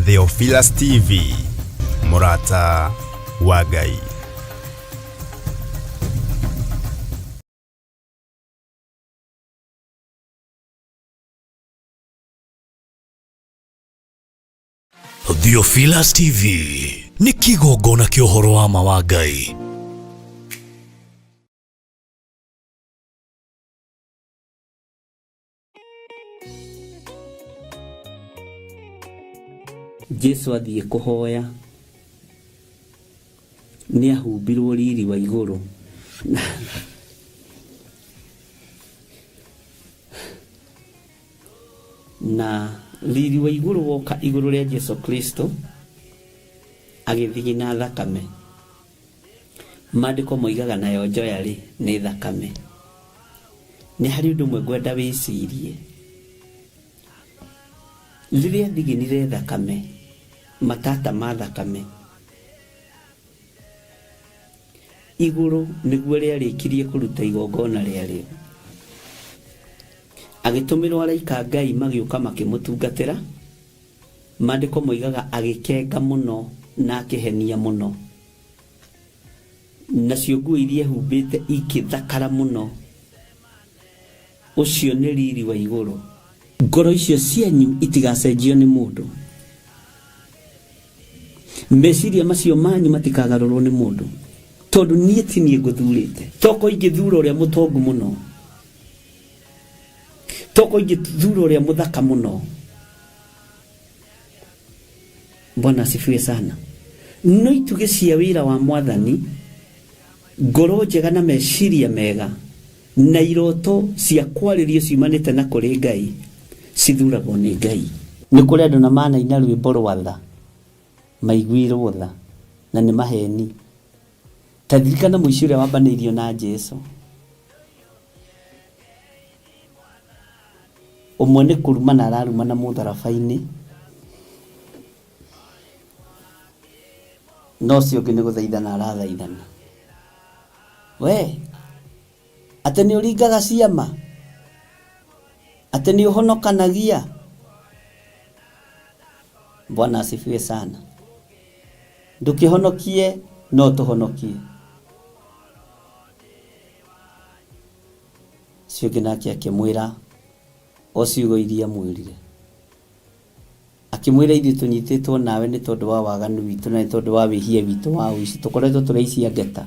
Theophilus TV, mũrata wa Ngai. Theophilus TV nĩ kĩgongona kĩa ũhoro wa ma wa Ngai. Jesu athiĩ kũhoya nĩ ahumbirwo riri wa igũrũ na riri wa igũrũ woka igũrũ rĩa Jesu Kristo agĩthiĩ na thakame. Maandĩko moigaga nayo njoya rĩ nĩ thakame. Nĩ harĩ ũndũ ũmwe ngwenda wĩcirie. Rĩrĩa thiginire thakame, matata ma thakame, igũrũ nĩguo rĩarĩkirie kũruta igongona rĩarĩo. Agĩtũmĩrwo araika a Ngai magĩũka makĩmũtungatĩra. Maandĩko moigaga agĩkenga mũno na akĩhenia mũno. Nacio nguo iria ehumbĩte ikĩthakara mũno. Ũcio nĩ riri wa igũrũ. Ngoro icio cianyu itigacenjio nĩ mũndũ. Meciria macio manyu matikagarũrwo nĩ mũndũ. Tondũ niĩ ti niĩ ngũthurĩte. Toko ingĩthura ũrĩa mũtongu mũno. Toko ingĩthura ũrĩa mũthaka mũno. Bwana asifiwe sana. No itugĩ cia wĩra wa Mwathani, ngoro njega na meciria mega, na iroto cia kwarĩrio ciumanĩte na kũrĩ Ngai, cithuragwo nĩ Ngai. Nĩ kũrĩ andũ na manaina rwĩmbo rwa tha, maiguirwo tha, na nĩ maheni. Ta ririkana mũici ũrĩa wambanĩirio na Jesu. Ũmwe nĩ kũrumana ararumana mũtharaba-inĩ, na ũcio ũngĩ nĩ gũthaithana arathaithana. We, atĩ nĩ ũringaga ciama? Atĩ nĩ ũhonokanagia? Bwana asifiwe sana. Ndũkĩhonokie no tũhonokie. Ũcio ũngĩ nake akĩmwĩra o ciugo iria amwĩrire. Akĩmwĩra ithuĩ tũnyitĩtwo nawe nĩ tondũ wa waganu witũ na nĩ tondũ wa wĩhia witũ wa ũici. Tũkoretwo tũrĩ aici a ngeta.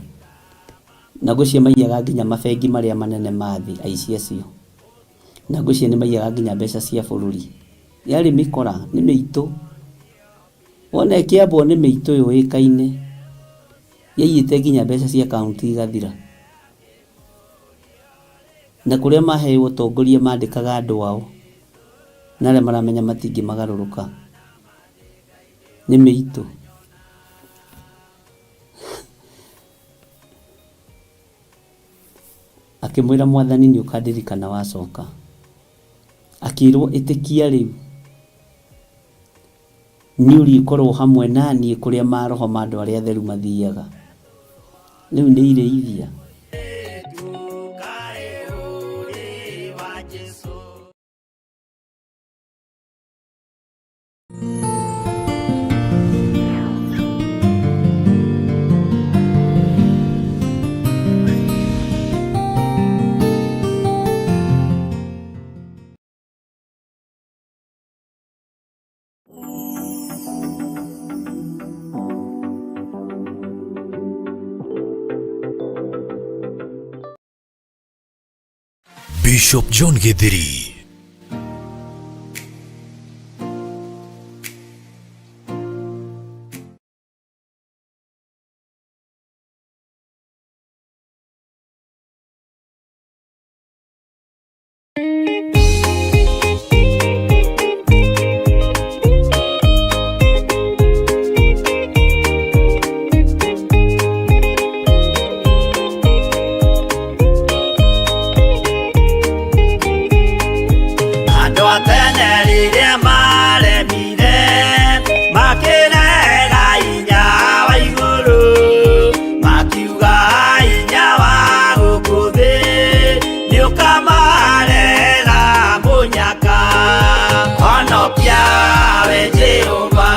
Na ngwĩciria maiyaga nginya mabengi marĩa manene ma thĩ aici acio. Na ngwĩciria nĩ maiyaga nginya mbeca cia bũrũri. Yarĩ mĩkora, nĩ mĩitũ. Wona ĩkĩambwo nĩ mĩitũ yũĩkaine. Yaiyĩte nginya mbeca cia kaũntĩ igathira. Na kũrĩa maheyo ũtongoria mandĩkaga andũ ao na arĩa maramenya matingĩmagarũrũka. Nĩ mĩitũ. Akĩmwĩra mwathani nĩ ũkandirikana wacoka. Akĩrwo ĩtĩkia rĩu nĩ ũrĩkorwo hamwe na niĩ kũrĩa maroho ma andũ arĩa atheru mathiaga. Rĩu nĩ irĩithia. Bishop John Githiri. Andũ a tene rĩrĩa maremire makĩrega hinya wa igũrũ makiuga hinya wa gũkũ thĩ nĩũkamarehera mũnyaka. Honokia we Jehova.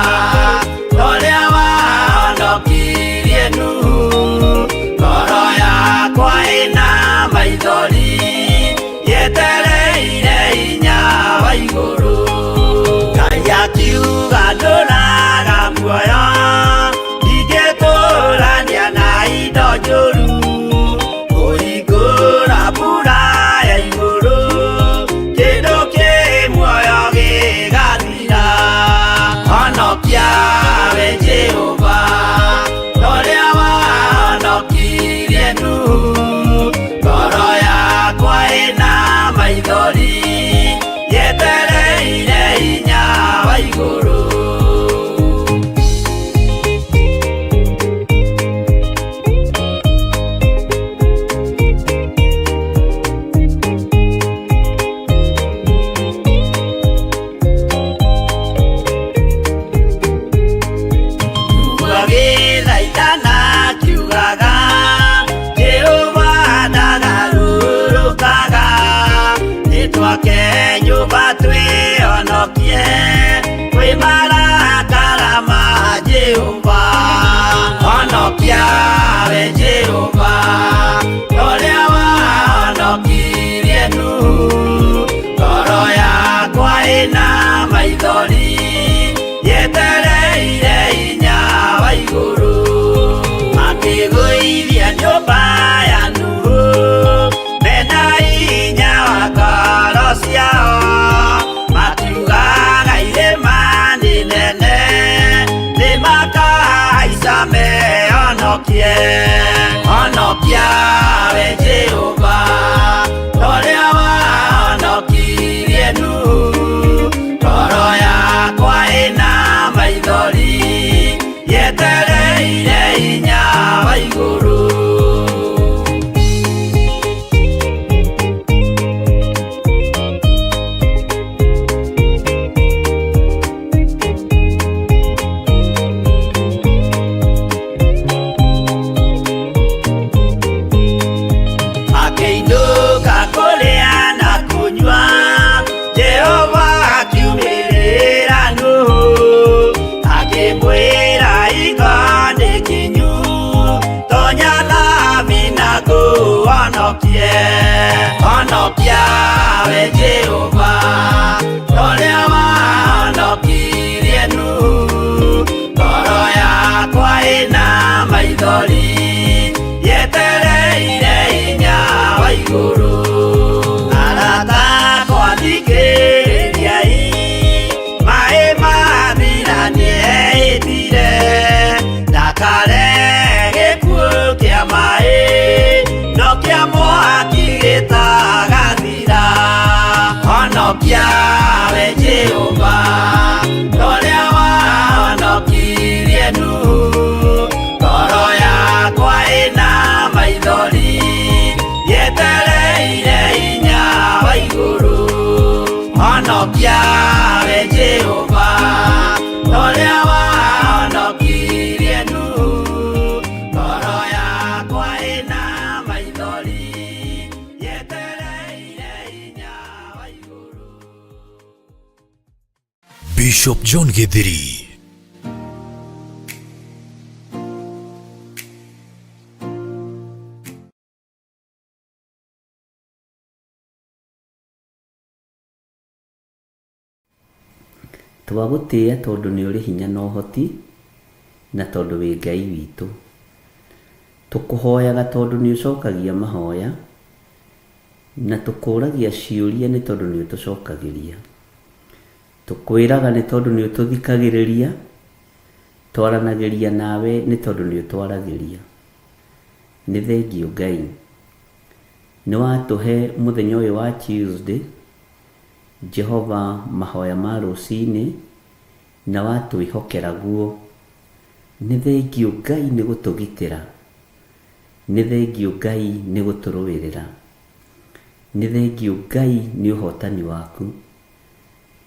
Kwĩ marakara ma Jehova, honokia we Jehova, ũrĩa wahonokirie Nuhu. Ngoro yakwa ĩna maithori, yetereire hinya wa igũrũ. Makĩgũithia nyũmba ya Nuhu, mena hinya wa ngoro ciao. Makiugaga irĩma nĩ nene, nĩmakahaica mehonokie. Honokia we Jehova, ũrĩa wahonokirie Nuhu. Ngoro yakwa ĩna maithori, yetereire hinya wa igũrũ. Akĩinũka kũrĩa na kũnyua, Jehova akiumĩrĩra Nuhu, akĩmwĩra iga nĩ kinyu, tonya thabina ngũhonokie. Honokia we Jehova, ũrĩa wahonokirie Nuhu. Ngoro yakwa ĩna maithori, yetereire hinya wa igũrũ. Arata akwa thikĩrĩriai, maĩ mathira nĩehĩtire, ndakarehe gĩkuũ kĩa maĩ, no kĩa mwaki gĩtagathira. Honokia we Jehova, ũrĩa wahonokirie Nuhu. Ngoro yakwa ĩna maithori, yetereire hinya wa igũrũ. Honokia we Jehova, ũrĩa wahonokirie Nuhu. Ngoro yakwa ĩna maithori, yetereire hinya wa igũrũ. Bishop John Githiri. Twagũtĩĩa tondũ nĩ ũrĩ hinya na ũhoti, na tondũ wĩ Ngai witũ. Tũkũhoyaga tondũ nĩ ũcokagia mahoya, na tũkũragia ciũria nĩ tondũ nĩ ũtũcokagĩria. Tũkwĩraga nĩ tondũ nĩ ũtũthikagĩrĩria, twaranagĩria nawe nĩ tondũ nĩ ũtwaragĩria. Nĩ thengiũ Ngai. Nĩ watũhe mũthenya ũyũ wa Tuesday, Jehova mahoya ma rũcinĩ, na watwĩhokera guo. Nĩ thengiũ Ngai nĩ gũtũgitĩra. Nĩ thengiũ Ngai nĩ gũtũrũĩrĩra. Nĩ thengiũ Ngai nĩ ũhotani waku.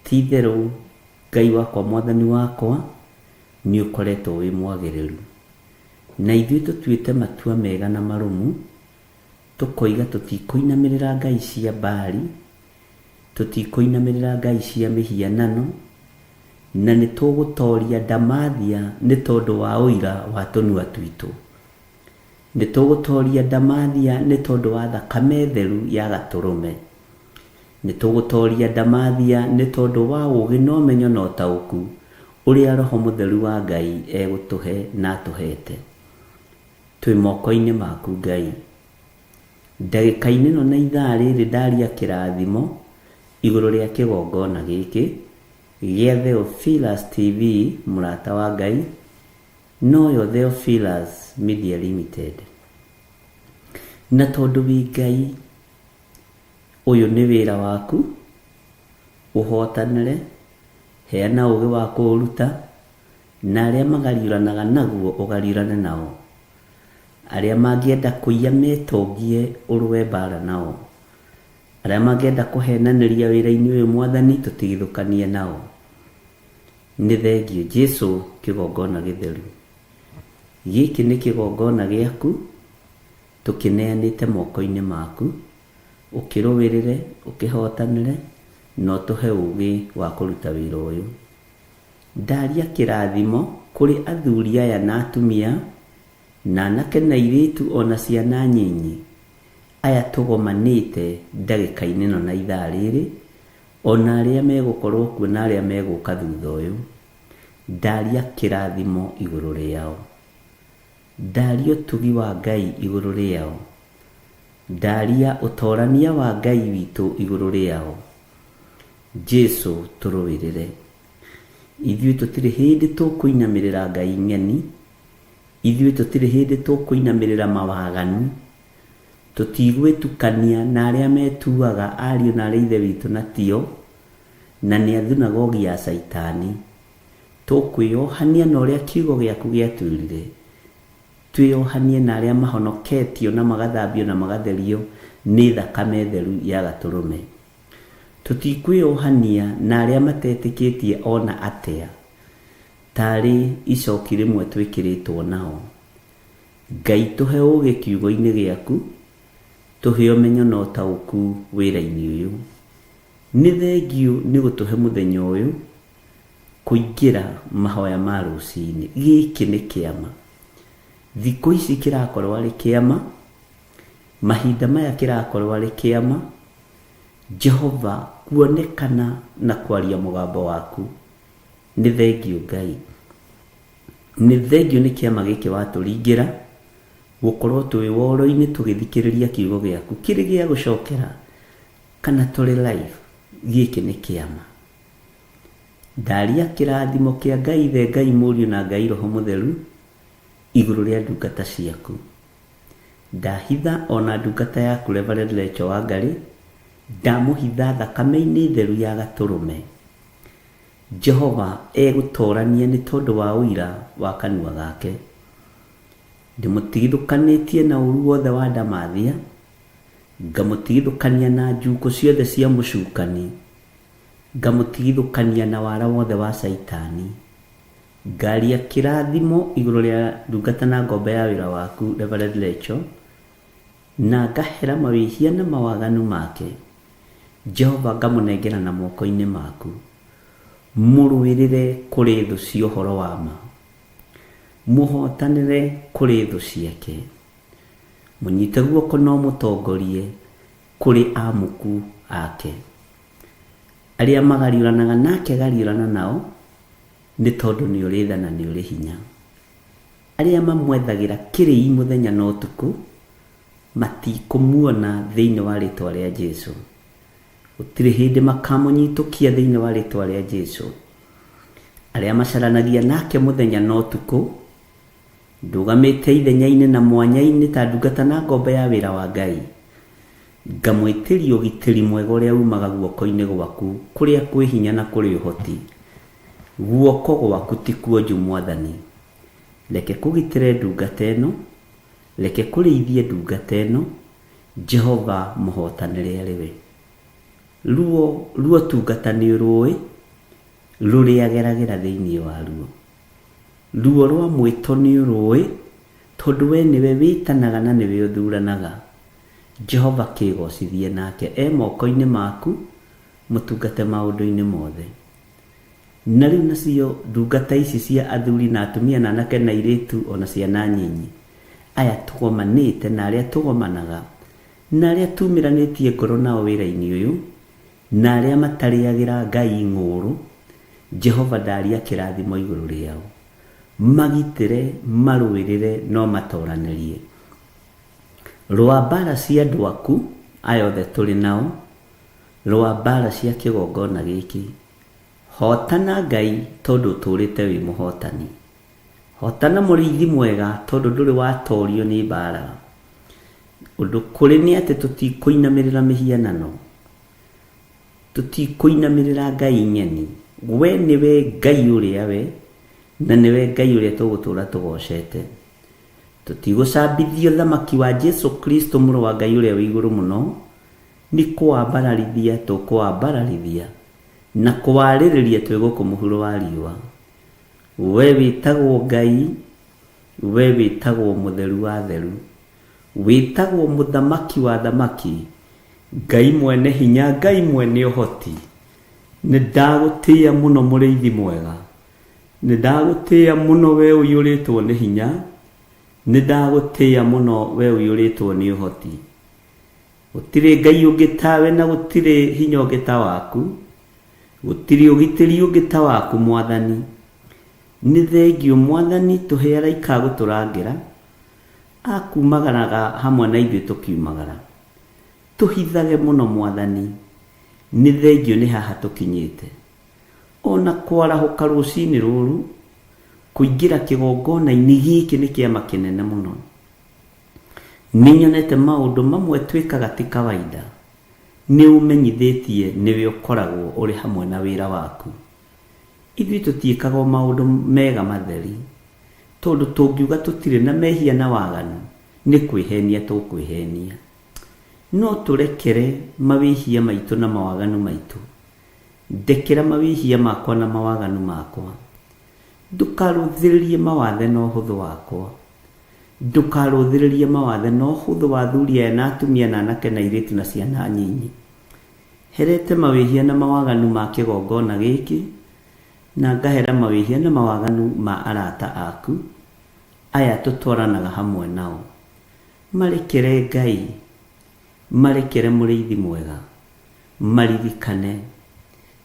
Ti itherũ Ngai wakwa mwathani wakwa nĩ ũkoretwo wĩ mwagĩrĩru. Na ithuĩ tũtuĩte matua mega na marũmu, tũkoiga tũtikũinamĩrĩra ngai cia Baali, tũtikũinamĩrĩra ngai cia mĩhianano, na nĩ tũgũtoria ndamathia nĩ tondũ wa ũira wa tũnua twitũ. Nĩ tũgũtoria ndamathia nĩ tondũ wa thakame theru ya gatũrũme. Nĩ tũgũtoria ndamathia nĩ tondũ wa ũũgĩ na ũmenyo na ũtaũku ũrĩa Roho Mũtheru wa Ngai egũtũhe na atũhete. Twĩ moko-inĩ maku Ngai. Ndagĩka-inĩ ĩno na ithaa rĩrĩ ndaria kĩrathimo igũrũ rĩa kĩgongona gĩkĩ gĩa Theophilus TV mũrata wa Ngai, noyo Theophilus Media Limited. Na tondũ wĩ Ngai, ũyũ nĩ wĩra waku, ũhotanĩre, heana ũũgĩ wa kũũruta, na arĩa magariũranaga naguo ũgariũrane nao. Arĩa mangĩenda kũiya metongie ũrũe mbara nao. Arĩa mangĩenda kũhenanĩria wĩra-inĩ ũyũ Mwathani tũtigithũkanie nao. Nĩ thengiũ Jesu kĩgongona gĩtheru. Gĩkĩ nĩ kĩgongona gĩaku, tũkĩneanĩte moko-inĩ maku, ũkĩrũĩrĩre, ũkĩhotanĩre, na ũtũhe ũũgĩ wa kũruta wĩra ũyũ. Ndaria kĩrathimo kũrĩ athuri aya na atumia, na anake na airĩtu ona ciana nyinyi, aya tũgomanĩte ndagĩka-inĩ ĩno na ithaa rĩrĩ, ona arĩa megũkorwo kuo na arĩa megũka thutha ũyũ. Ndaria kĩrathimo igũrũ rĩao. Ndaria ũtugi wa Ngai igũrũ rĩao. Ndaria ũtorania wa Ngai witũ igũrũ rĩao. Jesu tũrũĩrĩre. Ithuĩ tũtirĩ hĩndĩ tũkũinamĩrĩra Ngai ng'eni, ithuĩ tũtirĩ hĩndĩ tũkũinamĩrĩra mawaganu, tũtigwĩtukania na arĩa metuaga ariũ na arĩ ithe witũ na tio, na nĩ a thunagogi ya Caitani. Tũkwĩyohania na ũrĩa kiugo gĩaku gĩatwĩrire, twĩyohanie na arĩa mahonoketio na magathambio na magatherio nĩ thakame theru ya gatũrũme. Tũtikwĩyohania na arĩa matetĩkĩtie ona atĩa, tarĩ icoki rĩmwe twĩkĩrĩtwo nao. Ngai tũhe ũũgĩ kiugo-inĩ gĩaku, tũhe ũmenyo na ũtaũku wĩra-inĩ ũyũ. Nĩ thengiũ nĩ gũtũhe mũthenya ũyũ kũingĩra mahoya ma rũcinĩ. Gĩkĩ nĩ kĩama. Thikũ ici kĩrakorwo arĩ kĩama, mahinda maya kĩrakorwo arĩ kĩama, Jehova kuonekana na kwaria mũgambo waku. Nĩ thengiũ Ngai. Nĩ thengiũ nĩ kĩama gĩkĩ watũringĩra, gũkorwo twĩ woro-inĩ tũgĩthikĩrĩria kiugo gĩaku kĩrĩ gĩa gũcokera kana tũrĩ live. Gĩkĩ nĩ kĩama. Ndaria kĩrathimo kĩa Ngai Ithe, Ngai Mũriũ na Ngai Roho Mũtheru igũrũ rĩa ndungata ciaku. Ndahitha ona ndungata yaku Reverend Rachel Wangari, ndamũhitha thakame-inĩ theru ya gatũrũme. Jehova egũtorania nĩ tondũ wa ũira wa kanua gake. Ndĩmũtigithũkanĩtie na ũru wothe wa ndamathia, ngamũtigithũkania na njukũ ciothe cia mũcukani, ngamũtigithũkania na wara wothe wa Caitani. Ngaria kĩrathimo igũrũ rĩa ndungata na ngombo ya wĩra waku Reverend Rachel, na ngahera mawĩhia na mawaganu make. Jehova ngamũnengera na moko-inĩ maku. Mũrũĩrĩre kũrĩ thũ cia ũhoro wa ma, mũhotanĩre kũrĩ thũ ciake, mũnyite guoko no mũtongorie kũrĩ amuku ake. Arĩa magariũranaga nake gariũrana nao, nĩ tondũ nĩ ũrĩ tha na nĩ ũrĩ hinya. Arĩa mamwethagĩra kĩrĩi mũthenya na ũtukũ, matikũmuona thĩinĩ wa rĩtwa rĩa Jesu. Gũtirĩ hĩndĩ makamũnyitũkia thĩinĩ wa rĩtwa rĩa Jesu. Arĩa macaranagia nake mũthenya na ũtukũ, ndũgamĩte ithenya-inĩ na mwanya-inĩ ta ndungata na ngombo ya wĩra wa Ngai, ngamwĩtĩria ũgitĩri mwega ũrĩa umaga guoko-inĩ gwaku, kũrĩa kwĩ hinya na kũrĩ ũhoti. Guoko gwaku ti kuonju Mwathani. Reke kũgitĩre ndungata ĩno, reke kũrĩithie ndungata ĩno, Jehova mũhotanĩre arĩ we. Ruo ruo tungata nĩ ũrũĩ, rũrĩa geragĩra thĩinĩ wa ruo. Ruo rwa mwĩto nĩ ũrũĩ, tondũ we nĩwe wĩtanaga na nĩwe ũthuranaga. Jehova kĩgocithie nake e moko-inĩ maku, mũtungate maũndũ-inĩ mothe. Na rĩu nacio ndungata ici cia athuri na atumia na anake na airĩtu ona ciana nyinyi, aya tũgomanĩte na arĩa tũgomanaga, na arĩa tumĩranĩtie ngoro nao wĩra-inĩ ũyũ, na arĩa matarĩagĩra Ngai ng'ũũrũ, Jehova ndaria kĩrathimo igũrũ rĩao. Magitĩre, marũĩrĩre, no matoranĩrie. Rũa mbara cia andũ aku, aya othe tũrĩ nao, rũa mbara cia kĩgongona gĩkĩ. Hotana Ngai tondũ ũtũũrĩte wĩ mũhotani. Hotana mũrĩithi mwega tondũ ndũrĩ watorio nĩ mbara. Ũndũ kũrĩ nĩ atĩ tũtikũinamĩrĩra mĩhianano, tũtikũinamĩrĩra Ngai ng'eni. We nĩwe Ngai ũrĩa we, na nĩwe Ngai ũrĩa tũgũtũũra tũgocete. Tũtigũcambithio thamaki wa Jesu Kristo mũrũ wa Ngai ũrĩa wĩ igũrũ mũno, nĩ kũwambararithia tũkũwambararithia na kũwarĩrĩria twĩ gũkũ mũhuro wa riũa. We wĩtagwo Ngai, we wĩtagwo mũtheru wa theru, wĩtagwo mũthamaki wa thamaki, Ngai mwene hinya, Ngai mwene ũhoti. Nĩ ndagũtĩĩa mũno mũrĩithi mwega. Nĩ ndagũtĩĩa mũno we ũiyũrĩtwo nĩ hinya, nĩ ndagũtĩĩa mũno we ũiyũrĩtwo nĩ ũhoti. Gũtirĩ Ngai ũngĩ tawe na gũtirĩ hinya ũngĩ ta waku, gũtirĩ ũgitĩri ũngĩ ta waku Mwathani. Nĩ thengiũ Mwathani tũhe araika a gũtũrangĩra, a kumagaraga hamwe na ithuĩ tũkiumagara. Tũhithage mũno Mwathani, nĩ thengiũ nĩ haha tũkinyĩte. O na kwarahũka rũcinĩ rũrũ, kũingĩra kĩgongona-inĩ gĩkĩ nĩ kĩama kĩnene mũno. Nĩ nyonete maũndũ mamwe twĩkaga ti kawaida. Nĩ ũmenyithĩtie nĩwe ũkoragwo ũrĩ hamwe na wĩra waku. Ithuĩ tũtiĩkaga o maũndũ mega matheri, tondũ tũngiuga tũtirĩ na mehia na waganu, nĩ kwĩhenia tũkwĩhenia. No tũrekere mawĩhia maitũ na mawaganu maitũ. Ndekera mawĩhia makwa na mawaganu makwa. Ndũkarũthĩrĩrie mawathe na ũhũthũ wakwa. Ndũkarũthĩrĩrie mawathe na ũhũthũ wa athuri aya na atumia na anake na airĩtu na ciana nyinyi. Herete mawĩhia na mawaganu ma kĩgongona gĩkĩ, na ngahera mawĩhia na mawaganu ma arata aku, aya tũtwaranaga hamwe nao. Marekere Ngai, marekere mũrĩithi mwega, maririkane,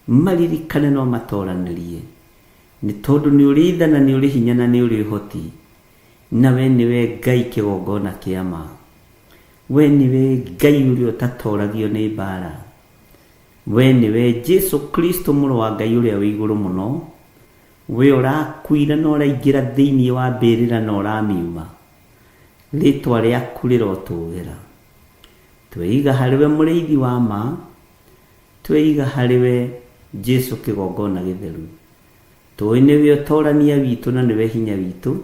maririkane no matoranĩrie, nĩ tondũ nĩ ũrĩ tha na nĩ ũrĩ hinya na nĩ ũrĩ ũhoti, na we nĩwe Ngai kĩgongona kĩa ma. We nĩwe Ngai ũrĩa ũtatoragio nĩ mbara. We nĩwe Jesu Kristo mũrũ wa Ngai ũrĩa wĩ igũrũ mũno, we ũrakuire na ũraingĩra thĩinĩ wa mbĩrĩra na ũramiuma. Rĩtwa rĩaku rĩrotũgĩra. Tweiga harĩ we mũrĩithi wa ma, tweiga harĩ we Jesu kĩgongona gĩtheru. Tũĩ nĩwe ũtorania witũ na nĩwe hinya witũ,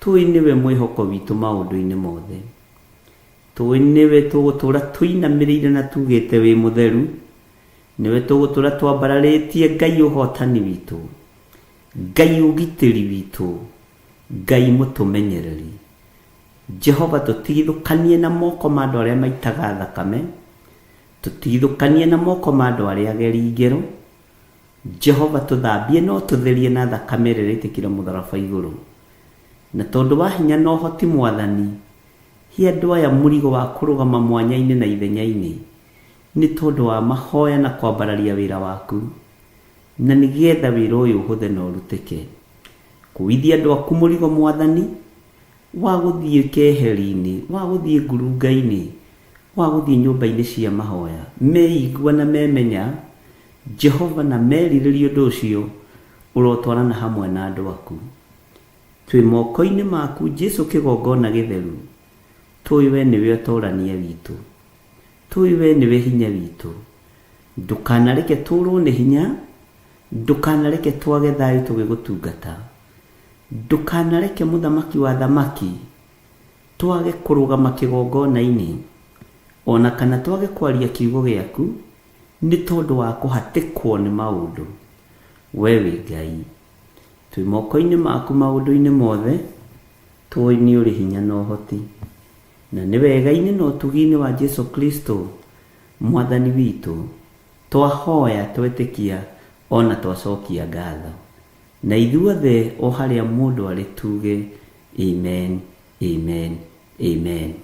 tũĩ nĩwe mwĩhoko witũ maũndũ-inĩ mothe. Tũĩ nĩwe tũgũtũra tũinamĩrĩire na tugĩte wĩ mũtheru, nĩwe tũgũtũra twambararĩtie Ngai ũhotani witũ, Ngai ũgitĩri witũ, Ngai mũtũmenyereri. Jehova tũtigithũkanie na moko ma andũ arĩa maitaga thakame, tũtigithũkanie na moko ma andũ arĩa ageri ngero. Jehova tũthambie no tũtherie na thakame ĩrĩa ĩraitĩkĩra mũtharaba igũrũ. Na tondũ wa hinya na ũhoti Mwathani, he andũ aya mũrigo wa kũrũgama mwanya-inĩ na ithenya-inĩ, nĩ tondũ wa mahoya na kwambararia wĩra waku, na nĩgetha wĩra ũyũ ũhũthe na ũrutĩke. Kũithia andũ aku mũrigo Mwathani, wa gũthiĩ keheri-inĩ, wa gũthiĩ ngurunga-inĩ, wa gũthiĩ nyũmba-inĩ cia mahoya, meigua na memenya Jehova na merirĩria ũndũ ũcio, ũrotwarana hamwe na andũ aku. Twĩ moko-inĩ maku Jesu kĩgongona gĩtheru, tũĩ we nĩwe ũtorania witũ, tũĩ we nĩwe hinya witũ. Ndũkanareke tũrwo nĩ hinya, ndũkanareke twage thayũ tũgĩgũtungata, ndũkanareke mũthamaki wa thamaki twage kũrũgama kĩgongona-inĩ, ona kana twage kwaria kiugo gĩaku, nĩ tondũ wa kũhatĩkwo nĩ maũndũ. We wĩ Ngai, twĩ moko-inĩ maku maũndũ-inĩ mothe, tũĩ nĩ ũrĩ hinya na ũhoti, na nĩ wega-inĩ na ũtugi-inĩ wa Jesu Kristo Mwathani witũ, twahoya twetĩkia ona twacokia ngatho. Na ithuothe o harĩa mũndũ arĩ tuge amen, amen, amen.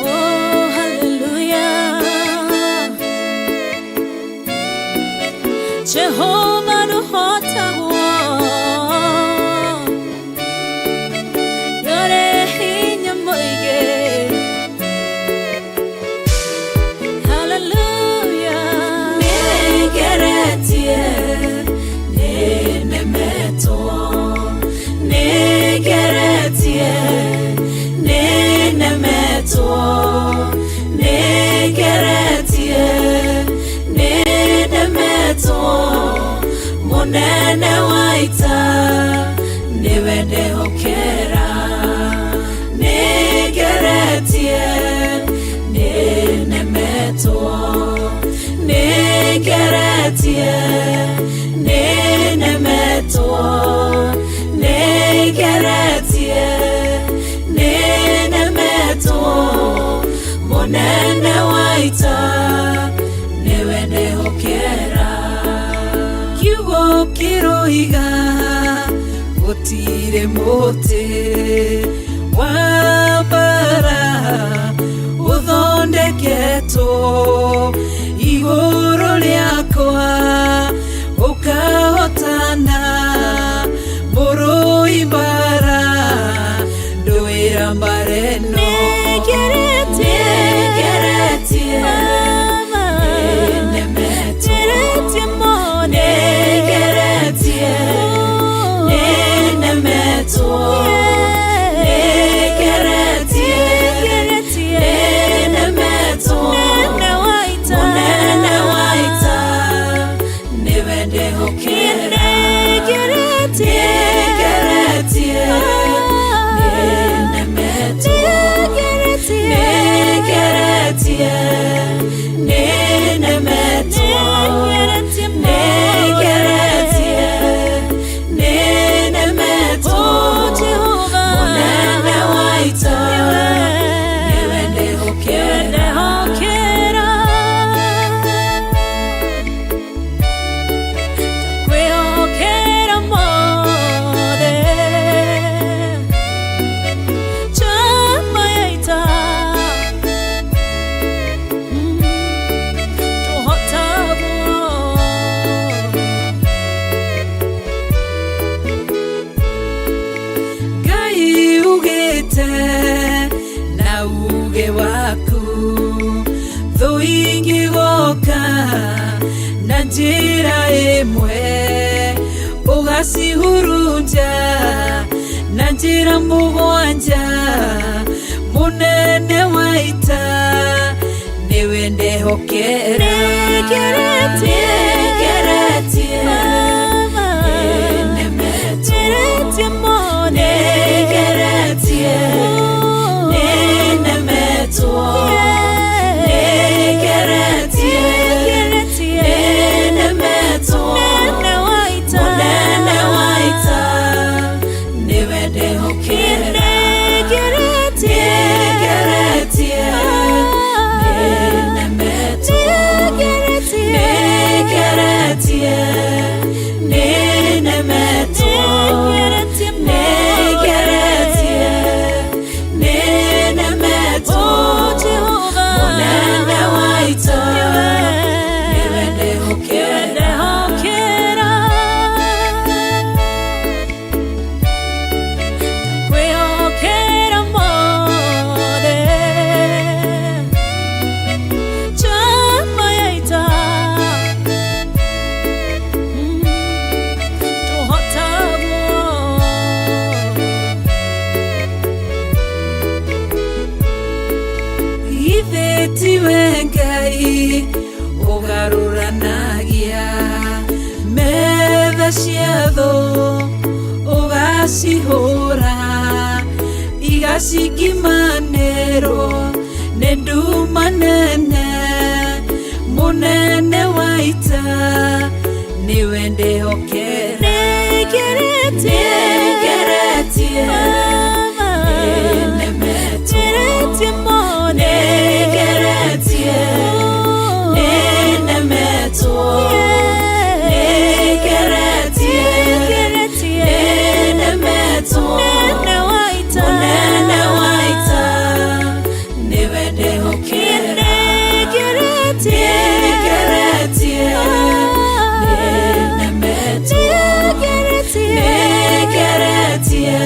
Oh, hallelujah. Jehovah nũhotagwo, nĩũrĩ hinya mũingĩ. Hallelujah. Nĩngeretie, nĩnemetwo, nĩngeretie, nĩnemetwo, nĩngeretie, nĩnemetwo, mũnene wa ita nĩwe ndehokera, nĩngeretie, nĩnemetwo. Munene wa ita niwe ndehokera. Kiugo kĩroiga gũtirĩ mũtĩ wa mbara ũthondeketwo igũrũ rĩakwa ũkahotana mũrũi mbara ndũĩra mbara ĩno. Nĩngeretie, nĩnemetwo, nĩngeretie, nĩnemetwo, nĩngeretie, nĩnemetwo, mũnene wa ita nĩwe ndehokera. Nĩngeretie, nĩnemetwo, nĩngeretie, nĩnemetwo, nĩngeretie, nĩnemetwo, mũnene wa ita nĩwe ndehokera. Ngai ugĩte na uge waku thũ ingĩgoka na njĩra ĩmwe ũgacihurunja na njĩra mũgwanja mũnene wa ita nĩwe ndehokera. Nĩngeretie, nĩnemetwo, nĩngeretie, nĩnemetwo, nĩngeretie, nĩnemetwo, mũnene wa ita nĩwe ndehokera. Nĩngeretie, nĩnemetwo, nĩngeretie, nĩnemetwo, nĩngeretie, nĩnemetwo, mũnene wa ita nĩwe ndehokera. Ithe tiwe Ngai ũgarũranagia metha cia thũ ũgacihũra igacikimanĩrwo nĩ nduma nene mũnene wa ita nĩwe ndehokera. Nĩngeretie, nĩnemetwo, nĩngeretie, nĩnemetwo, nĩngeretie, nĩnemetwo, mũnene wa ita nĩwe ndehokera. Nĩngeretie, nĩnemetwo, nĩngeretie,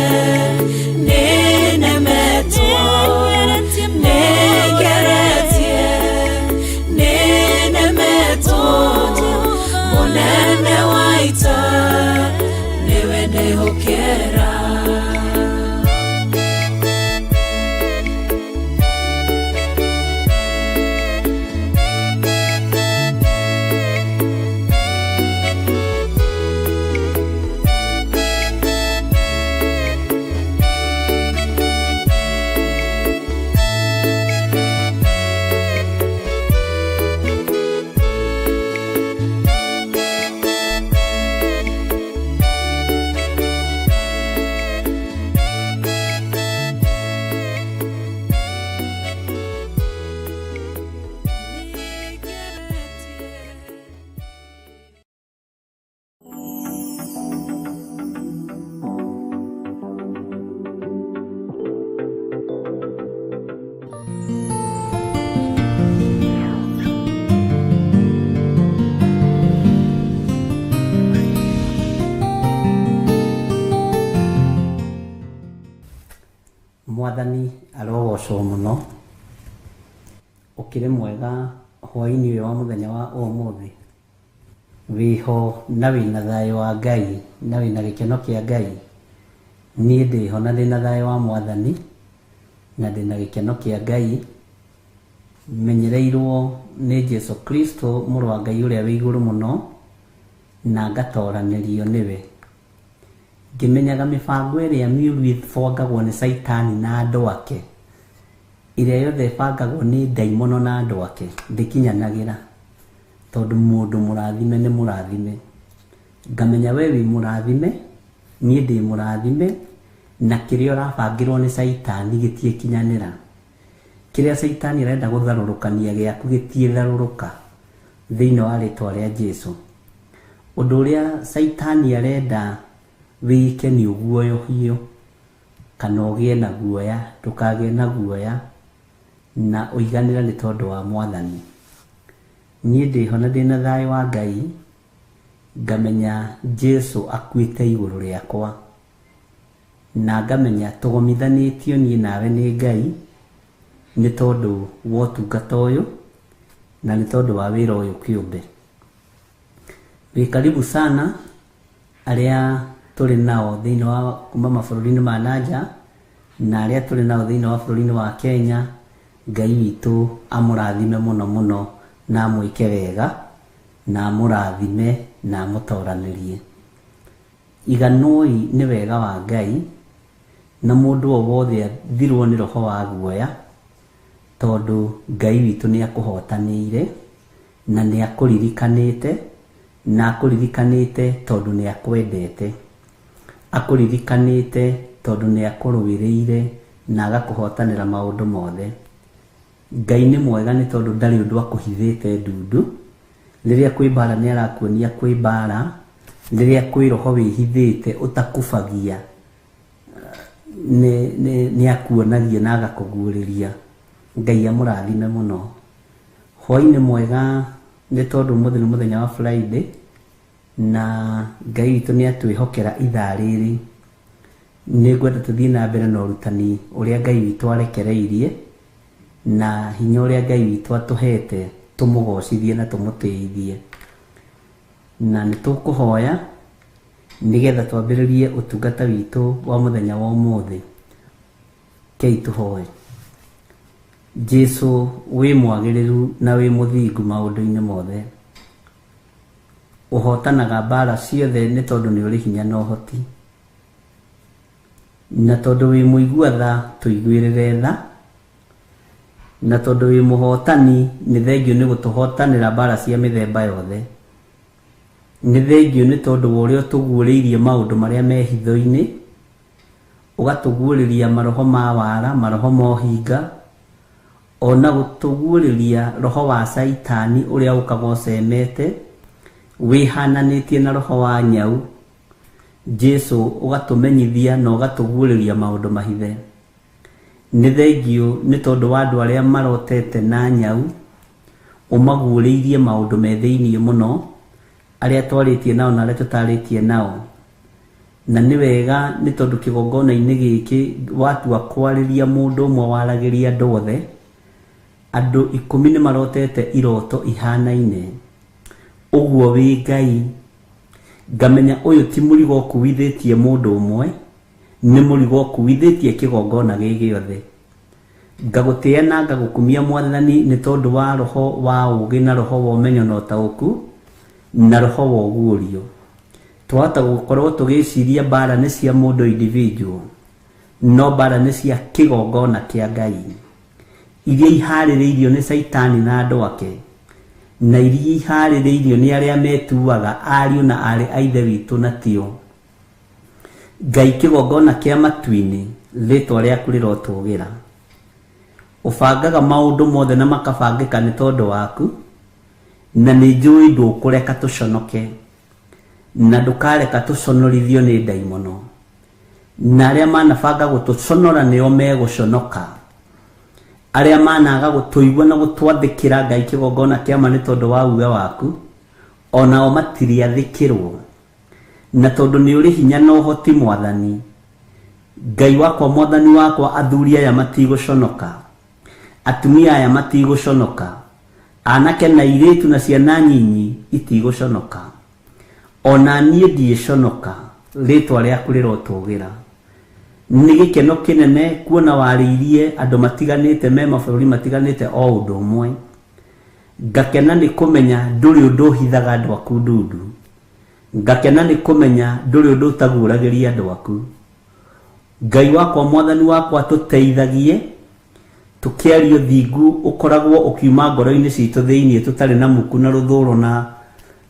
Mwathani arogocwo mũno. Ũkĩrĩ mwega hwaĩ-inĩ ũyũ wa mũthenya wa ũmũthĩ. Wĩho na wĩna thayũ wa Ngai na wĩna gĩkeno kĩa Ngai. Niĩ ndĩho na ndĩna thayũ wa Mwathani na ndĩna gĩkeno kĩa Ngai. Menyereirwo nĩ Jesu Kristo mũrũ wa Ngai ũrĩa wĩ igũrũ mũno na ngatoranĩrio nĩwe. Ngĩmenyaga mĩbango ĩrĩa mĩũru ĩbangagwo nĩ Caitani na andũ ake, ĩrĩa yothe ĩbangagwo nĩ ndaimono na andũ ake, ndĩkinyanagĩra tondũ mũndũ mũrathime nĩ mũrathime. Ngamenya we wĩ mũrathime, niĩ ndĩ mũrathime, na kĩrĩa ũrabangĩrwo nĩ Caitani gĩtiĩkinyanĩra. Kĩrĩa Caitani arenda gũtharũrũkania gĩaku gĩtiĩtharũrũka thĩinĩ wa rĩtwa rĩa Jesu. Ũndũ ũrĩa Caitani arenda wĩke nĩ ũguoyohio kana ũgĩe na guoya, ndũkagĩe na guoya na ũiganĩre nĩ tondũ wa Mwathani. Niĩ ndĩho na ndĩna thayũ wa Ngai, ngamenya Jesu akuĩte igũrũ rĩakwa na ngamenya tũgomithanĩtio niĩ nawe nĩ Ngai nĩ tondũ wa ũtungata ũyũ na nĩ tondũ wa wĩra ũyũ kĩũmbe. Wĩ karibu sana arĩa tũrĩ nao thĩinĩ wa kuma mabũrũri-inĩ ma nanja na arĩa tũrĩ nao thĩinĩ wa bũrũri-inĩ wa Kenya. Ngai witũ amũrathime mũno mũno na amwĩke wega na amũrathime na amũtoranĩrie. Iganoi nĩ wega wa Ngai na mũndũ o wothe athirwo nĩ roho wa guoya tondũ Ngai witũ nĩ akũhotanĩire na nĩ akũririkanĩte na akũririkanĩte tondũ nĩ akwendete. Akũririkanĩte tondũ nĩ akũrũĩrĩire na agakũhotanĩra maũndũ mothe. Ngai nĩ mwega nĩ tondũ ndarĩ ũndũ akũhithĩte ndundu. Rĩrĩa kwĩ mbara nĩ arakuonia kwĩ mbara, rĩrĩa kwĩ roho wĩhithĩte ũtakubagia nĩ akuonagia na agakũguũrĩria. Ngai amũrathime mũno. Hwaĩ-inĩ mwega nĩ tondũ ũmũthĩ nĩ mũthenya wa Friday na Ngai witũ nĩ atwĩhokera ithaa rĩrĩ. Nĩ ngwenda tũthiĩ na mbere na ũrutani ũrĩa Ngai witũ arekereirie na hinya ũrĩa Ngai witũ atũhete tũmũgocithie na tũmũtĩithie. Na nĩ tũkũhoya nĩgetha twambĩrĩrie ũtungata witũ wa mũthenya wa ũmũthĩ. Kei tũhoe. Jesu wĩ mwagĩrĩru na wĩ mũthingu maũndũ-inĩ mothe. Ũhotanaga mbara ciothe nĩ tondũ nĩ ũrĩ hinya na ũhoti. Na tondũ wĩ mũigua tha tũiguĩrĩre tha, na tondũ wĩ mũhotani nĩ thengio nĩ gũtũhotanĩra mbara cia mĩthemba yothe. Nĩ thengio nĩ tondũ wa ũrĩa ũtũguũrĩirie maũndũ marĩa me hitho-inĩ, ũgatũguũrĩria maroho ma wara, maroho ma ũhinga, ona gũtũguũrĩria roho wa Caitani ũrĩa ũkaga ũcemete wĩhananĩtie na roho wa nyau. Jesu ũgatũmenyithia na ũgatũguũrĩria maũndũ mahithe. Nĩ thengio nĩ tondũ wa andũ arĩa marotete na nyau, ũmaguũrĩirie maũndũ me thĩinĩ mũno, arĩa twarĩtie nao na arĩa tũtarĩtie nao. Na nĩ wega nĩ tondũ kĩgongona-inĩ gĩkĩ watua kwarĩria mũndũ ũmwe waragĩria andũ othe, andũ 10 nĩ marotete iroto ihanaine. Ũguo wĩ Ngai, ngamenya ũyũ ti mũrigo ũkuithĩtie mũndũ ũmwe, nĩ mũrigo ũkuithĩtie kĩgongona gĩ gĩothe. Ngagũtĩĩa na ngagũkumia Mwathani nĩ tondũ wa roho wa ũũgĩ na roho wa ũmenyo na ũtaũku na roho wa ũguũrio. Twahota gũkorwo tũgĩciria mbara nĩ cia mũndũ individual, no mbara nĩ cia kĩgongona kĩa Ngai iria iharĩrĩirio nĩ Caitani na andũ ake, na iria iharĩrĩirio nĩ arĩa metuaga ariũ na aarĩ a Ithe witũ na tio. Ngai kĩgongona kĩa matu-inĩ, rĩtwa rĩaku rĩrotũgĩra. Ũbangaga maũndũ mothe na makabangĩka nĩ tondũ waku, na nĩ njũĩ ndũkũreka tũconoke, na ndũkareka tũconorithio nĩ ndaimono, na arĩa manabanga gũtũconora nĩo megũconoka. Arĩa managa gũtũigua na gũtwathĩkĩra Ngai kĩgongona kĩa ma nĩ tondũ wa uge waku, onao matiriathĩkĩrwo. Na tondũ nĩ ũrĩ hinya na ũhoti Mwathani, Ngai wakwa mwathani wakwa athuri aya matigũconoka, atumia aya matigũconoka, anake na airĩtu na ciana nyinyi itigũconoka, ona niĩ ndiĩconoka, rĩtwa rĩaku rĩrotũgĩra. Nĩ gĩkeno kĩnene kuona warĩirie andũ matiganĩte me mabũrũri matiganĩte o ũndũ ũmwe. Ngakena nĩ kũmenya ndũrĩ ũndũ ũhithaga andũ aku ndundu. Ngakena nĩ kũmenya ndũrĩ ũndũ ũtaguũragĩria andũ aku. Ngai wakwa mwathani wakwa tũteithagie tũkĩaria thingu ũkoragwo ũkiuma ngoro-inĩ citũ thĩinĩ tũtarĩ na muku na rũthũro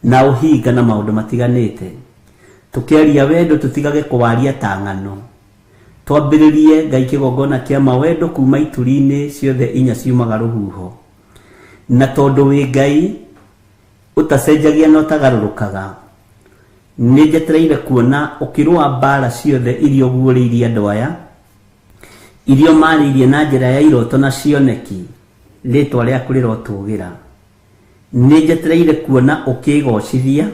na ũhinga na maũndũ matiganĩte. Tũkĩaria wendo tũtigage kũwaria ta ng'ano. Twambĩrĩrie Ngai kĩgongona kĩa mawendo kuma ituri-inĩ ciothe inya ciumaga rũhuho. Na tondũ wĩ Ngai ũtacenjagia na ũtagarũrũkaga, nĩ njetereire kuona ũkĩrũa mbara ciothe iria ũguũrĩirie andũ aya, iria ũmarĩirie na njĩra ya iroto na cioneki, rĩtwa rĩaku rĩrotũgĩra. Nĩ njetereire kuona ũkĩgocithia,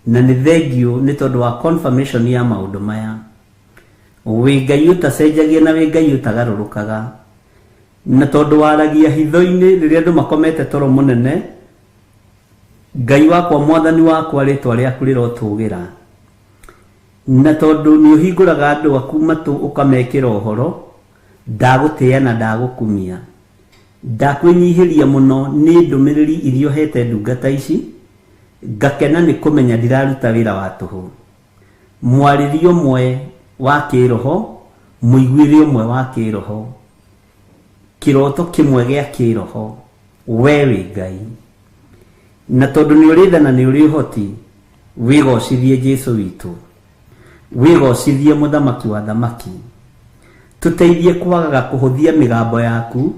na nĩ thengiũ nĩ tondũ wa confirmation ya maũndũ maya. Wĩ Ngai ũtacenjagia na wĩ Ngai ũtagarũrũkaga, na tondũ waragia hitho-inĩ rĩrĩa andũ makomete toro mũnene, Ngai wakwa mwathani wakwa rĩtwa rĩaku rĩrotũgĩra. Na tondũ nĩ ũhingũraga andũ aku matũ ũkamekĩra ũhoro, ndagũtĩĩa na ndagũkumia. Ndakwĩnyihĩria mũno nĩ ndũmĩrĩri iria ũhete ndungata ici, ngakena nĩ kũmenya ndiraruta wĩra wa tũhũ. Mwarĩrie ũmwe wa kĩroho, mũiguĩre ũmwe wa kĩroho, kĩroto kĩmwe gĩa kĩroho, we wĩ Ngai. Na tondũ nĩ ũrĩ tha na nĩ ũrĩ ũhoti, wĩgocithie Jesũ witũ, wĩgocithie mũthamaki wa thamaki. Tũteithie kwagaga kũhũthia mĩgambo yaku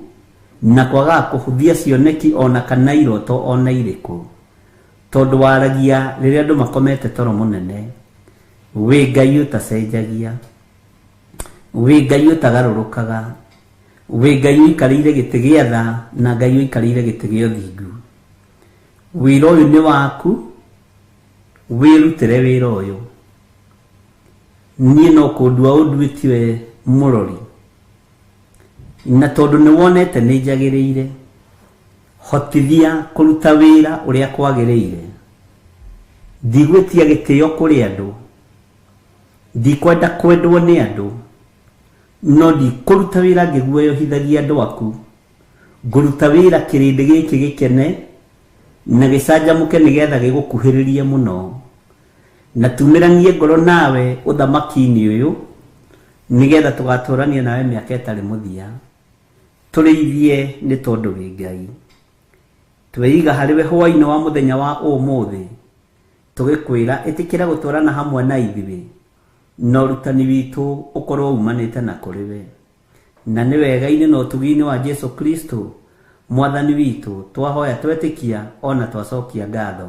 na kwagaga kũhũthia cioneki ona kana iroto ona irĩkũ, tondũ waragia rĩrĩa andũ makomete toro mũnene. Wĩ Ngai ũtacenjagia, wĩ Ngai ũtagarũrũkaga, wĩ Ngai ũikarĩire gĩtĩ gĩa tha na Ngai ũikarĩire gĩtĩ gĩa ũthingu. Wĩra ũyũ nĩ waku, wĩrutĩre wĩra ũyũ. Niĩ no kũndua ũnduĩtie mũrori, na tondũ nĩ wonete nĩ njagĩrĩire, hotithia kũruta wĩra ũrĩa kwagĩrĩire. Ndigwĩtia gĩtĩo kũrĩ andũ, ndikwenda kwendwo nĩ andũ, no ndikũruta wĩra ngĩguoyohithagia andũ aku. Ngũruta wĩra kĩrĩndĩ gĩkĩ gĩkene na gĩcanjamũke nĩgetha gĩgũkuhĩrĩrie mũno, na tumĩranie ngoro nawe ũthamaki-inĩ ũyũ nĩgetha tũgatũrania nawe mĩaka ĩtarĩ mũthia. Tũrĩithie nĩ tondũ wĩ Ngai. Tweiga harĩ we hwaĩ-inĩ wa mũthenya wa ũmũthĩ, tũgĩkwĩra ĩtĩkĩra gũtwarana hamwe na ithuĩ, na ũrutani witũ ũkorwo umanĩte na kũrĩ we. Na nĩ wega-inĩ na ũtugi-inĩ wa Jesũ Kristo mwathani witũ twahoya twetĩkia ona twacokia ngatho.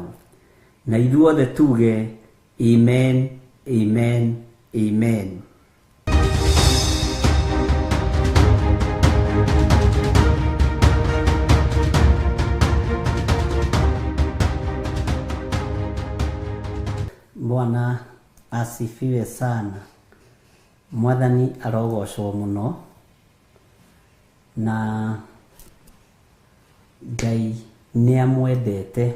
Na ithuothe tuge amen, amen, amen. Bwana asifiwe sana. Mwathani arogocwo mũno, na Ngai nĩ amwendete.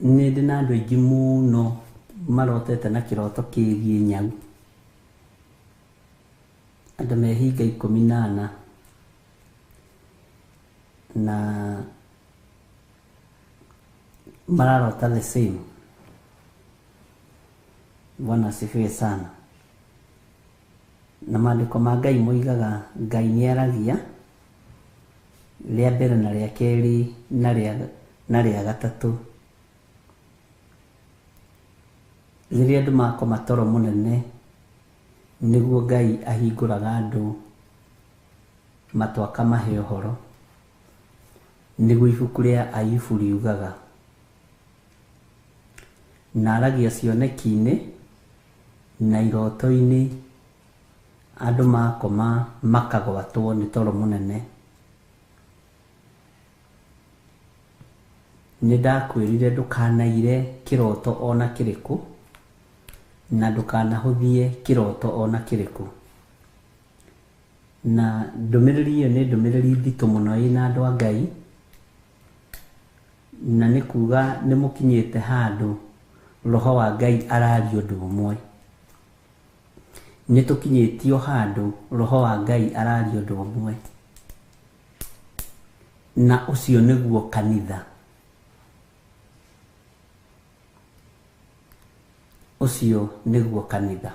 Nĩ ndĩ na andũ aingĩ mũno marotete na kĩroto kĩgiĩ nyau. Andũ me hinga 14 na mararota the same. Bwana asifiwe sana. Na maandĩko ma Ngai moigaga Ngai nĩ aragia rĩa mbere na rĩa kerĩ na rĩa gatatũ. Rĩrĩa andũ makoma toro mũnene, nĩguo Ngai ahingũraga andũ matũ akamahe ũhoro. Nĩguo ibuku rĩa Ayubu riugaga. Na aragia cioneki-inĩ na iroto-inĩ, andũ makoma makagwatwo nĩ toro mũnene. Nĩ ndakwĩrire ndũkanaire kĩroto ona kĩrĩkũ, Na ndũkanahũthie kĩroto ona kĩrĩkũ. Na ndũmĩrĩri ĩyo nĩ ndũmĩrĩri nditũ mũno ĩna andũ a Ngai, na nĩ kuga nĩ mũkinyĩte handũ roho wa Ngai araria ũndũ ũmwe. Nĩ tũkinyĩtio handũ roho wa Ngai araria ũndũ ũmwe, na ũcio nĩguo kanitha. Ũcio nĩguo kanitha.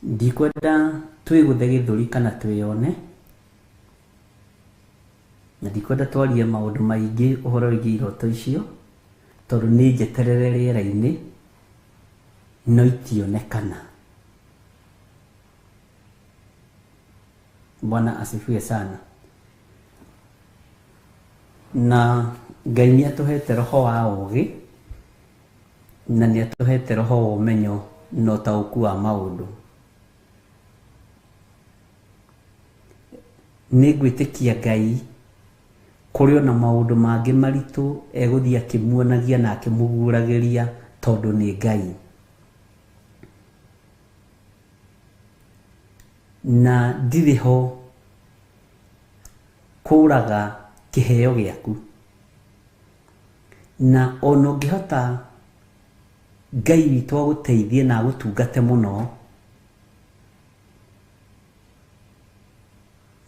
Ndikwenda twĩgũthe gĩthũri kana twĩyone, na ndikwenda twarie maũndũ maingĩ ũhoro wĩgiĩ iroto icio, tondũ nĩ njeterere rĩera-inĩ no itionekana. Bwana asifiwe sana. Na Ngai nĩ atũhete roho wa ũũgĩ, na nĩ atũhete roho wa ũmenyo na ũtaũku wa maũndũ. Nĩ ngwĩtĩkia Ngai kũrĩ ona maũndũ mangĩ maritũ egũthiĩ akĩmuonagia na akĩmũguũragĩria, tondũ nĩ Ngai. Na ndirĩ ho kũraga kĩheo gĩaku, na ona ũngĩhota Ngai witũ agũteithie na agũtungate mũno,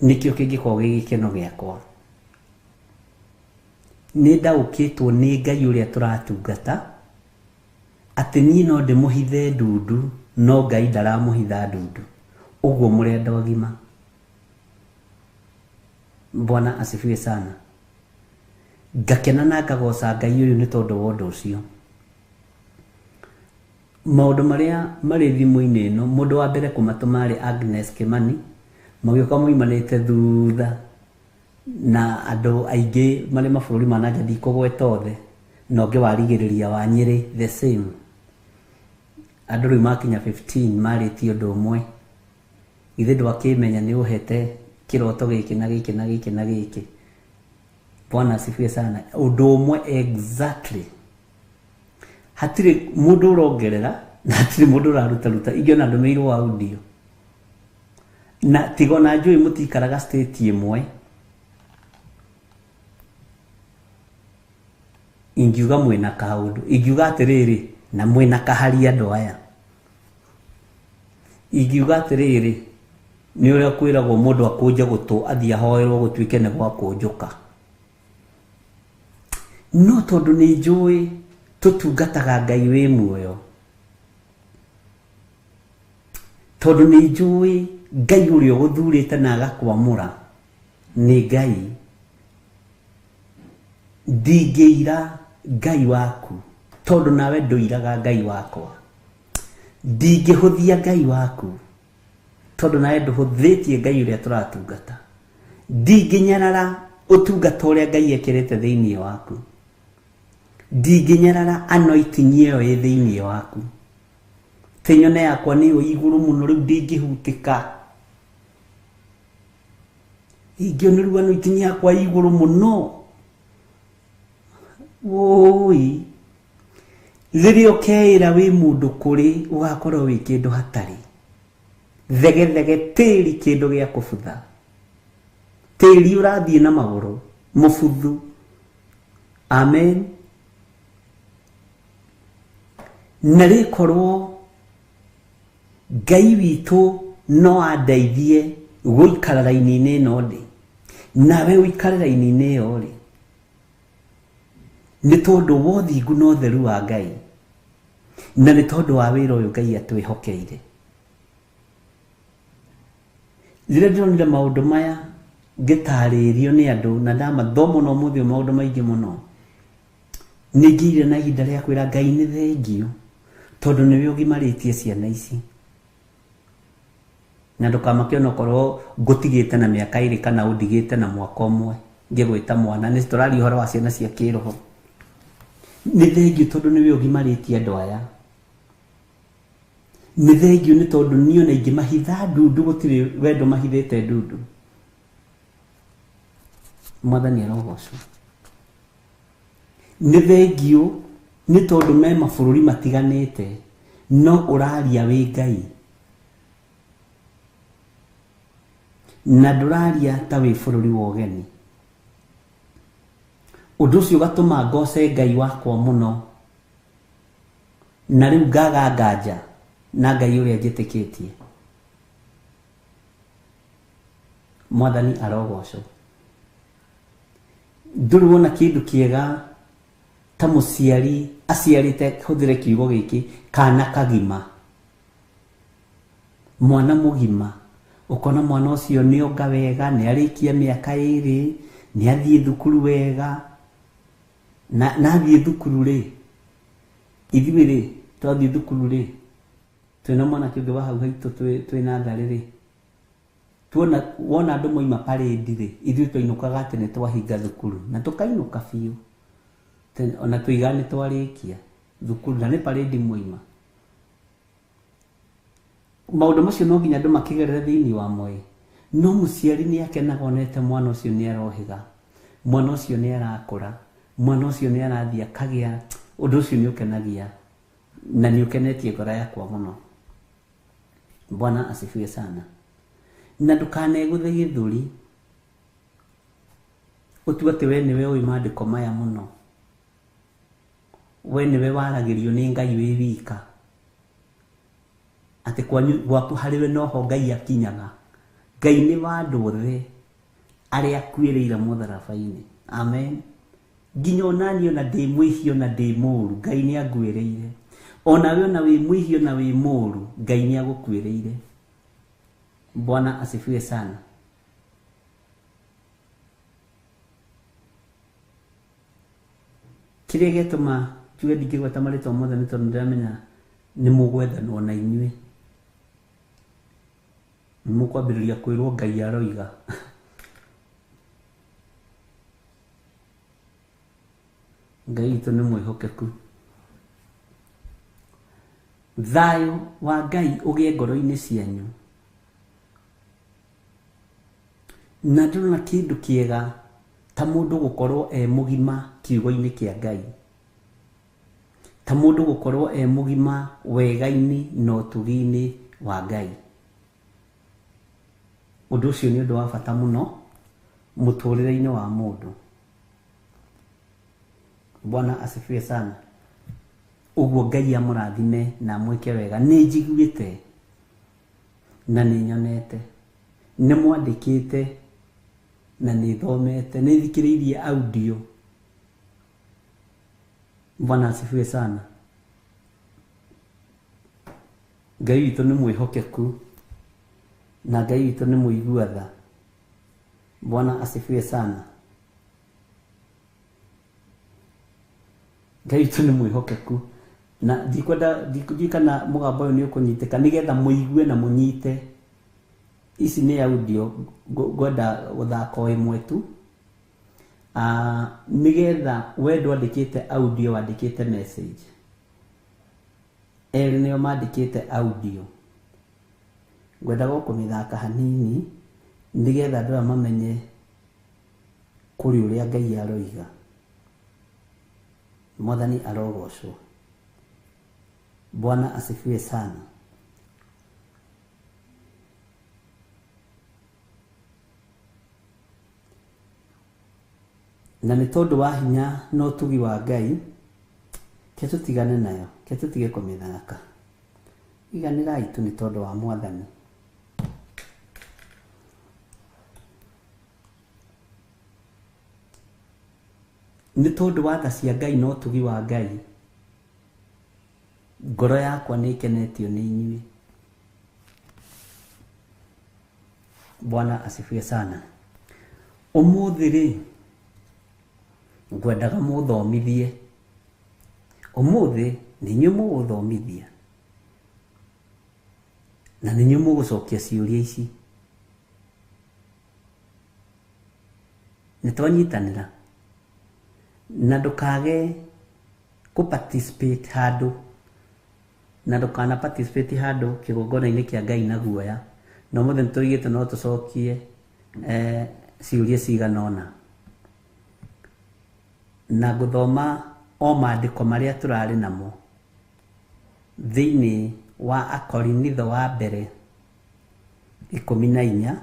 nĩkĩo kĩngĩkorwo gĩ gĩkeno gĩakwa. Nĩ ndaũkĩtwo nĩ Ngai ũrĩa tũratungata atĩ niĩ no ndĩmũhithe ndundu, no Ngai ndaramũhitha ndundu. Ũguo mũrĩ andũ agima. Bwana asifiwe sana. Ngakena na ngagoca Ngai ũyũ nĩ tondũ wa ũndũ ũcio. Maũndũ marĩa marĩ thimũ-inĩ ĩno, mũndũ wa mbere kũmatũma arĩ Agnes Kimani, magĩũka moimanĩte thutha na andũ aingĩ marĩ mabũrũri ma nanja, ndikũgweta othe, na ũngĩ warigĩrĩria wa Nyĩrĩ the same. Andũ rĩu makinya 15 marĩtie ũndũ ũmwe. Githĩ ndwakĩmenya nĩ ũhete kĩroto gĩkĩ na gĩkĩ na gĩkĩ na gĩkĩ. Bwana asifiwe sana. Ũndũ ũmwe exactly. Hatirĩ mũndũ ũrongerera na hatirĩ mũndũ ũrarutaruta. Ingĩona ndũmĩirwo audio. Na tiga ona njũĩ mũtikaraga state ĩmwe, ingiuga mwĩna kaũndũ, ingiuga atĩrĩrĩ, na mwĩna kahari andũ aya. Ingiuga atĩrĩrĩ, nĩ ũrĩa kwĩragwo mũndũ akũnje gũtũ athiĩ ahoerwo gũtuĩke nĩ gwakũnjũka. No tondũ nĩ njũĩ tũtungataga Ngai wĩ muoyo, tondũ nĩ njũĩ Ngai ũrĩa ũgũthurĩte na agakwamũra nĩ Ngai, ndingĩira Ngai waku tondũ nawe ndũiraga Ngai wakwa. Ndingĩhũthia Ngai waku tondũ nawe ndũhũthĩtie Ngai ũrĩa tũratungata. Ndingĩnyarara ũtungata ũrĩa Ngai ekĩrĩte thĩinĩ waku. Ndingĩnyarara anointing ĩyo ĩ thĩinĩ waku. Tĩ nyone yakwa nĩyo igũrũ mũno rĩu ndingĩhutĩka. Ingĩona rĩu anointing yakwa igũrũ mũno, wũi, rĩrĩa ũkeĩra wĩ mũndũ kũrĩ, ũgakorwo wĩ kĩndũ hatarĩ. Thegethege tĩri kĩndũ gĩa kũbutha, tĩri ũrathiĩ na magũrũ mũbuthu. Amen. Na rĩkorwo Ngai witũ no andeithie gũikara raini-inĩ ĩno ndĩ, nawe ũikare raini-inĩ ĩyo rĩ, nĩ tondũ wa ũthingu na ũtheru wa Ngai, na nĩ tondũ wa wĩra ũyũ Ngai atwĩhokeire. Rĩrĩa ndĩronire maũndũ maya ngĩtarĩrio nĩ andũ, na ndamathoma na ũmũthĩ maũndũ maingĩ mũno, nĩ ngĩire na ihinda rĩa kwĩra Ngai nĩ thengiũ, tondũ nĩwe ũgimarĩtie ciana ici. Na ndũkamake onokorwo ngũtigĩte na mĩaka ĩrĩ kana ũndigĩte na mwaka ũmwe ngĩgwĩta mwana, nĩ tũraria ũhoro wa ciana cia kĩroho. Nĩ thengiũ tondũ nĩwe ũgimarĩtie andũ aya. Nĩ thengiũ nĩ tondũ niĩ ona ingĩmahitha ndundu, gũtirĩ wendo mahithĩte ndundu. Mwathani arogocwo. Nĩ thengiũ Nĩ tondũ me mabũrũri matiganĩte no ũraria wĩ Ngai na ndũraria ta wĩ bũrũri wa ũgeni. Ũndũ ũcio ũgatũma ngoce Ngai wakwa mũno na rĩu ngaga nganja na Ngai ũrĩa njĩtĩkĩtie. Mwathani arogocwo. Ndũrĩ wona kĩndũ kĩega ta mũciari aciarĩte, hũthĩre kiugo gĩkĩ, kana kagima, mwana mũgima. Ũkona mwana ũcio nĩ onga wega, nĩ arĩkia mĩaka 2, nĩ athiĩ thukuru wega, na athiĩ thukuru rĩ, ithuĩ rĩ twathiĩ thukuru rĩ, twĩna mwanake ũngĩ wa hau haitũ twĩ natharĩ rĩ, tuona wona andũ moima parade rĩ, ithuĩ twainũkaga atĩ nĩ twahinga thukuru na tũkainũka biũ, ona tũiga nĩ twarĩkia thukuru na nĩ parade moima. Maũndũ macio no nginya andũ makĩgerere thĩinĩ wa moĩ, no mũciari nĩ akenaga onete mwana ũcio nĩ arohĩga, mwana ũcio nĩ arakũra, mwana ũcio nĩ arathiĩ akagĩa. Ũndũ ũcio nĩ ũkenagia na nĩ ũkenetie ngoro yakwa mũno. Bwana asifiwe sana. Na ndũkanegũthe gĩthũri ũtue atĩ we nĩwe ũĩ maandĩko maya mũno, we nĩwe waragĩrio nĩ Ngai wĩ wika, atĩ kwanyu gwaku harĩwe noho Ngai akinyaga. Ngai nĩ wa andũ othe arĩa akuĩrĩire mũtharaba-inĩ. Amen. Nginya onaniĩ ona ndĩ mwĩhia ona ndĩ mũũru, Ngai nĩ anguĩrĩire. Onawe ona wĩ mwĩhia ona wĩ mũũru, Ngai nĩ agũkuĩrĩire. Bwana asifiwe sana. Kĩrĩa gĩatũma njuge ndingĩgweta marĩtwa mothe nĩ tondũ ndĩramenya nĩ mũgwethanwo na inyuĩ, nĩ mũkwambĩrĩria kwĩrwo Ngai aroiga. Ngai witũ nĩ mwĩhokeku. Thayũ wa Ngai ũgĩe ngoro-inĩ cianyu. Na ndĩrona kĩndũ kĩega ta mũndũ gũkorwo e mũgima kiugo-inĩ kĩa Ngai, ta mũndũ gũkorwo e mũgima wega-inĩ na ũtugi-inĩ wa Ngai. Ũndũ ũcio nĩ ũndũ wa bata mũno mũtũrĩre-inĩ wa mũndũ. Bwana asifiwe sana. Ũguo Ngai amũrathime na amwĩke wega. Nĩ njiguĩte na nĩ nyonete, nĩ mwandĩkĩte na nĩ thomete, nĩ thikĩrĩirie audio. Bwana asifiwe sana. Ngai witũ nĩ mwĩhokeku na Ngai witũ nĩ mũigua tha. Bwana asifiwe sana. Ngai witũ nĩ mwĩhokeku na ndikwenda ndiririkana mũgambo ũyũ nĩ ũkũnyitĩka nĩgetha mũigue na mũnyite. Ici nĩ audio ngwenda gũthaka o ĩmwe tu, nĩgetha we ndwandĩkĩte audio wandĩkĩte message. Erĩ nĩo mandĩkĩte audio, ngwendaga kũmĩthaka hanini nĩgetha andũ aya mamenye kũrĩ ũrĩa Ngai aroiga. Mwathani arogocwo. Bwana asifiwe sana. Na nĩ tondũ wa hinya na ũtugi wa Ngai, ke tũtigane nayo, ke tũtige kũmĩthaka. Iganĩrai tu nĩ tondũ wa Mwathani. Nĩ tondũ wa tha cia Ngai na ũtugi wa Ngai, ngoro yakwa nĩ ĩkenetio nĩ inyuĩ. Bwana asifiwe sana. Ũmũthĩ rĩ, ngwendaga mũthomithie. Ũmũthĩ nĩ inyuĩ mũgũthomithia na nĩ inyuĩ mũgũcokia ciũria ici. Nĩ twanyitanĩra na ndũkage kũ participate handũ, na ndũkana participate handũ kĩgongona-inĩ kĩa Ngai na guoya. Na ũmũthĩ nĩ tũigĩte no tũcokie ciũria cigana ũna. Na ngũthoma o maandĩko marĩa tũrarĩ namo thĩinĩ wa Akorinitho wa mbere 14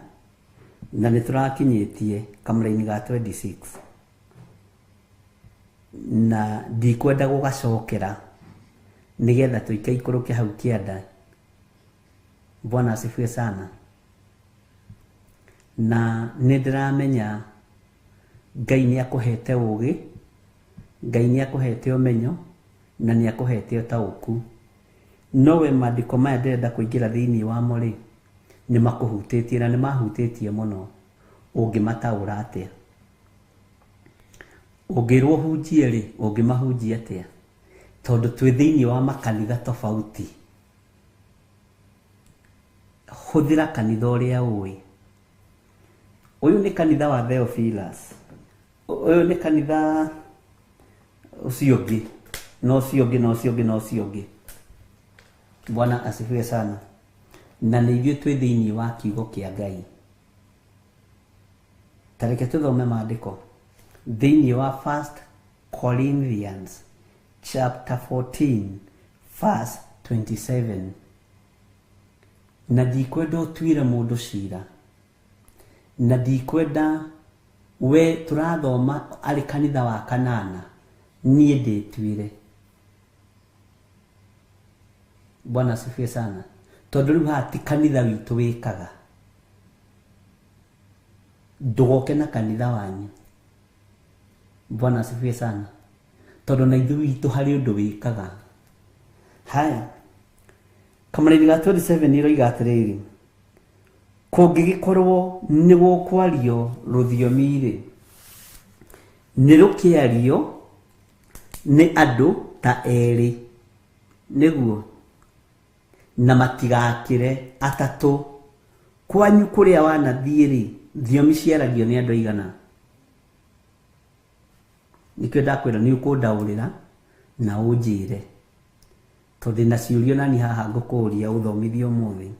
na nĩ tũrakinyĩtie kamũraini ga 26 na ndikwenda gũgacokera nĩgetha tũikaikũrũke hau kĩanda. Bwana asifiwe sana. Na nĩ ndĩramenya Ngai nĩ akũhete ũũgĩ, Ngai nĩ akũhete ũmenyo na nĩ akũhete ũtaũku. Nowe maandĩko maya ndĩrenda kũingĩra thĩinĩ wamo rĩ, nĩ makũhutĩtie na nĩ mahutĩtie mũno. Ũngĩmataũra atĩa? Ũngĩrwo hunjie rĩ, ũngĩmahunjia atĩa? Tondũ twĩ thĩinĩ wa makanitha tofauti. Hũthĩra kanitha ũrĩa ũĩ. Ũyũ nĩ kanitha wa Theophilus, ũyũ nĩ kanitha ũcio ũngĩ, na ũcio ũngĩ, na ũcio ũngĩ, na ũcio ũngĩ. Bwana asifiwe sana. Na nĩ ithuĩ twĩ thĩinĩ wa kiugo kĩa Ngai. Ta reke tũthome maandĩko thĩinĩ wa 1 Corinthians chapter 14 verse 27. Na ndikwenda ũtuĩre mũndũ cira, na ndikwenda we tũrathoma arĩ kanitha wa kanana, niĩ ndĩtuĩre. Bwana asifiwe sana. Tondũ rĩu haha ti kanitha witũ wĩkaga, ndũgoke na kanitha wanyu. Bwana asifiwe sana. Tondũ na ithuĩ witũ harĩ ũndũ wĩkaga. Haya, kamũraini ga 27 iroiga atĩrĩrĩ, kũngĩgĩkorwo nĩ gũkwario rũthiomi rĩ, nĩ rũkĩario nĩ andũ ta erĩ, nĩguo, na matigakĩre atatũ. Kwanyu kũrĩa wanathiĩ rĩ, thiomi ciaragio nĩ andũ aigana? Nĩkĩo ndakwĩra nĩ ũkũndaũrĩra na ũnjĩre, tondũ na ciũria nani haha ngũkũũria ũthomithie ũmũthĩ.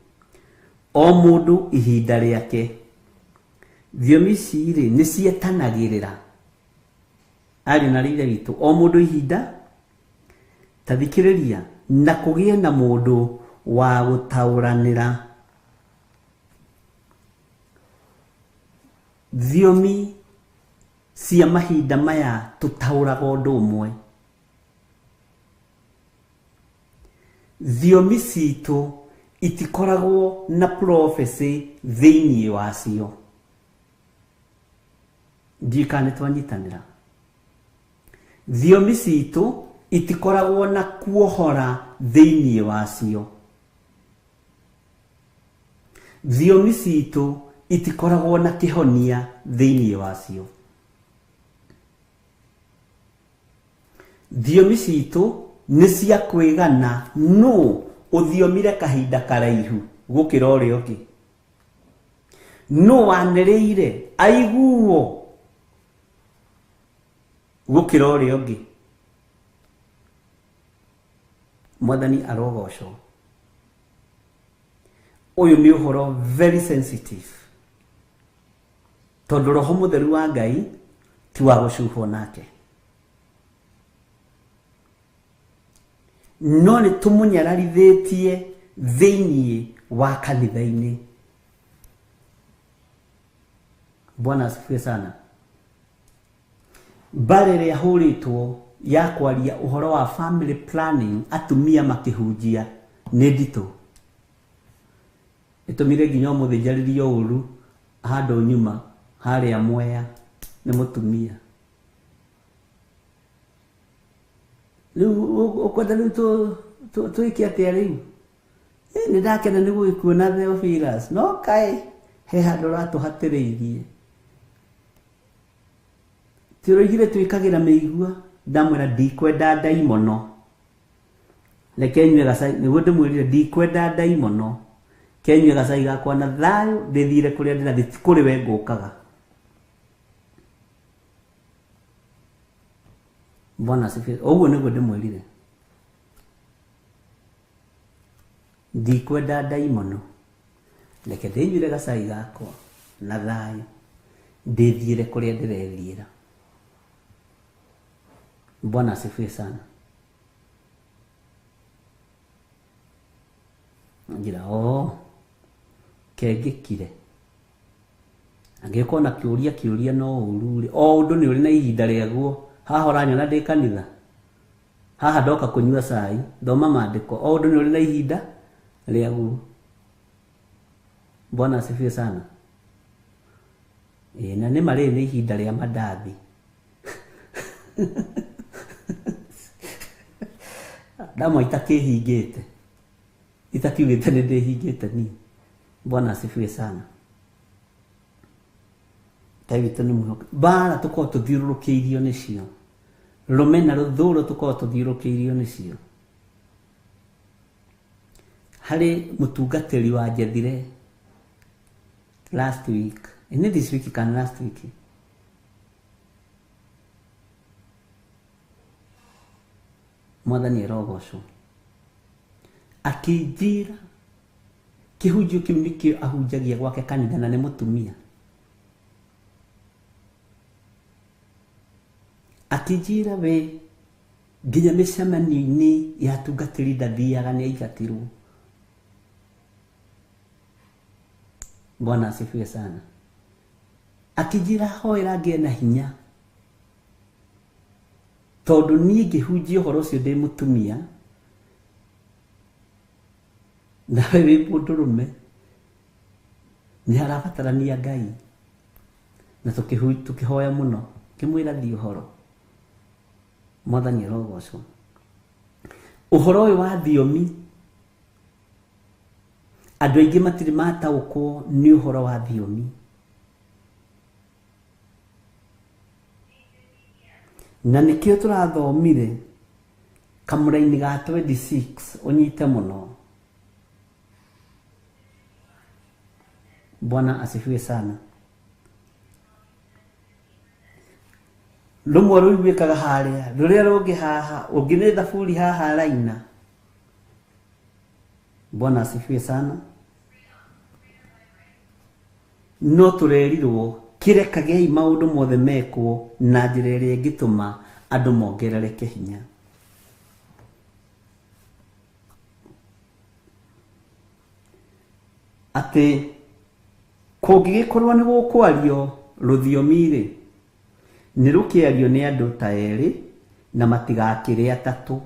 O mũndũ ihinda rĩake. Thiomi ici rĩ, nĩ cietanagĩrĩra. Ariũ na ithe witũ, o mũndũ ihinda, ta thikĩrĩria, na kũgĩe na mũndũ wa gũtaũranĩra. Thiomi cia mahinda maya tũtaũraga ũndũ ũmwe. Thiomi citũ itikoragwo na prophecy thĩinĩ wacio. Ndiũĩ kana nĩ twanyitanĩra. Thiomi citũ itikoragwo na kuohora thĩinĩ wacio. Thiomi citũ itikoragwo na kĩhonia thĩinĩ wacio. Thiomi citũ nĩ cia kwĩgana nũ ũthiomire kahinda karaihu gũkĩra ũrĩa ũngĩ, nũ wanĩrĩire aiguo gũkĩra ũrĩa ũngĩ. Mwathani arogocwo. Ũyũ nĩ ũhoro very sensitive, tondũ Roho Mũtheru wa Ngai ti wa gũcuhwo nake. No nĩ tũmũnyararithĩtie thĩinĩ wa kanitha-inĩ. Bwana asifiwe sana. Mbara ĩrĩa hũrĩtwo ya kwaria ũhoro wa family planning atumia makĩhunjia nĩ nditũ. Ĩtũmire nginya ũmũthĩ njarĩrio ũru handũ nyuma harĩa Mwea nĩ mũtumia. Rĩu ũkwenda rĩu twĩke atĩa rĩu? Nĩ ndakena nĩ gũgĩkuona Theophilus, no kaĩ he handũ ũratũhatĩrĩirie. Tũroigire twĩkagĩra mĩigua, ndamwĩra ndikwenda ndaimono. Reke nyue gacai, nĩguo ndĩmwĩrire ndikwenda ndaimono. Kenyue gacai gakwa na thayũ ndĩthire kũrĩa ndĩrathiĩ, ti kũrĩ we ngũkaga. Bwana asifiwe. Ũguo nĩguo ndĩmwĩrire. Ndikwenda ndaimono. Reke ndĩnyuire gacai gakwa na thayũ ndĩthiĩre kũrĩa ndĩrethiĩra. Bwana asifiwe sana. Njira o kengĩkire angĩkorwo na kĩũria kĩũria no ũru rĩ, o ũndũ nĩ ũrĩ na ihinda rĩaguo. Haha ũranyona ndĩ kanitha, haha ndoka kũnyua cai, thoma maandĩko, o ũndũ nĩ ũrĩ na ihinda rĩaguo. Bwana asifiwe sana. Ĩĩ, na nĩ marĩ nĩ ihinda rĩa mandathi. Ndamwa itakĩhingĩte, itakiugĩte nĩ ndĩhingĩte niĩ. Bwana asifiwe sana. Ngai witũ nĩ mwĩhokeku. Mbara tũkoragwo tũthiũrũrũkĩirio nĩcio, rũmena rũthũro tũkoragwo tũthiũrũrũkĩirio nĩcio. Harĩ mũtungatĩri wa njethire last week, nĩ this week kana last week, Mwathani arogocwo, akĩnjĩra kĩhunjio kĩu nĩkĩo ahunjagia gwake kanitha, na nĩ mũtumia. Akĩnjĩra we nginya mĩcemanio-inĩ ya atungatĩri ndathiaga, nĩ aingatirwo. Bwana asifiwe sana. Akĩnjĩra hoera ngĩe na hinya, tondũ niĩ ngĩhunjia ũhoro ũcio ndĩ mũtumia, nawe wĩ mũndũrũme, nĩ harabatarania Ngai. Na tũkĩhoya mũno, ngĩmwĩra thiĩ ũhoro. Mwathani arogocwo. Ũhoro ũyũ wa thiomi, andũ aingĩ matirĩ mataũkwo nĩ ũhoro wa thiomi. Na nĩkĩo tũrathomire kamũra-inĩ ga 26, ũnyite mũno. Bwana asifiwe sana. Rũmwe rũiguĩkaga harĩa, rũrĩa rũngĩ haha, ũngĩ nĩ thaburi haha raina. Bwana asifiwe sana. No tũrerirwo kĩrekagei maũndũ mothe mekwo na njĩra ĩrĩa ĩngĩtũma andũ mongerereke hinya. Atĩ kũngĩgĩkorwo nĩ gũkwario rũthiomi-rĩ, nĩ rũkĩario nĩ andũ ta erĩ na matigakĩre atatũ,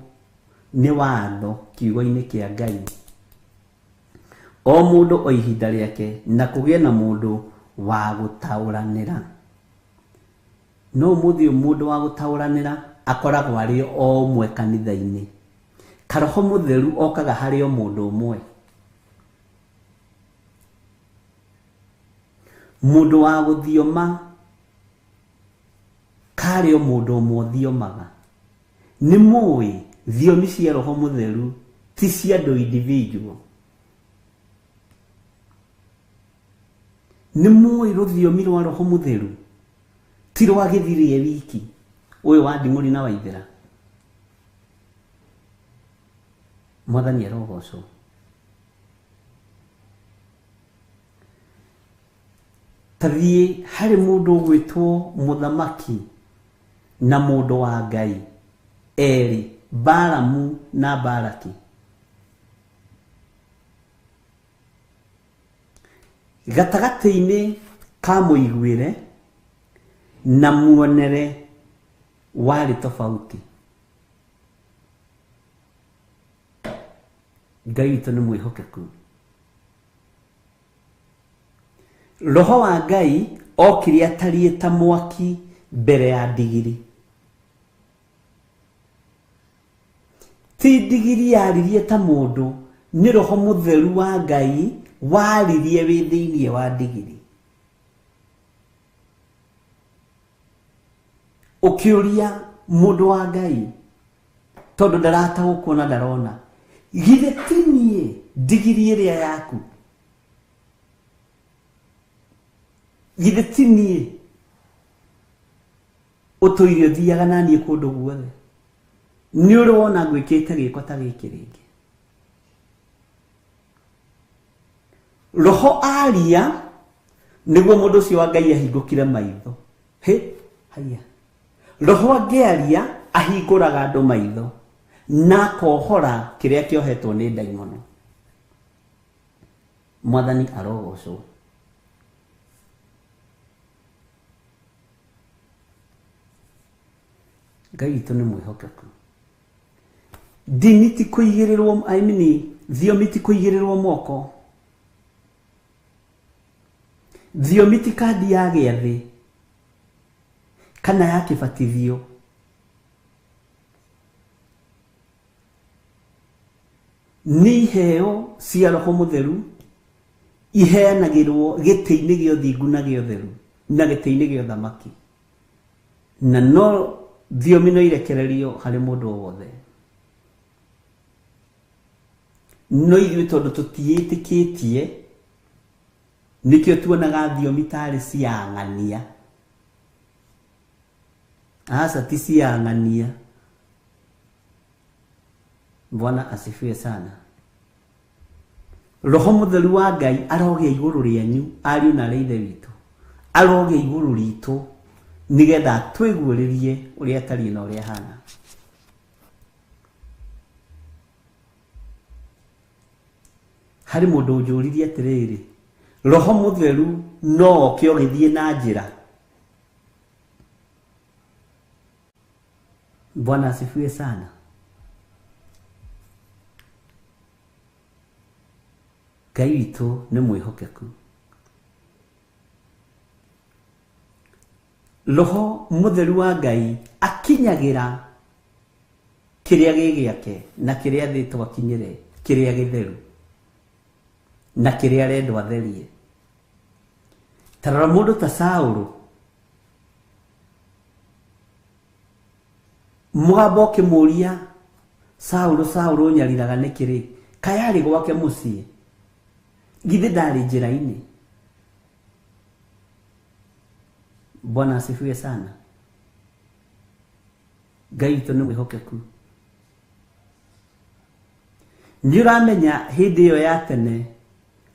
nĩ watho kiugo-inĩ kĩa Ngai. O mũndũ o ihinda rĩake, na kũgĩe na mũndũ wa gũtaũranĩra. No ũmũthĩ ũyũ mũndũ wa gũtaũranĩra akoragwo arĩ o ũmwe kanitha-inĩ. Karoho mũtheru okaga harĩ o mũndũ ũmwe. Mũndũ wa gũthioma karĩ o mũndũ ũmwe ũthiomaga. Nĩ mũĩ thiomi cia roho mũtheru ti cia andũ individual. Nĩ mũĩ rũthiomi rwa roho mũtheru ti rwa gĩthirie wiki, ũyũ wa nding'ũri na waithĩra. Mwathani arogocwo. Ta thiĩ harĩ mũndũ ũgwĩtwo mũthamaki na mũndũ wa Ngai erĩ, Balamu na Balaki. Gatagatĩ-inĩ ka mũiguĩre na muonere warĩ tofauti. Ngai witũ nĩ mwĩhokeku. Roho wa Ngai okire atariĩ ta mwaki mbere ya ndigiri. Ti ndigiri yaririe ta mũndũ, nĩ roho mũtheru wa Ngai waririe wĩ thĩinĩ wa ndigiri. Ũkĩũria mũndũ wa Ngai, tondũ ndarataũkwo na ndarona, githĩ ti niĩ ndigiri ĩrĩa yaku? Githĩ ti niĩ ũtũire ũthiaga na niĩ kũndũ guothe? Nĩ ũrĩ wona ngwĩkĩte gĩko ta gĩkĩ rĩngĩ? Roho aria nĩguo mũndũ ũcio wa Ngai ahingũkire maitho. Hĩ, haiya. Roho angĩaria Ahingũraga andũ maitho na akohora kĩrĩa kĩohetwo nĩ ndaimono. Mwathani arogocwo. Ngai witũ nĩ mwĩhokeku. Ndini ti kũigĩrĩrwo, I mean, thiomi ti kũigĩrĩrwo moko. Thiomi ti kandi ya gĩathĩ kana ya kĩbatithio. Nĩ iheo cia Roho Mũtheru iheanagĩrwo gĩtĩ-inĩ gĩa ũthingu na gĩa ũtheru na gĩtĩ-inĩ gĩa ũthamaki, na no thiomi no irekererio harĩ mũndũ o wothe. No ithuĩ tondũ tũtiĩtĩkĩtie, nĩkĩo tuonaga thiomi tarĩ cia ng'ania. Aca ti cia ng'ania. Bwana asifiwe sana. Roho Mũtheru wa Ngai arogĩa igũrũ rĩanyu ariũ na arĩa ithe witũ, arogĩa igũrũ ritũ nĩgetha atwĩguũrĩrie ũrĩa atariĩ na ũrĩa ahana. Harĩ mũndũ ũnjũririe atĩrĩrĩ, Roho Mũtheru no oke ũgĩthiĩ na njĩra? Bwana asifiwe sana. Ngai witũ nĩ mwĩhokeku. Roho Mũtheru wa Ngai akinyagĩra kĩrĩa gĩ gĩake na kĩrĩa athĩtwo akinyĩre, kĩrĩa gĩtheru na kĩrĩa arendwo atherie. Ta rora mũndũ ta Saũlũ, mũgambo ũkĩmũũria, Saũlũ, Saũlũ, ũnyariraga nĩkĩ rĩ? Kaĩ arĩ gwake mũciĩ? Githĩ ndarĩ njĩra-inĩ? Bwana asifiwe sana. Ngai witũ nĩ mwĩhokeku. Nĩ ũramenya hĩndĩ ĩyo ya tene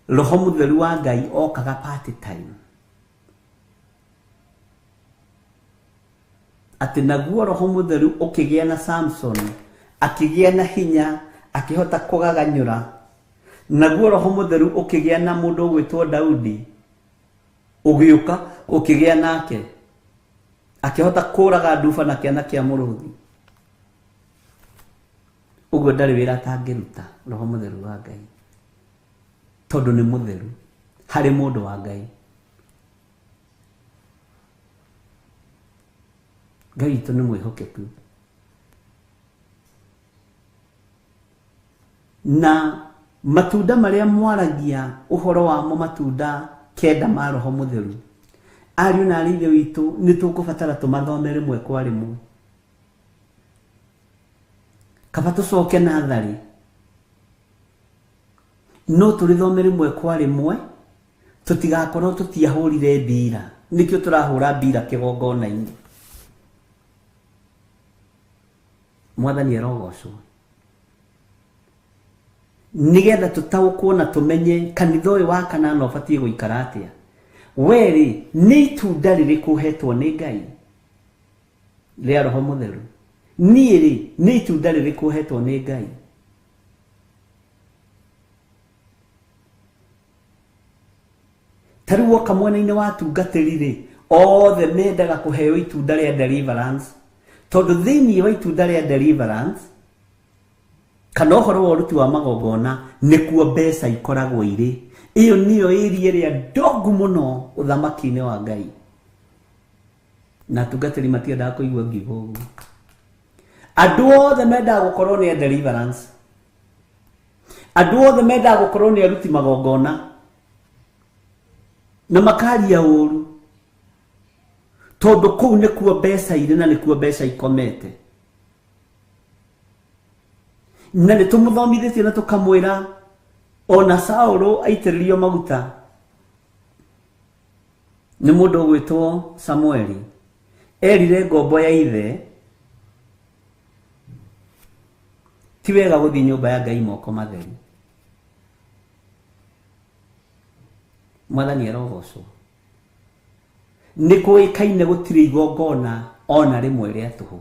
Roho Mũtheru wa Ngai okaga party time, atĩ naguo Roho Mũtheru ũkĩgĩa na Samson, akĩgĩa na hinya, akĩhota kũgaganyũra. Naguo Roho Mũtheru ũkĩgĩa na mũndũ ũgwĩtwo Daudi, ũgĩũka ũkĩgĩa nake, akĩhota kũraga nduba na kĩana kĩa mũrũthi. Ũguo ndarĩ wĩra atangĩruta Roho Mũtheru wa Ngai, tondũ nĩ mũtheru harĩ mũndũ wa Ngai. Ngai witũ nĩ mwĩhokeku. Na matunda marĩa mwaragia ũhoro wamo, matunda 9 ma Roho Mũtheru, ariũ na arĩ ithe witũ, nĩ tũkũbatara tũmathome rĩmwe kwa rĩmwe. Kaba tũcoke natharĩ, no tũrĩthome rĩmwe kwa rĩmwe, tũtigakorwo tũtiahũrire mbira. Nĩkĩo tũrahũra mbira kĩgongona-inĩ. Mwathani arogocwo. Nĩgetha tũtaũkwo na tũmenye kanitha ũyũ wa kanana ũbatiĩ gũikara atĩa. Werĩ, nĩ itunda rĩrĩkũ ũhetwo nĩ Ngai rĩa Roho Mũtheru? Niĩ rĩ, nĩ itunda rĩrĩkũ ũhetwo nĩ Ngai? Ta rĩu woka mwena-inĩ wa atungatĩri rĩ, othe mendaga kũheo itunda rĩa deliverance, tondũ thĩinĩ wa itunda rĩa deliverance kana ũhoro wa ũruti wa magongona nĩkuo mbeca ikoragwo irĩ. Ĩyo nĩyo ĩria ĩrĩa ndongu mũno ũthamaki-inĩ wa Ngai. Na atungatĩri matiendaga kũigua ngiuga ũguo. Andũ othe mendaga gũkorwo nĩ a deliverance, andũ othe mendaga gũkorwo nĩ aruti magongona, na makaria ũru, tondũ kũu nĩkuo mbeca irĩ na nĩkuo mbeca ikomete. Na nĩ tũmũthomithĩtie na tũkamwĩra ona Saũlũ aitĩrĩrio maguta nĩ mũndũ ũgwĩtwo Samueli, erire ngombo ya ithe, ti wega gũthiĩ nyũmba ya Ngai moko matheri. Mwathani arogocwo. Nĩ kũĩkaine gũtirĩ igongona ona rĩmwe rĩa tũhũ.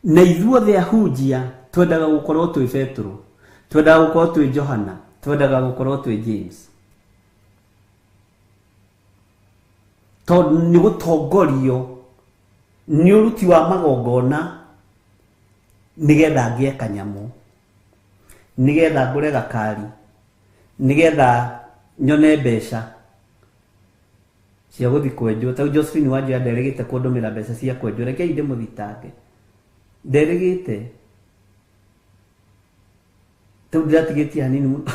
Na ithuothe ahunjia twendaga gukorwo twi Petro, twendaga gukorwo twi Johana, twendaga gukorwo twi James. Tondu ni gutongorio ni uruti wa magongona nigetha ngie kanyamu, nigetha ngure gakari, nigetha nyone mbeca cia guthi kwenjwo. Ta Josephine Wanjoya nderegite kundumira mbeca cia kwenjwo, reke inde muthitange nderegite tu ndiratigĩtie hanini mũno.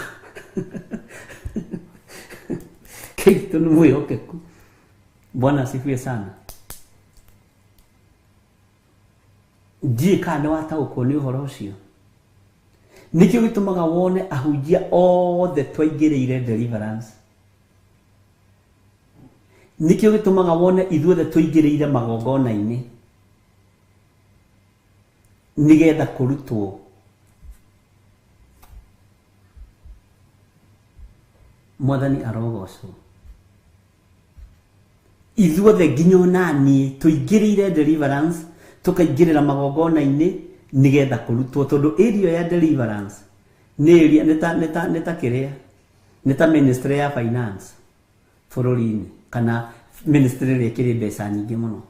Kristo nĩ mwĩhokeku. Bwana asifiwe sana. Ndiĩ kana nĩ wataũkwo nĩ ũhoro ũcio. Nĩkĩo gĩtũmaga wone ahunjia othe twaingĩrĩire deliverance. Nĩkĩo gĩtũmaga wone ithuothe tũingĩrĩire magongona-inĩ nĩgetha kũrutwo. Mwathani arogocwo. Ithuothe nginya ona niĩ tũingĩrĩire deliverance, tukaingĩrĩra magongona-inĩ nĩgetha kũrutwo, tondũ area ya deliverance nĩ area nĩ ta kĩrĩa nĩ ta ministry ya finance bũrũri-inĩ, kana ministry ĩrĩa ĩkĩrĩ mbeca nyingĩ mũno.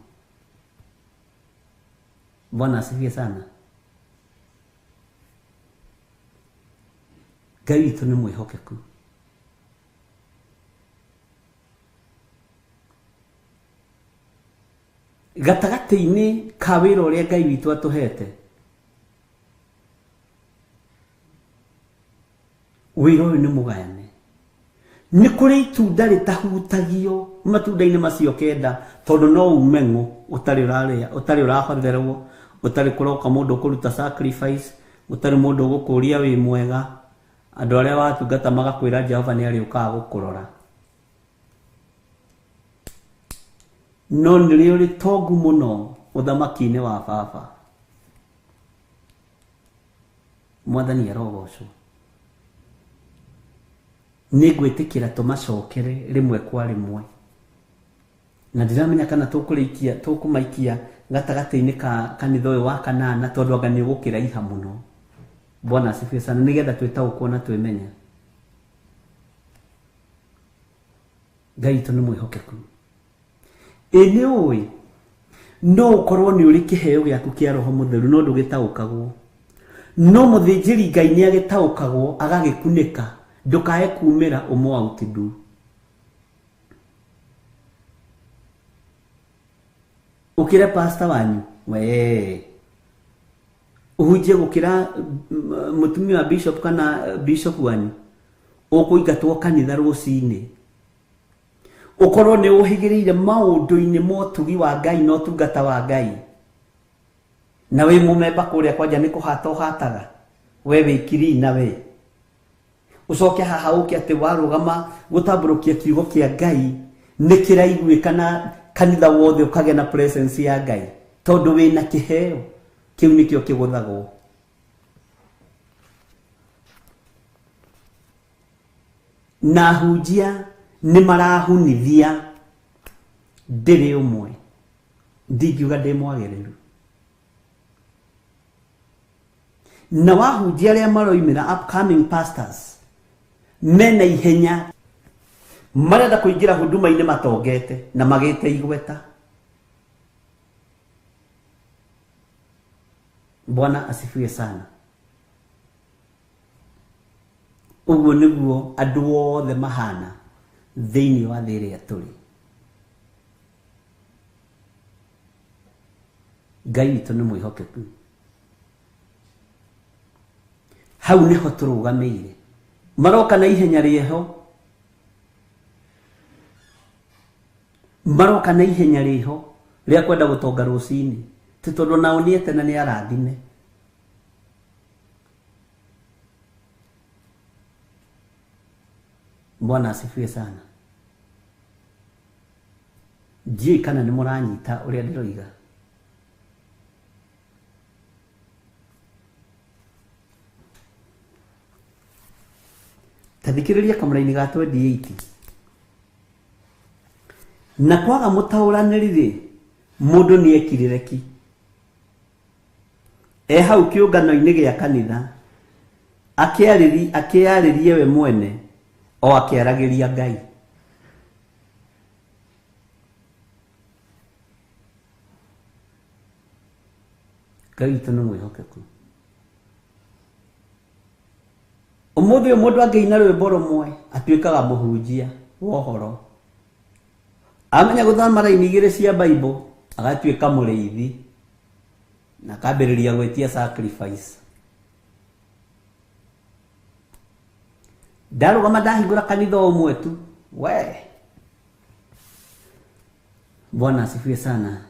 Bwana asifiwe sana. Ngai witũ nĩ mwĩhokeku. Gatagatĩ-inĩ ka wĩra ũrĩa Ngai witũ atũhete, wĩra ũyũ nĩ mũgayane. Nĩ kũrĩ itunda rĩtahutagio matunda-inĩ macio kenda, tondũ no ume ng'ũ ũtarĩ ũrarĩa, ũtarĩ ũrahotherwo, ũtarĩ kũroka mũndũ ũkũruta sacrifice, ũtarĩ mũndũ ũgũkũria wĩ mwega, andũ arĩa watungata magakwĩra Jehova nĩ arĩũkaga gũkũrora. No nĩrĩo rĩtongu mũno ũthamaki-inĩ wa baba. Mwathani arogocwo. Nĩ ngwĩtĩkĩra tũmacokere rĩmwe kwa rĩmwe, na ndiramenya kana tũkũrĩkia tũkũmaikia gatagatĩ-inĩ ka kanitha ũyũ wa kanana, tondũ anga nĩ ũgũkĩraiha mũno. Bwana asifiwe sana. Nĩgetha twĩtaũkwo na twĩmenye Ngai witũ nĩ mwĩhokeku. Ĩ nĩ ũĩ no ũkorwo nĩ ũrĩ kĩheo gĩaku kĩa Roho Mũtheru no ndũgĩtaũkagwo, no mũthĩnjĩri Ngai nĩ agĩtaũkagwo agagĩkunĩka, ndũkae kumĩra ũmũ outdo. Ũkĩre pastor wanyu we ũhunjie gũkĩra mũtumia wa bishop kana bishop wanyu, ũkũingatwo kanitha rũcinĩ. Ũkorwo nĩ ũhĩgĩrĩire maũndũ-inĩ ma ũtugi wa Ngai na ũtungata wa Ngai, na wĩ mũmemba kũrĩa kwanja nĩ kũhata ũhataga, we wĩ kirina we, ũcoke haha ũke atĩ warũgama gũtambũrũkia kiugo kĩa Ngai nĩ kĩraiguĩka na kanitha wothe ũkagĩa na presence ya Ngai, tondũ wĩna kĩheo kĩu nĩkĩo kĩgũthagwo. Na ahunjia nĩ marahunithia. Ndĩrĩ ũmwe, ndingiuga ndĩ mwagĩrĩru. Na wahunjia arĩa maroimĩra upcoming pastors mena ihenya, marenda kũingĩra huduma-inĩ matongete na magĩte igweta. Bwana asifiwe sana. Ũguo nĩguo andũ othe mahana thĩinĩ wa thĩ ĩrĩa tũrĩ. Ngai witũ nĩ mwĩhokeku. Hau nĩho tũrũgamĩire. Maroka na ihenya rĩho, maroka na ihenya rĩho rĩa kwenda gũtonga rũcinĩ, ti tondũ nao nĩ ete na nĩ arathime. Bwana asifiwe sana. Ndiũĩ kana nĩ mũranyita ũrĩa ndĩroiga. Ta thikĩrĩria kamũraini ga 28. Na kwaga mũtaũranĩri rĩ, mũndũ nĩ ekirĩre ki. E hau kĩũngano-inĩ gĩa kanitha akĩarĩrie we mwene o akĩaragĩria Ngai. Ngai witũ nĩ mwĩhokeku. Ũmũthĩ ũyũ mũndũ angĩina rwĩmbo rũmwe atuĩkaga mũhunjia wa ũhoro. Amenya gũthoma raini igĩrĩ cia Bible agatuĩka mũrĩithi na akambĩrĩria gwĩtia sacrifice. Ndarũgama ndahingũra kanitha ũmwe tu we. Bwana asifiwe sana.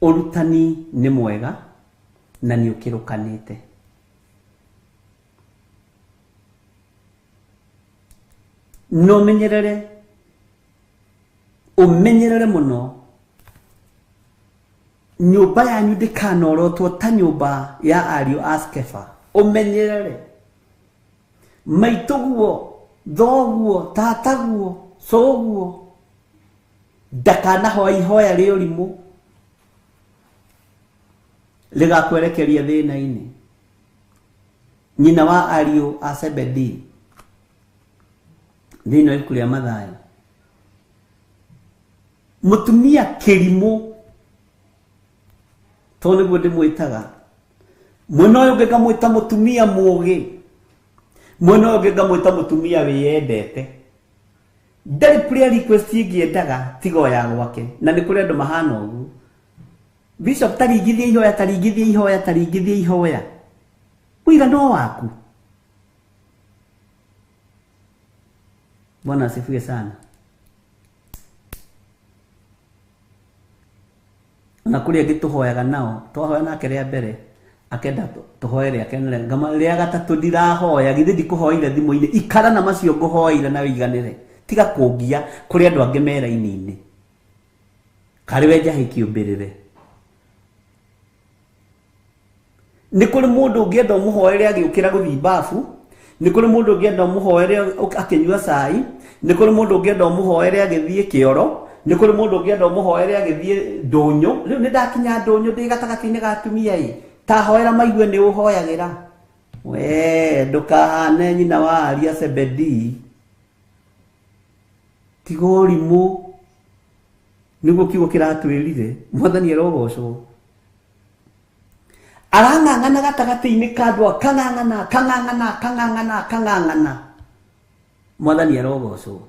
Ũrutani nĩ mwega na nĩ ũkĩrũkanĩte. No menyerere, ũmenyerere mũno nyũmba yanyu ndĩkanorotwo ta nyũmba ya ariũ a Skefa. Ũmenyerere maitũguo, thoguo, tataguo, cũguo ndakanahoe ihoya rĩa ũrimũ rĩgakwerekeria thĩna-inĩ. Nyina wa ariũ a Zebedee thĩinĩ wa ibuku rĩa Mathayo, mũtumia kĩrimũ tondũ nĩguo ndĩmwĩtaga, mwena ũyũ ũngĩ ngamwĩta mũtumia mũũgĩ, mwena ũyũ ũngĩ ngamwĩta mũtumia wĩyendete. Ndarĩ prayer request ĩngĩendaga tiga o ya gwake, na nĩ kũrĩ andũ mahana ũguo. Bishop taringithia ihoya, taringithia ihoya, taringithia ihoya, wĩra no waku. Bwana asifiwe sana. Na kũrĩ angĩ tũhoyaga nao, twahoya nake rĩa mbere akenda tũhoe rĩa kerĩ, ngama rĩa gatatũ ndirahoya, githĩ ndikũhoire thimũ-inĩ, ikara na macio ngũhoeire na wĩiganĩre, tiga kũngia kũrĩ andũ angĩ me raini-inĩ. Karĩ we njahĩ kĩũmbĩrĩre. Nĩ kũrĩ mũndũ ũngĩenda ũmũhoere agĩũkĩra gũthiĩ bafu, nĩ kũrĩ mũndũ ũngĩenda ũmũhoere akĩnyua cai, nĩ kũrĩ mũndũ ũngĩenda ũmũhoere agĩthiĩ kĩoro, nĩ kũrĩ mũndũ ũngĩenda ũmũhoere agĩthiĩ ndũnyũ. Rĩu nĩ ndakinya ndũnyũ ndĩ gatagatĩ-inĩ ga atumia ĩ, ta hoera maigue nĩ ũhoyagĩra. We ndũkahane nyina wa ariũ a Zebedee, tiga ũrimũ. Nĩguo kiugo kĩratwĩrire. Mwathani arogocwo. Arang'ang'ana gatagatĩ-inĩ ka andũ, akang'ang'ana, akang'ang'ana, akang'ang'ana, akang'ang'ana. Mwathani arogocwo.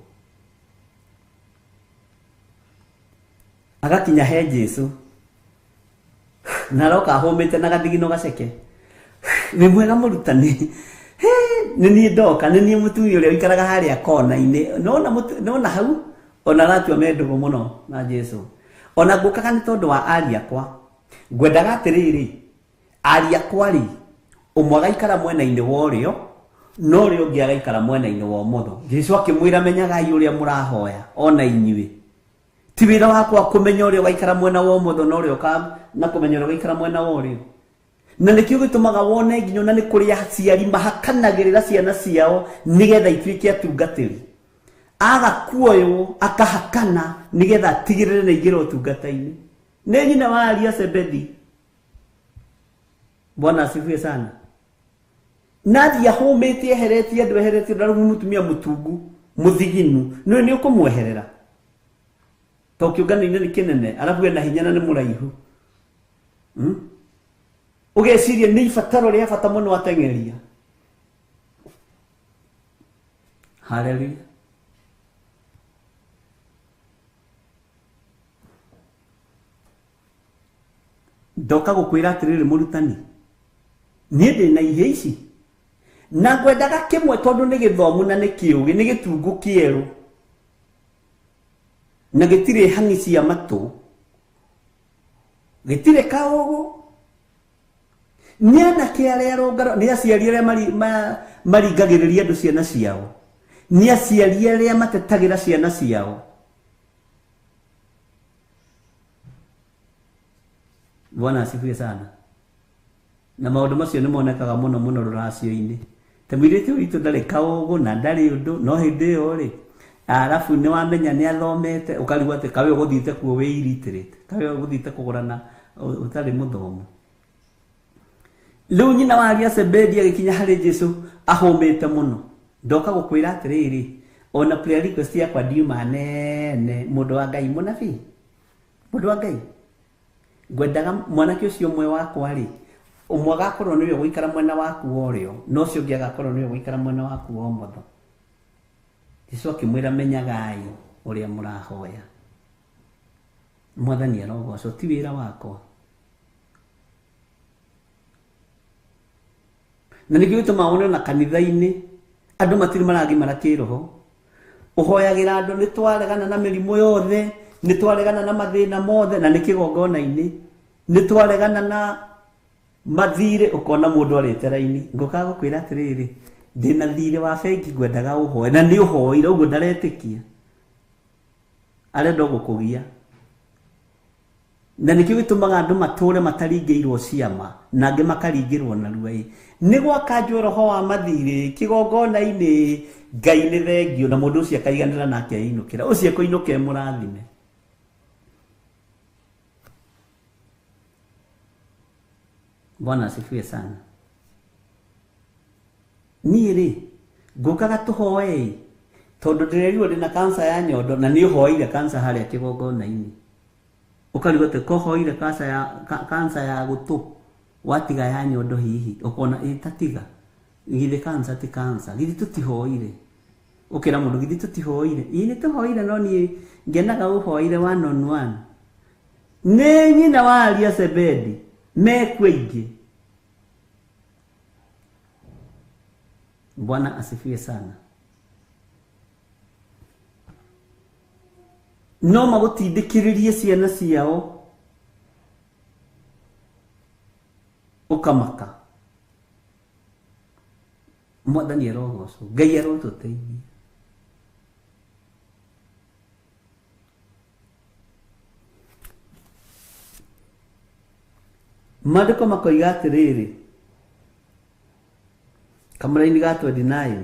Agakinya he Jesũ na aroka ahũmĩte na gathigino gaceke. Wĩ mwega mũrutani. Nĩ niĩ ndoka, nĩ niĩ mũtumia ũrĩa ũikaraga harĩa kona-inĩ. Nona hau ona aratua me ndũgũ mũno na Jesũ. Ona ngũkaga nĩ tondũ wa ariũ akwa. Ngwendaga atĩrĩrĩ, ariũ akwa rĩ, ũmwe agaikara mwena-inĩ wa ũrĩo, na ũrĩa ũngĩ agaikara mwena-inĩ wa ũmotho. Jesũ akĩmwĩra, menyagai ũrĩa mũrahoya ona inyuĩ. Ti wĩra wakwa kũmenya ũrĩa ũgaikara mwena wa ũmotho na ũrĩa ũka na kũmenya ũrĩa ũgaikara mwena wa ũrĩo. Na nĩkĩo gĩtũmaga wone nginya ona nĩ kũrĩ aciari mahakanagĩrĩra ciana ciao nĩgetha ituĩke atungatĩri. Aga kuoywo akahakana nĩgetha atigĩrĩre nĩ aingĩra ũtungata-inĩ. Nĩ nyina wa ariũ a Zebedee. Bwana asifiwe sana. Nathiĩ ahũmĩte eheretie andũ, eheretie andũ, arĩ mũtumia mũtungu mũthiginu, nĩwe nĩ ũkũmweherera tondũ kĩũngano-inĩ nĩ kĩnene, arabu ena hinya na nĩ mũraihu. Ũgeciria nĩ ibataro rĩa bata mũno ateng'eria. Haleluya. Ndoka gũkwĩra atĩrĩrĩ mũrutani, niĩ ndĩ na ihĩ ici na ngwendaga kĩmwe tondũ nĩ gĩthomu na nĩ kĩũgĩ, nĩ gĩtungu kĩerũ na gĩtirĩ hang'i cia matũ, gĩtirĩ kaũgũ. Nĩ anake arĩa rũngano, nĩ aciari arĩa maringagĩrĩria andũ ciana ciao, nĩ aciari arĩa matetagĩra ciana ciao. Bwana asifiwe sana. Na maũndũ macio nĩ monekaga mũno mũno rũracio-inĩ. Ta mũirĩtu witũ ndarĩ kaũgũ na ndarĩ ũndũ, no hĩndĩ ĩyo rĩ, arabu nĩ wamenya nĩ athomete, ũkarigwo atĩ kawe ũgũthiĩte kuo wĩ illiterate, kawe ũgũthiĩte kũgũrana Ũtarĩ mũthomu. Rĩu nyina wa aria Zebedi agĩkinya harĩ Jesu ahũmĩte mũno. Ndoka gũkwĩra atĩrĩrĩ, ona prayer request yakwa ndiuma nene, mũndũ wa Ngai mũnabii, mũndũ wa Ngai, ngwendaga mwanake ũcio ũmwe wakwa rĩ, ũmwe agakorwo nĩwe ũgũikara mwena waku wa ũrĩo, na ũcio ũngĩ agakorwo nĩwe ũgũikara mwena waku wa ũmotho. Jesu akĩmwĩra, menyagai ũrĩa mũrahoya. Mwathani arogocwo, ti wĩra wakwa. Na nĩkĩo gĩtũmaga wone ona kanitha-inĩ andũ matirĩ maragimara kĩroho. Ũhoyagĩra andũ nĩ twaregana na mĩrimũ yothe, nĩ twaregana na mathĩna mothe, na nĩ kĩgongona-inĩ, nĩ twaregana na mathirĩ, ũkona mũndũ arĩte raini. Ngũkaga gũkwĩra atĩrĩrĩ, ndĩna thirĩ wa bengi ngwendaga ũhoe, na nĩ ũhoire, ũguo ndaretĩkia, arenda gũkũgia. Na nĩkĩo gĩtũmaga andũ matũre mataringĩirwo ciama, na angĩ makaringĩrwo narua. Ĩ nĩ gwakanjwo roho wa mathirĩ kĩgongona-inĩ, Ngai nĩ thengio, na mũndũ ũcio akaiganĩra nake ainũkĩra, ũcio ekũinũka e mũrathime. Bwana asifiwe sana. Niĩ rĩ, ngũkaga tũhoe tondũ ndĩrerirwo ndĩna kansa ya nyondo, na nĩ ũhoeire kansa harĩa kĩgongona-inĩ. Ũkarigwo atĩ kohoire kansa ya gũtũ, watiga ya nyondo hihi, ũkona ĩ tatiga, githĩ kansa ti kansa, githĩ tũtihoire. Ũkĩra mũndũ githĩ tũtihoire, ĩ nĩ tũhoire, no niĩ ngenaga ũhoire one on one. Nĩ nyina wa aria Zebedi mekuo aingĩ. Bwana asifiwe sana. No magũtindĩkĩrĩrie ciana ciao ũkamaka. Mwathani arogocwo, Ngai arotũteithia. Maandĩko makoiga atĩrĩrĩ, kamũraini ga 29.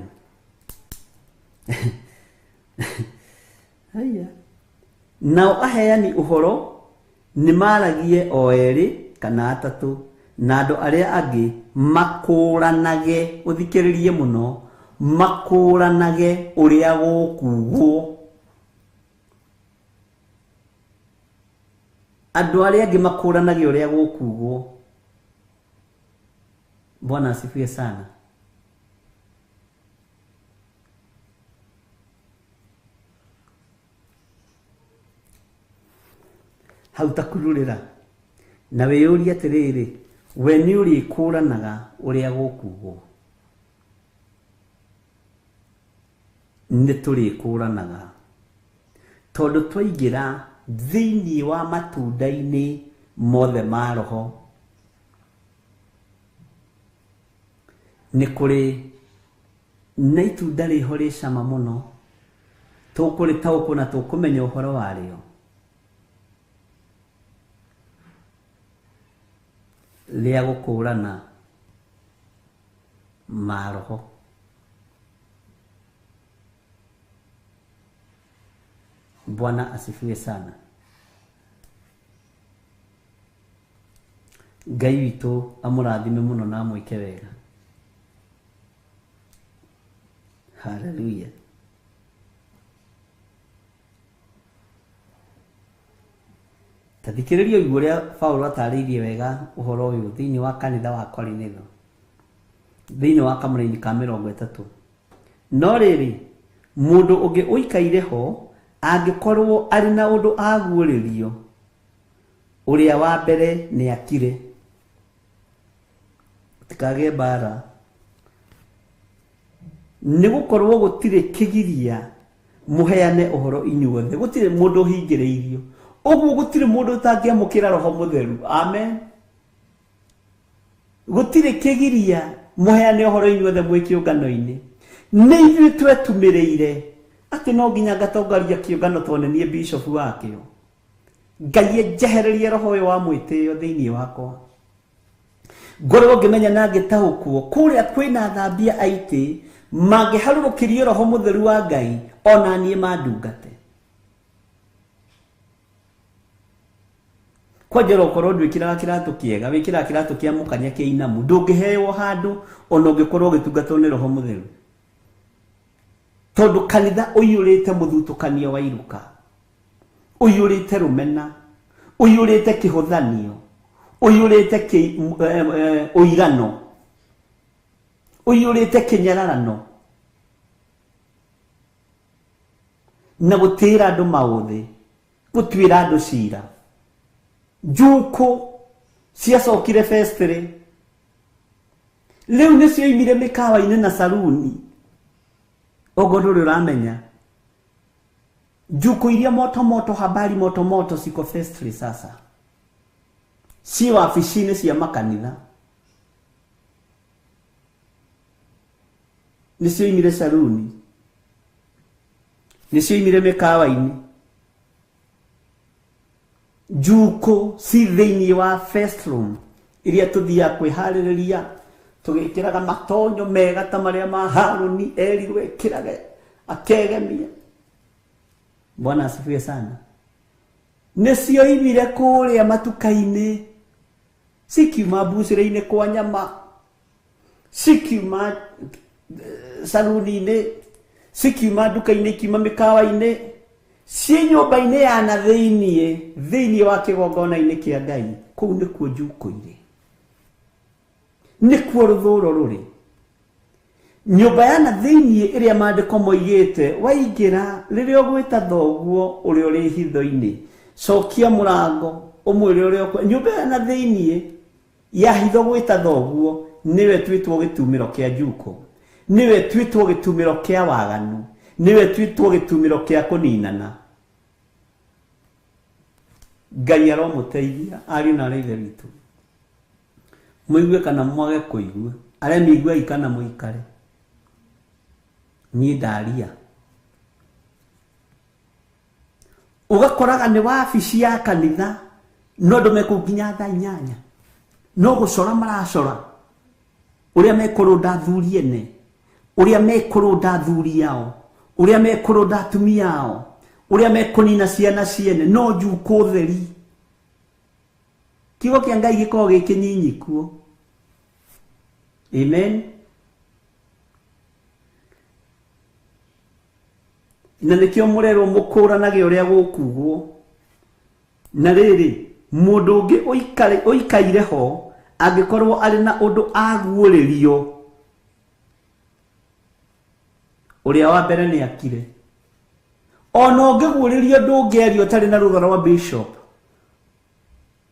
Haya. Nao aheani ũhoro nĩ maragie o erĩ kana atatũ, na andũ arĩa angĩ makũranage, ũthikĩrĩrie mũno, makũranage ũrĩa gũkugwo. Andũ arĩa angĩ makũranage ũrĩa gũkugwo. Bwana asifiwe sana. Hau takururĩra na wĩyũrie atĩrĩrĩ, we nĩ ũrĩkũranaga ũrĩa gũkugwo? Nĩ tũrĩkũranaga, tondũ twaingĩra thĩinĩ wa matunda-inĩ mothe ma roho, nĩ kũrĩ na itunda rĩho rĩ cama mũno, tũkũrĩtaũkwo na tũkũmenya ũhoro warĩo, rĩa gũkũrana maroho. Bwana asifiwe sana. Ngai witũ amũrathime mũno na amwĩke wega. Haleluya. Ta thikĩrĩria ũiguo ũrĩa Paulo atarĩirie wega ũhoro ũyũ thĩinĩ wa kanitha wa Korinitho, thĩinĩ wa kamũraini ka 30. No rĩrĩ, mũndũ ũngĩ ũikaire ho angĩkorwo arĩ na ũndũ aguũrĩrio, ũrĩa wa mbere nĩ akire, tikagĩe mbara, nĩ gũkorwo gũtirĩ kĩgiria mũheane ũhoro inyuothe, gũtirĩ mũndũ ũhingĩrĩirio. Ũguo gũtirĩ mũndũ ũtangĩamũkĩra roho mũtheru. Amen. Gũtirĩ kĩgiria mũheane ũhoro inyuothe mwĩ kĩũngano-inĩ. Nĩ ithuĩ twetumĩrĩire atĩ no nginya ngatongoria kĩũngano tondũ nĩ niĩ bishop wakĩo. Ngai njehererie roho ũyũ wa mwĩtĩo thĩinĩ wakwa. Ngorwo ngĩmenya na ngĩtaũkwo kũrĩa kwĩna thambia aitĩ mangĩharũrũkĩrio roho mũtheru wa Ngai, ona niĩ mandungate. Kwanjara ũkorwo ndwĩkĩraga kĩratũ kĩega, wĩkĩraga kĩratũ kĩa mũkanya kĩa inamu, ndũngĩheo handũ ona ũngĩkorwo ũgĩtungatwo nĩ Roho Mũtheru. Tondũ kanitha ũiyũrĩte mũthutũkanio wa iruka, ũiyũrĩte rũmena, ũiyũrĩte kĩhũthanio, ũiyũrĩte ũirano, ũiyũrĩte kĩnyararano, na gũtĩĩra andũ maũthĩ, gũtuĩra andũ cira. Njukũ ciacokire festry, rĩu nĩcioimire mĩkawa-inĩ na saruni. Ogo ndũrĩ ũramenya njukũ iria moto moto, habari moto moto ciko festry sasa, ci wabici-inĩ cia makanitha, nĩcioimire saruni, nĩcioimire mĩkawa-inĩ. Njukũ ci thĩinĩ wa first room iria tũthiaga kwĩharĩrĩria, tũgĩkĩraga matonyo mega ta marĩa ma Harũni erirwo ekĩrage akegemia. Bwana asifiwe sana. Nĩcioimire kũrĩa matuka-inĩ, cikiuma mbucĩrĩ-inĩ kwa nyama, cikiuma saruni-inĩ, cikiuma nduka-inĩ, ikiuma mĩkawa-inĩ, ciĩ nyũmba-inĩ ya na thĩiniĩ, thĩiniĩ wa kĩgongona-inĩ kĩa Ngai. Kũu nĩkuo njukũ irĩ, nĩkuo rũthũro rũrĩ. Nyũmba ya na thĩiniĩ ĩrĩa maandĩko moigĩte, waingĩra rĩrĩa ũgwĩta thoguo ũrĩa ũrĩ hitho-inĩ, cokia mũrango ũmwĩre ũrĩa. Nyũmba ya na thĩiniĩ ya hitho gwĩta thoguo nĩwe twĩtwo gĩtumĩro kĩa njukũ, nĩwe twĩtwo gĩtumĩro kĩa waganu, nĩwe twĩtwo gĩtumĩro kĩa kũninana. Ngai aromũteithia ariũ na aarĩ a Ithe witũ, mũigue kana mwage kũigua, arĩa mĩiguai kana mũikare, niĩ ndaria. Ũgakoraga nĩ wabici ya kanitha, no andũ mekũu nginya thaa 8, no gũcora maracora ũrĩa mekũrũnda athuri ene, ũrĩa mekũrũnda athuri ao, ũrĩa mekũrũnda atumia ao, ũrĩa mekũnina ciana ciene, no njukũ theri. Kiugo kĩa Ngai gĩkoragwo gĩ kĩnyinyi kuo. Amen. Na nĩkĩo mũrerwo mũkũranage ũrĩa gũkugwo. Na rĩrĩ, mũndũ ũngĩ ũikaire ho angĩkorwo arĩ na ũndũ aguũrĩrio, ũrĩa wa mbere nĩ akire. Ona ũngĩguũrĩrio ndũngĩaria ũtarĩ na rũtha rwa bishop,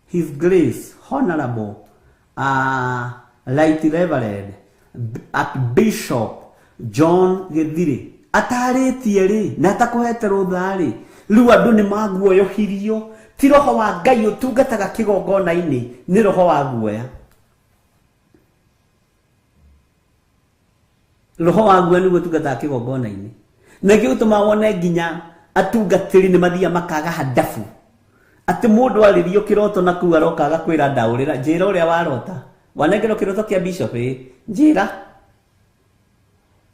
His Grace Honorable Right Reverend Archbishop John Githiri atarĩtie rĩ na atakũhete rũtha rĩ, rĩu andũ nĩ maguoyohirio. Ti roho wa Ngai ũtungataga kĩgongona-inĩ, nĩ roho wa guoya. Roho wa guoya nĩguo ũtungataga kĩgongona-inĩ, na nĩkĩo gĩtũmaga wone nginya atungatĩri nĩ mathiaga makaga handabu, atĩ mũndũ arĩrio kĩroto na kũu aroka agakwĩra ndaũrĩra, njĩra ũrĩa warota, wanengerwo kĩroto kĩa bishop, ĩ njĩra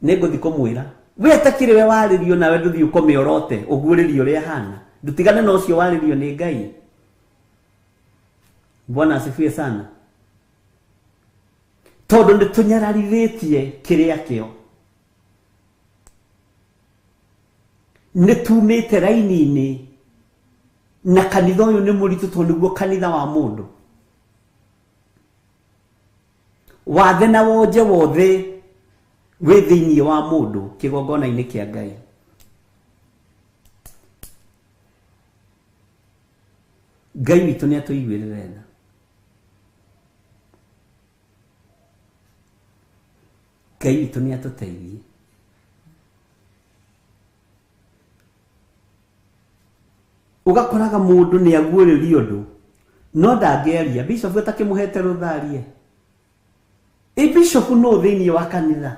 nĩngũthiĩ kũmwĩra. We atakĩrĩ we warĩrio nawe ndũthiĩ ũkome ũrote ũguũrĩrio ũrĩa hana, ndũtigane na ũcio warĩrio nĩ Ngai. Bwana asifiwe sana. Tondũ nĩ tũnyararithĩtie kĩrĩa kĩo, nĩ tumĩte raini-inĩ, na kanitha ũyũ nĩ mũritũ tondũ nĩguo kanitha wa mũndũ. Wathe na wonje wothe wĩ thĩiniĩ wa mũndũ kĩgongona-inĩ kĩa Ngai. Ngai witũ nĩ atũiguĩrĩre tha. Ngai witũ nĩ atũteithie. Ũgakoraga mũndũ nĩ aguũrĩrio ũndũ no ndangĩaria, bishop atakĩmũhete rũtha arie. Ĩ bishop no thĩiniĩ wa kanitha,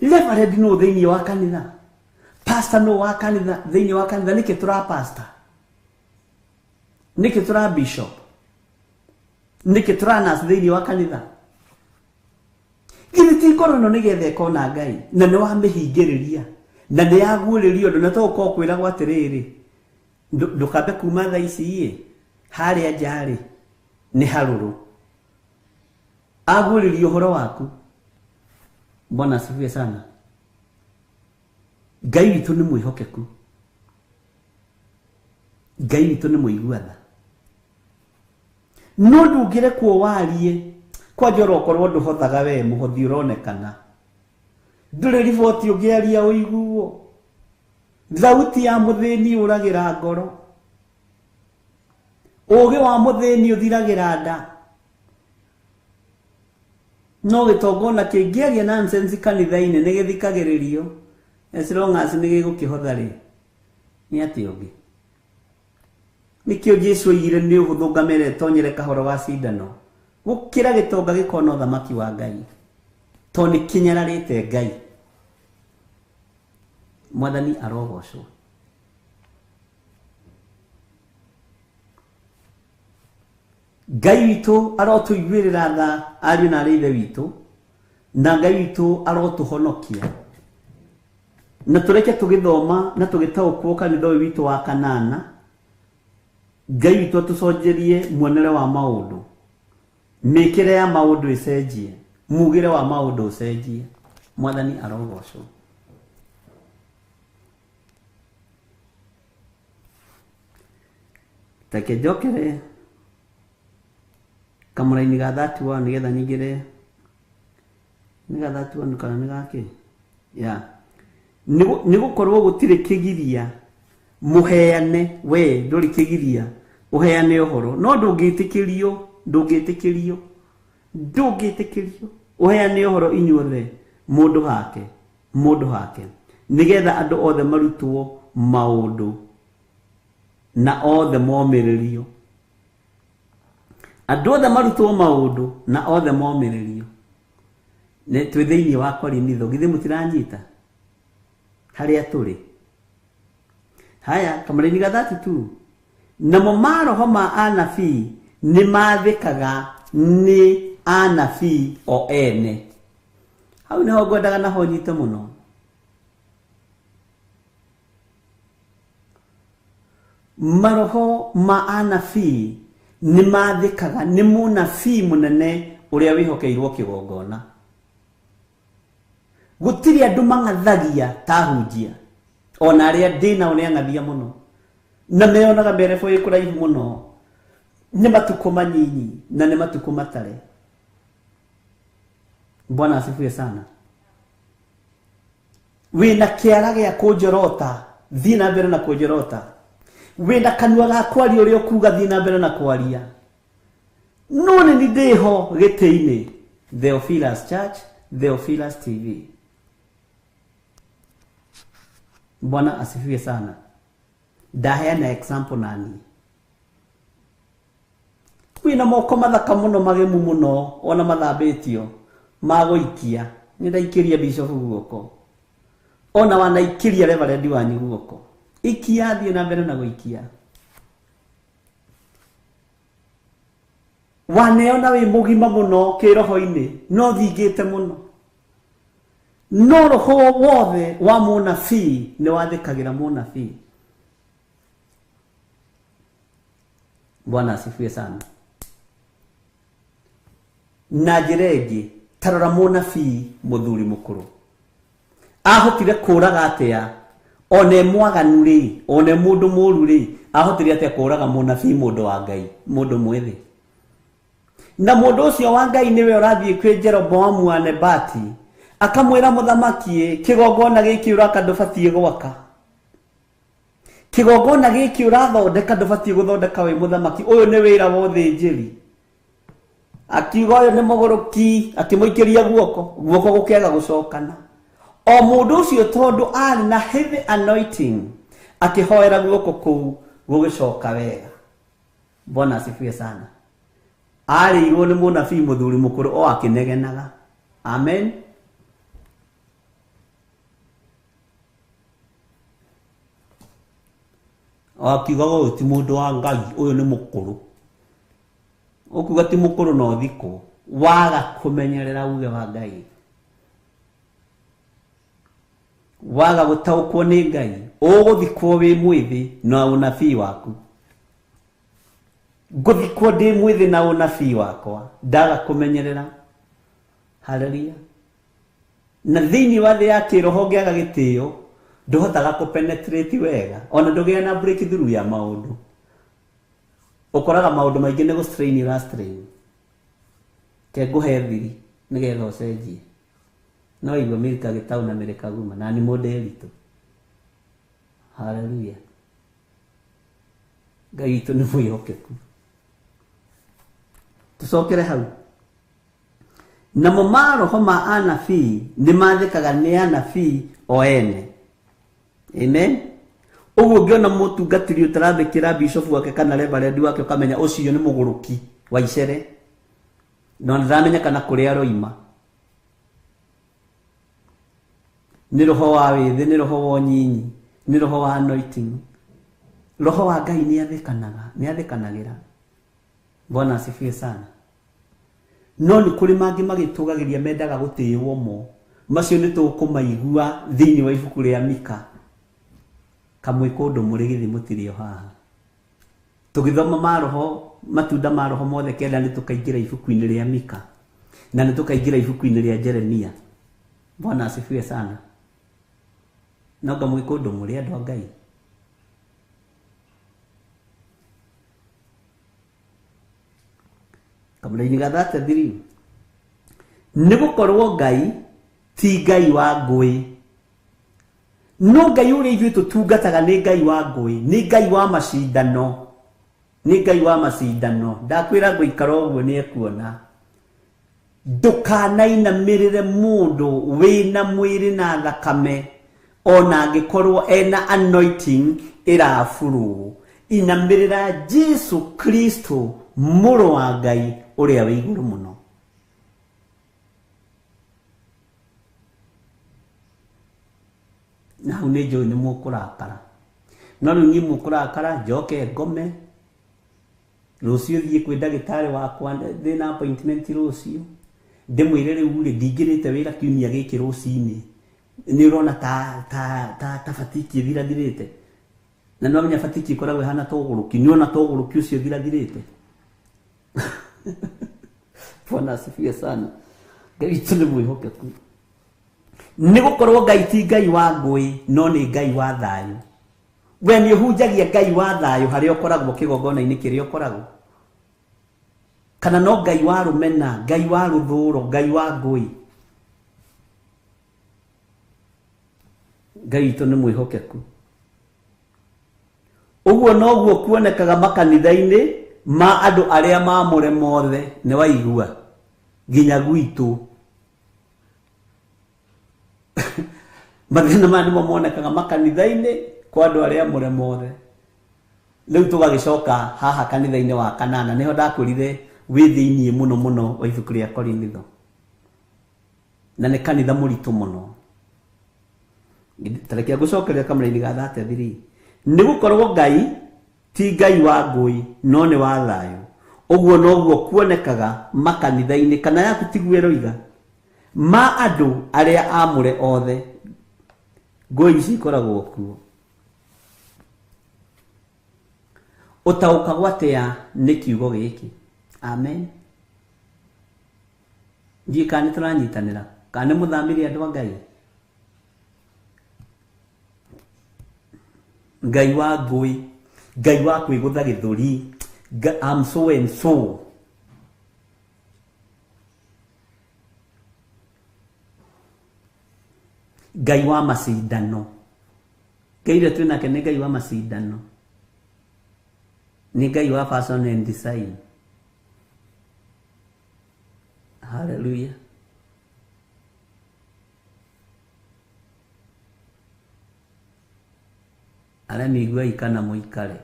reverend no thĩiniĩ wa kanitha, pastor no wa kanitha thĩiniĩ wa kanitha. Nĩkĩ tũra pastor? Nĩkĩ tũra bishop? Nĩkĩ tũra nurse thĩiniĩ wa kanitha? Githĩ ti ngoro ĩno nĩgetha ĩkona Ngai, na nĩ wamĩhingĩrĩria, na nĩ yaguũrĩrio ũndũ, na to ũkorwo kwĩragwo atĩrĩrĩ, ndũkambe kuma thaa ici ĩ, Harĩa nja-rĩ nĩ harũrũ. Aguũrĩrie ũhoro waku. Bwana asifiwe sana. Ngai witũ nĩ mwĩhokeku. Ngai witũ nĩ mũigua tha. No ndũngĩrekwo warie kwanja orokorwo ndũhothaga we mũhothi ũronekana. Ndũrĩ riboti ũngĩaria ũiguo. Thauti ya mũthĩni ũragĩra ngoro. Ũũgĩ wa mũthĩni ũthiragĩra nda. No gĩtonga ona kĩngĩaria nonsense kanitha-inĩ nĩ gĩthikagĩrĩrio. As long as nĩ gĩgũkĩhotha rĩ, nĩ atĩa ũngĩ? Nĩkĩo Jesu oigire nĩ ũhũthũ ngamĩra ĩtonyere kahoro wa cindano gũkĩra gĩtonga gĩkona ũthamaki wa Ngai, tondũ nĩ kĩnyararĩte Ngai. Mwathani arogocwo. Ngai witũ arotũiguĩrĩra tha ariũ na arĩ ithe witũ, na Ngai witũ arotũhonokia. Na tũreke tũgĩthoma na tũgĩtaũkwo kanitha ũyũ witũ wa kanana, Ngai witũ atũconjerie muonere wa maũndũ, mĩkĩre ya maũndũ ĩcenjie, mugĩre wa maũndũ ũcenjie. Mwathani arogocwo. Reke njokere kamũraini ga 31 nĩgetha nyingĩre nĩ ga 31 kana nĩ gakĩ ya nĩ gũkorwo gũtirĩ kĩgiria mũheane. We ndũrĩ kĩgiria ũheane ũhoro, no ndũngĩtĩkĩrio, ndũngĩtĩkĩrio, ndũngĩtĩkĩrio ũheane ũhoro inyuothe mũndũ hake, mũndũ hake, nĩgetha andũ othe marutwo maũndũ na othe momĩrĩrio. Andũ othe marutwo maũndũ na othe momĩrĩrio. Nĩ twĩ thĩinĩ wa Korinitho, githĩ mũtiranyita harĩa tũrĩ? Haya, kamũraini ga 32. Namo maroho ma anabii nĩ mathĩkaga nĩ anabii o ene. Hau nĩho ngwendaga naho nyite mũno. Maroho ma anabii nĩ mathĩkaga nĩ mũnabii mũnene ũrĩa wĩhokeirwo kĩgongona. Gũtirĩ andũ mang'athagia ta hunjia, ona arĩa ndĩ nao nĩ ang'athia mũno, na meonaga merebo ĩ kũraihu mũno. Nĩ matukũ manyinyi na nĩ matukũ matare. Bwana asifiwe sana. Wĩna kĩara gĩa kũnjorota, thiĩ na mbere na kũnjorota. Wĩna kanua ga kwaria ũrĩa ũkuga, thiĩ na mbere na kwaria. No nĩ niĩ ndĩho gĩtĩ-inĩ. Theophilus Church, Theophilus TV. Bwana asifiwe sana. Ndaheana example nani. Wĩna moko mathaka mũno magemu mũno ona mathambĩtio magũikia. Nĩ ndaikĩria bishop guoko, ona wanaikĩria reverend wanyu guoko. Ikia, thiĩ na mbere na gũikia. Waneona wĩ mũgima mũno kĩroho-inĩ, no thingĩte mũno. No roho wothe wa mũnabii nĩ wathĩkagĩra mũnabii. Bwana asifiwe sana. Na njĩra ĩngĩ, ta rora mũnabii mũthuri mũkũrũ ahotire kũraga atĩa? One mwaganu rĩ, one mũndũ mũru rĩ, ahotire atĩa kũraga mũnabii mũndũ wa Ngai, mũndũ mwĩthĩ? Na mũndũ ũcio wa Ngai nĩwe ũrathiĩ kwĩ Jeroboamu wa Nebati akamwĩra mũthamaki, kĩgongona gĩkĩ ũraka ndũbatiĩ gwaka, kĩgongona gĩkĩ ũrathondeka ndũbatiĩ gũthondeka wĩ mũthamaki, ũyũ nĩ wĩra wa ũthĩnjĩri. Akiuga ũyũ nĩ mũgũrũki, akĩmũikĩria guoko, guoko gũkĩaga gũcokana. O mũndũ ũcio tondũ arĩ na heavy anointing, akĩhoera guoko kũu gũgĩcoka wega. Bwana asifiwe sana. Arĩirwo nĩ mũnabii mũthuri mũkũrũ o akĩnegenaga. Amen. O akiugaga ũyũ ti mũndũ wa Ngai, ũyũ nĩ mũkũrũ. Ũkuga ti mũkũrũ no thikũ, waga kũmenyerera uge wa Ngai, waga gũtaũkwo nĩ Ngai, ũgũthikwo wĩ mwĩthĩ na ũnabii waku. Ngũthikwo ndĩ mwĩthĩ na ũnabii wakwa ndaga kũmenyerera. Haleluya. Na thĩinĩ wa thĩ ya kĩroho ngĩaga gĩtĩo ndũhotaga kũpenetrate wega, ona ndũgĩa na breakthrough ya maũndũ. Ũkoraga maũndũ maingĩ nĩ gũ-strain ũra-strain. Ke ngũhe thiri nĩgetha ũcenjie. No igua Milka gĩtau na Milka guma na nĩ mũndĩritũ. Haleluya. Ngai witũ nĩ mwĩhokeku. Tũcokere hau. Namo maroho ma anabii nĩ mathĩkaga nĩ anabii o ene. Amen. Ũguo ũngĩona mũtungatĩri ũtarathĩkĩra bishop wake kana reverend wake ũkamenya ũcio nĩ mũgũrũki wa icere. No ndaramenya kana kũrĩa aroima. Nĩ roho wa wĩthĩ, nĩ roho wa ũnyinyi, nĩ roho wa anointing. Roho wa Ngai nĩ athĩkanaga, nĩ athĩkanagĩra. Bwana asifiwe sana. No nĩ kũrĩ mangĩ magĩtũgagĩria mendaga gũtĩĩwo mo. Macio nĩ tũkũmaigua thĩinĩ wa ibuku rĩa Mika. Kamwe kũndũ mũrĩ gĩthĩ mũtirĩ o haha. Tũgĩthoma maroho, matunda ma roho mothe kenda nĩ tũkaingĩra ibuku-inĩ rĩa Mika. Na nĩ tũkaingĩra ibuku-inĩ rĩa Jeremia. Bwana asifiwe sana. No ngamwĩ kũndũ mũrĩ andũ a Ngai. Kamũraini ga 33. Nĩ gũkorwo Ngai ti Ngai wa ngũĩ. No Ngai ũrĩa ithuĩ tũtungataga nĩ Ngai wa ngũĩ, nĩ Ngai wa macindano. Nĩ Ngai wa macindano. Ndakwĩra ngũikara ũguo nĩ ekuona. Ndũkanainamĩrĩre mũndũ wĩna mwĩrĩ na thakame ona angĩkorwo ena anointing ĩraburwo. Inamĩrĩra Jesu Kristo mũrũ wa Ngai ũrĩa wĩ igũrũ mũno. Na hau nĩ njũĩ nĩ mũkũrakara. No rĩu niĩ mũkũrakara njoke ngome. Rũciũ thiĩ kwĩ ndagĩtarĩ wakwa ndĩna appointment rũciũ. Ndĩmwĩre rĩu rĩ ndingĩrĩte wĩra kiumia gĩkĩ rũcinĩ. Nĩ ũrona ta fatiki ĩthirathirĩte. Na no menya fatiki ĩkoragwo ĩhana ta ũgũrũki. Nĩ ũrona ta ũgũrũki ũcio ũthirathirĩte. Bwana asifiwe sana. Ngai witũ nĩ mwĩhokeku. Nĩ gũkorwo Ngai ti Ngai wa ngũĩ, no nĩ Ngai wa thayũ. We nĩ ũhunjagia Ngai wa thayũ harĩa ũkoragwo kĩgongona-inĩ kĩrĩa ũkoragwo. Kana no Ngai wa rũmena, Ngai wa rũthũũro, Ngai wa ngũĩ. Ngai witũ nĩ mwĩhokeku. Ũguo noguo kuonekaga makanitha-inĩ ma andũ arĩa maamũre mothe, nĩ waigua nginya gwitũ. Mathĩna maya nĩmo monekaga makanitha-inĩ kwa andũ arĩa amũre mothe. Rĩu tũgagĩcoka haha kanitha-inĩ wa kanana, nĩho ndakwĩrire wĩ thĩiniĩ mũno mũno wa ibuku rĩa Korinitho. Na nĩ kanitha mũritũ mũno. Tareke ngũcokeria kamũraini ga 33. Nĩ gũkorwo Ngai ti Ngai wa ngũĩ, no nĩ wa thayũ. Ũguo noguo kuonekaga makanitha-inĩ, kana yaku tiguo ĩroiga, ma andũ arĩa amũre othe. Ngũĩ ici ikoragwo kuo. Ũtaũkagwo atĩa nĩ kiugo gĩkĩ? Amen. Ndiũĩ kana nĩ tũranyitanĩra, kana nĩ mũthamire andũ a Ngai. Ngai wa ngũĩ, Ngai wa kwĩgũtha gĩthũri, I'm so and so. Ngai wa macindano. Ngai ũrĩa twĩ nake nĩ Ngai wa macindano. Nĩ Ngai wa fashion and design. Hallelujah. Arĩa mĩiguai kana mũikare.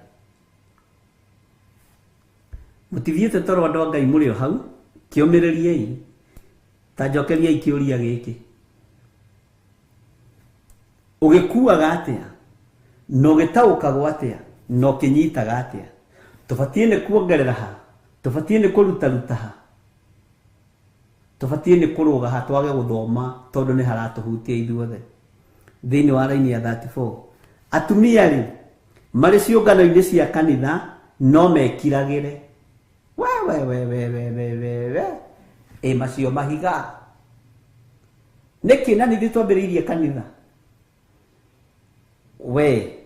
Mũtithiĩte toro andũ a Ngai mũrĩ o hau, kĩũmĩrĩriei. Ta njokeriai kĩũria gĩkĩ. Ũgĩkuaga atĩa? Na ũgĩtaũkagwo atĩa? Na ũkĩnyitaga atĩa? Tũbatiĩ nĩ kuongerera ha? Tũbatiĩ nĩ kũrutaruta ha? Tũbatiĩ nĩ kũrũga ha twage gũthoma tondũ nĩ haratũhutia ithuothe. Thĩinĩ wa raini ya 34. Atumia rĩ, marĩ ciũngano-inĩ cia kanitha no mekiragĩre. We we we we we we we we. Ĩ macio mahiga. Nĩkĩ na nithuĩ twambĩrĩirie kanitha? We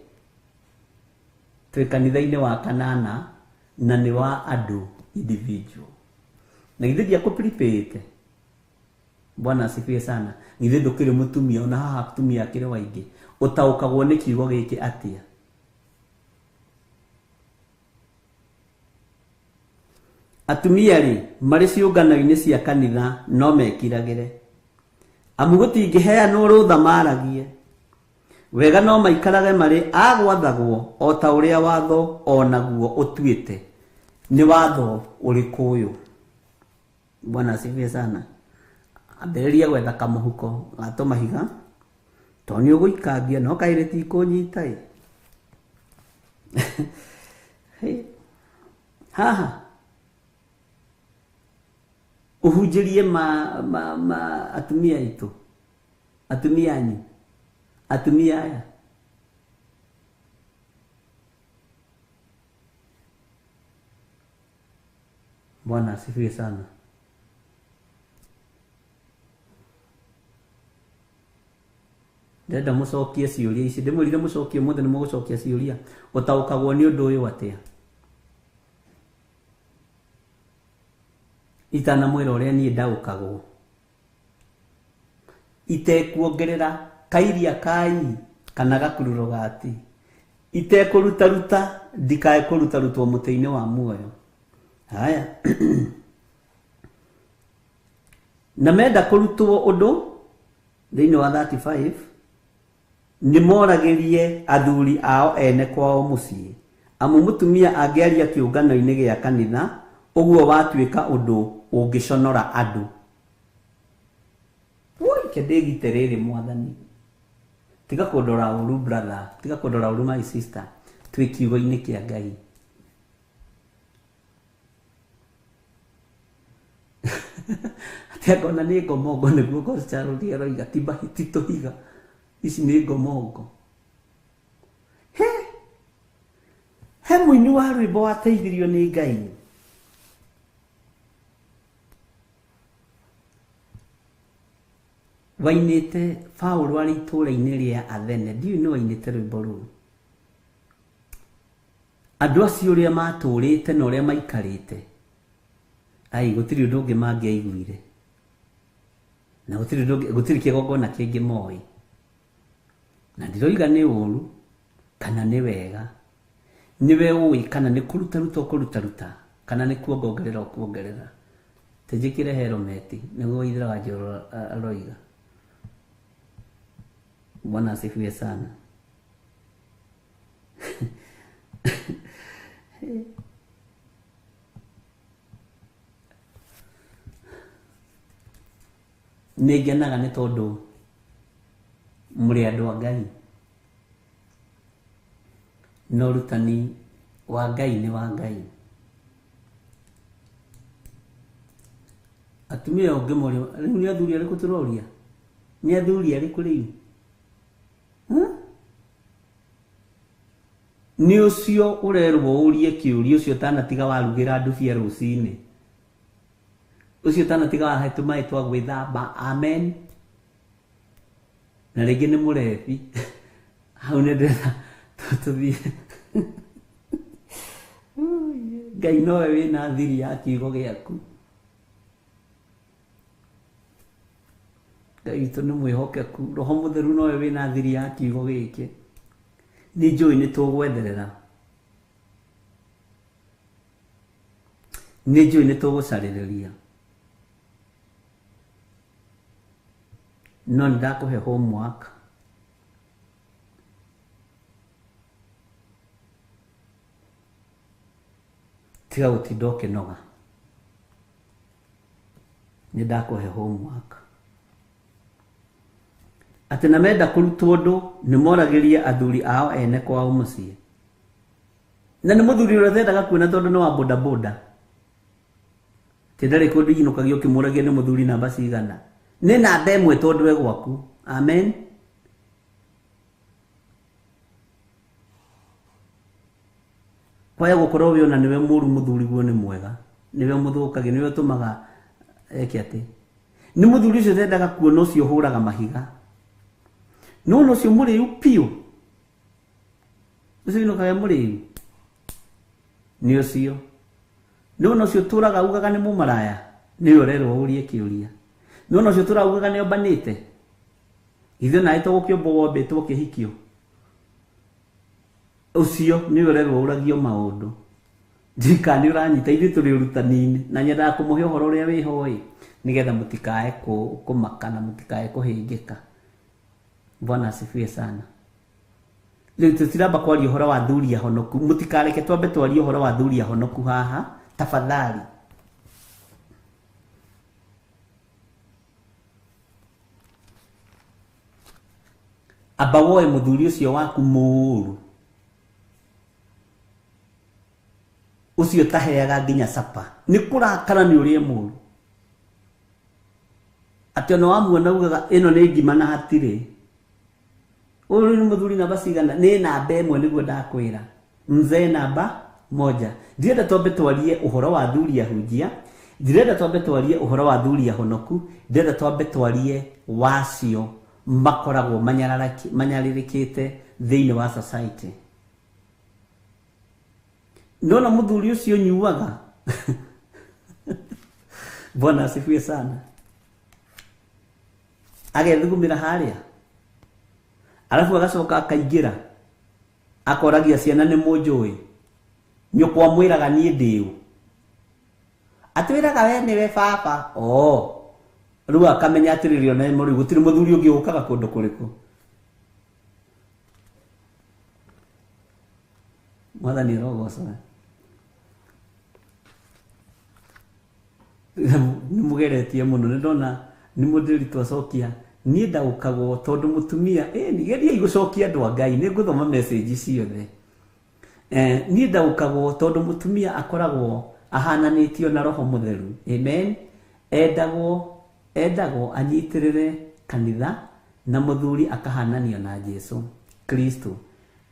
twĩ kanitha-inĩ wa kanana na nĩ wa andũ individual. Na githĩ ndiakũprepare? Bwana asifiwe sana. Githĩ ndũkĩrĩ mũtumia ona haha atumia akĩrĩ waingĩ. Ũtaũkagwo nĩ kiugo gĩkĩ atĩa? Atumia rĩ marĩ ciũngano-inĩ cia kanitha no mekiragĩre. Amu gũtingĩheanwo rũtha maragie. Wega no maikarage marĩ a gwathagwo o ta ũrĩa watho o naguo ũtuĩte. Nĩ watho ũrĩkũ ũyũ? Bwana asifiwe sana. Ambĩrĩria gwetha kamũhuko ga tũmahiga tondũ nĩ ũgũikangia no kaĩ rĩtikũnyita ĩ. Haha ũhunjĩrie ma atumia aitũ, atumia anyu, atumia aya. Bwana asifiwe sana. Ndĩrenda mũcokie ciũria ici, ndĩmwĩrire mũcokie ũmũthĩ nĩ mũgũcokia ciũria. Ũtaũkagwo nĩ ũndũ ũyũ atĩa? Itanamwĩra ũrĩa niĩ ndaũkagwo. Itekuongerera kairia kai kana gakururo gati. Itekũrutaruta ndikae kũrutarutwo mũtĩ-inĩ wa muoyo. Haya. Na menda kũrutwo ũndũ thĩinĩ wa 35 nĩ moragĩrie athuri ao ene kwao mũciĩ. Amu mũtumia angĩaria kĩũngano-inĩ gĩa kanitha ũguo watuĩka ũndũ ũngĩconora andũ. Woi ke ndĩgite rĩrĩ mwathani. Tiga kũndora ũru brother, tiga kũndora ũru my sister. Twĩ kiugo-inĩ kĩa Ngai. Atĩ angona nĩ ngomongo nĩguo Goscarũri aroiga ti ti tũhiga. Ici nĩ ngomongo. He mũini wa rwĩmbo wateithirio nĩ Ngai. Wainĩte Paũlũ arĩ itũũra-inĩ rĩa Athene. Ndiũĩ nĩ wainĩte rwĩmbo rũu. Andũ acio ũrĩa matũrĩte na ũrĩa maikarĩte, ai gũtirĩ ũndũ ũngĩ mangĩaiguire. Na gũtirĩ ũndũ ũngĩ, gũtirĩ kĩgongona kĩngĩ moĩ. Na ndiroiga nĩ ũru kana nĩ wega. Nĩwe ũĩ kana nĩ kũrutaruta ũkũrutaruta kana nĩ kuongongerera ũkuongerera. Tĩnjĩkĩre helmet nĩguo Waithera wa Njoro aroiga. Bwana asifiwe sana. Nĩ ngenaga nĩ tondũ mũrĩ andũ a Ngai. Na ũrutani wa Ngai nĩ wa Ngai. Atumia ũngĩmoria, rĩu nĩ athuri arĩkũ tũroria? Nĩ athuri arĩkũ rĩu? Nĩ ũcio ũrerwo ũrie kĩũria ũcio ũtanatiga warugĩra ndubia rũcinĩ. Ũcio ũtanatiga wahe tũmaĩ twa gwĩthamba. Amen. Na rĩngĩ nĩ mũrebi. Hau nĩ ndĩrenda tũthiĩ. Ngai nowe wĩna thiri ya kiugo gĩaku. Ngai witũ nĩ mwĩhokeku. Roho Mũtheru nowe wĩna thiri ya kiugo gĩkĩ. Nĩ njũĩ nĩ tũgwetherera. Nĩ njũĩ nĩ tũgũcarĩrĩria. No nĩ ndakũhe homework. Tiga gũtinda ũkĩnoga. Nĩ ndakũhe homework. Atĩ na menda kũrutwo ũndũ nĩ moragĩrie athuri ao ene kwao mũciĩ. Na nĩ mũthuri ũrĩa ũtendaga kuona tondũ nĩ wa bodaboda. Ti ndarĩ kũndũ inũkagio ũkĩmũragia nĩ mũthuri namba cigana. Nĩ namba ĩmwe tondũ e gwaku. Amen. Kwaya gũkorwo wĩ ona nĩwe mũru mũthuri guo nĩ mwega. Nĩwe mũthũkagia, nĩwe ũtũmaga eke atĩ. Nĩ mũthuri ũcio ũtendaga kuona ũcio ũhũraga mahiga. Nĩwona ũcio mũrĩu piũ, ũcio wĩinũkaga mũrĩu, nĩ ũcio. Nĩwona ũcio ũtũraga ugaga nĩ mũmaraya, nĩwe ũrerwo ũrie kĩũria. Nĩwona ũcio ũtũraga ugaga nĩ ombanĩte, ithuĩ nawe to gũkĩũmbwo wombĩtwo ũkĩhikio. Ũcio nĩwe ũrerwo ũragio maũndũ. Ndika nĩ ũranyita, ithuĩ tũrĩ ũrutani-inĩ na nyendaga kũmũhe ũhoro ũrĩa wĩho ĩ, nĩgetha mũtikae kũmaka na mũtikae kũhĩngĩka. Bwana asifiwe sana. Rĩu tũtiramba kwaria ũhoro wa athuri ahonoku, mũtikareke twambe twarie ũhoro wa athuri ahonoku haha tafadhali. Amba woe mũthuri ũcio waku mũũru, ũcio ũtaheaga nginya capa, nĩ kũrakara nĩ ũrĩa mũũru, atĩ ona wamuona ugaga ĩno nĩ ngima na hatirĩ. Ũyũ nĩ mũthuri namba cigana? Nĩ namba ĩmwe nĩguo ndakwĩra, mzee namba moja. Ndirenda twambe twarie ũhoro wa athuri ahunjia, ndirenda twambe twarie ũhoro wa athuri ahonoku, ndirenda twambe twarie wacio makoragwo manyarĩrĩkĩte thĩinĩ wa society. Nona mũthuri ũcio ũnyuaga. Bwana asifiwe sana. Agethugumĩra harĩa, arabu agacoka akaingĩra akoragia ciana nĩ mũnjũĩ, nyũkwa mwĩraga niĩ ndĩũ, atwĩraga we nĩwe baba. Oh, rĩu akamenya atĩrĩrĩ, ona rĩu gũtirĩ mũthuri ũngĩ ũkaga kũndũ kũrĩkũ. Mwathani arogocwo. Nĩ mũgeretie mũno, nĩ ndona nĩ mũndĩri twacokia. Niĩ ndaũkagwo tondũ mũtumia, geriai gũcokia andũ a Ngai, nĩ ngũthoma message ciothe. Niĩ ndaũkagwo tondũ mũtumia akoragwo ahananĩtio na Roho Mũtheru. Amen. Endagwo anyitĩrĩre kanitha na mũthuri akahananio na Jesu Kristo.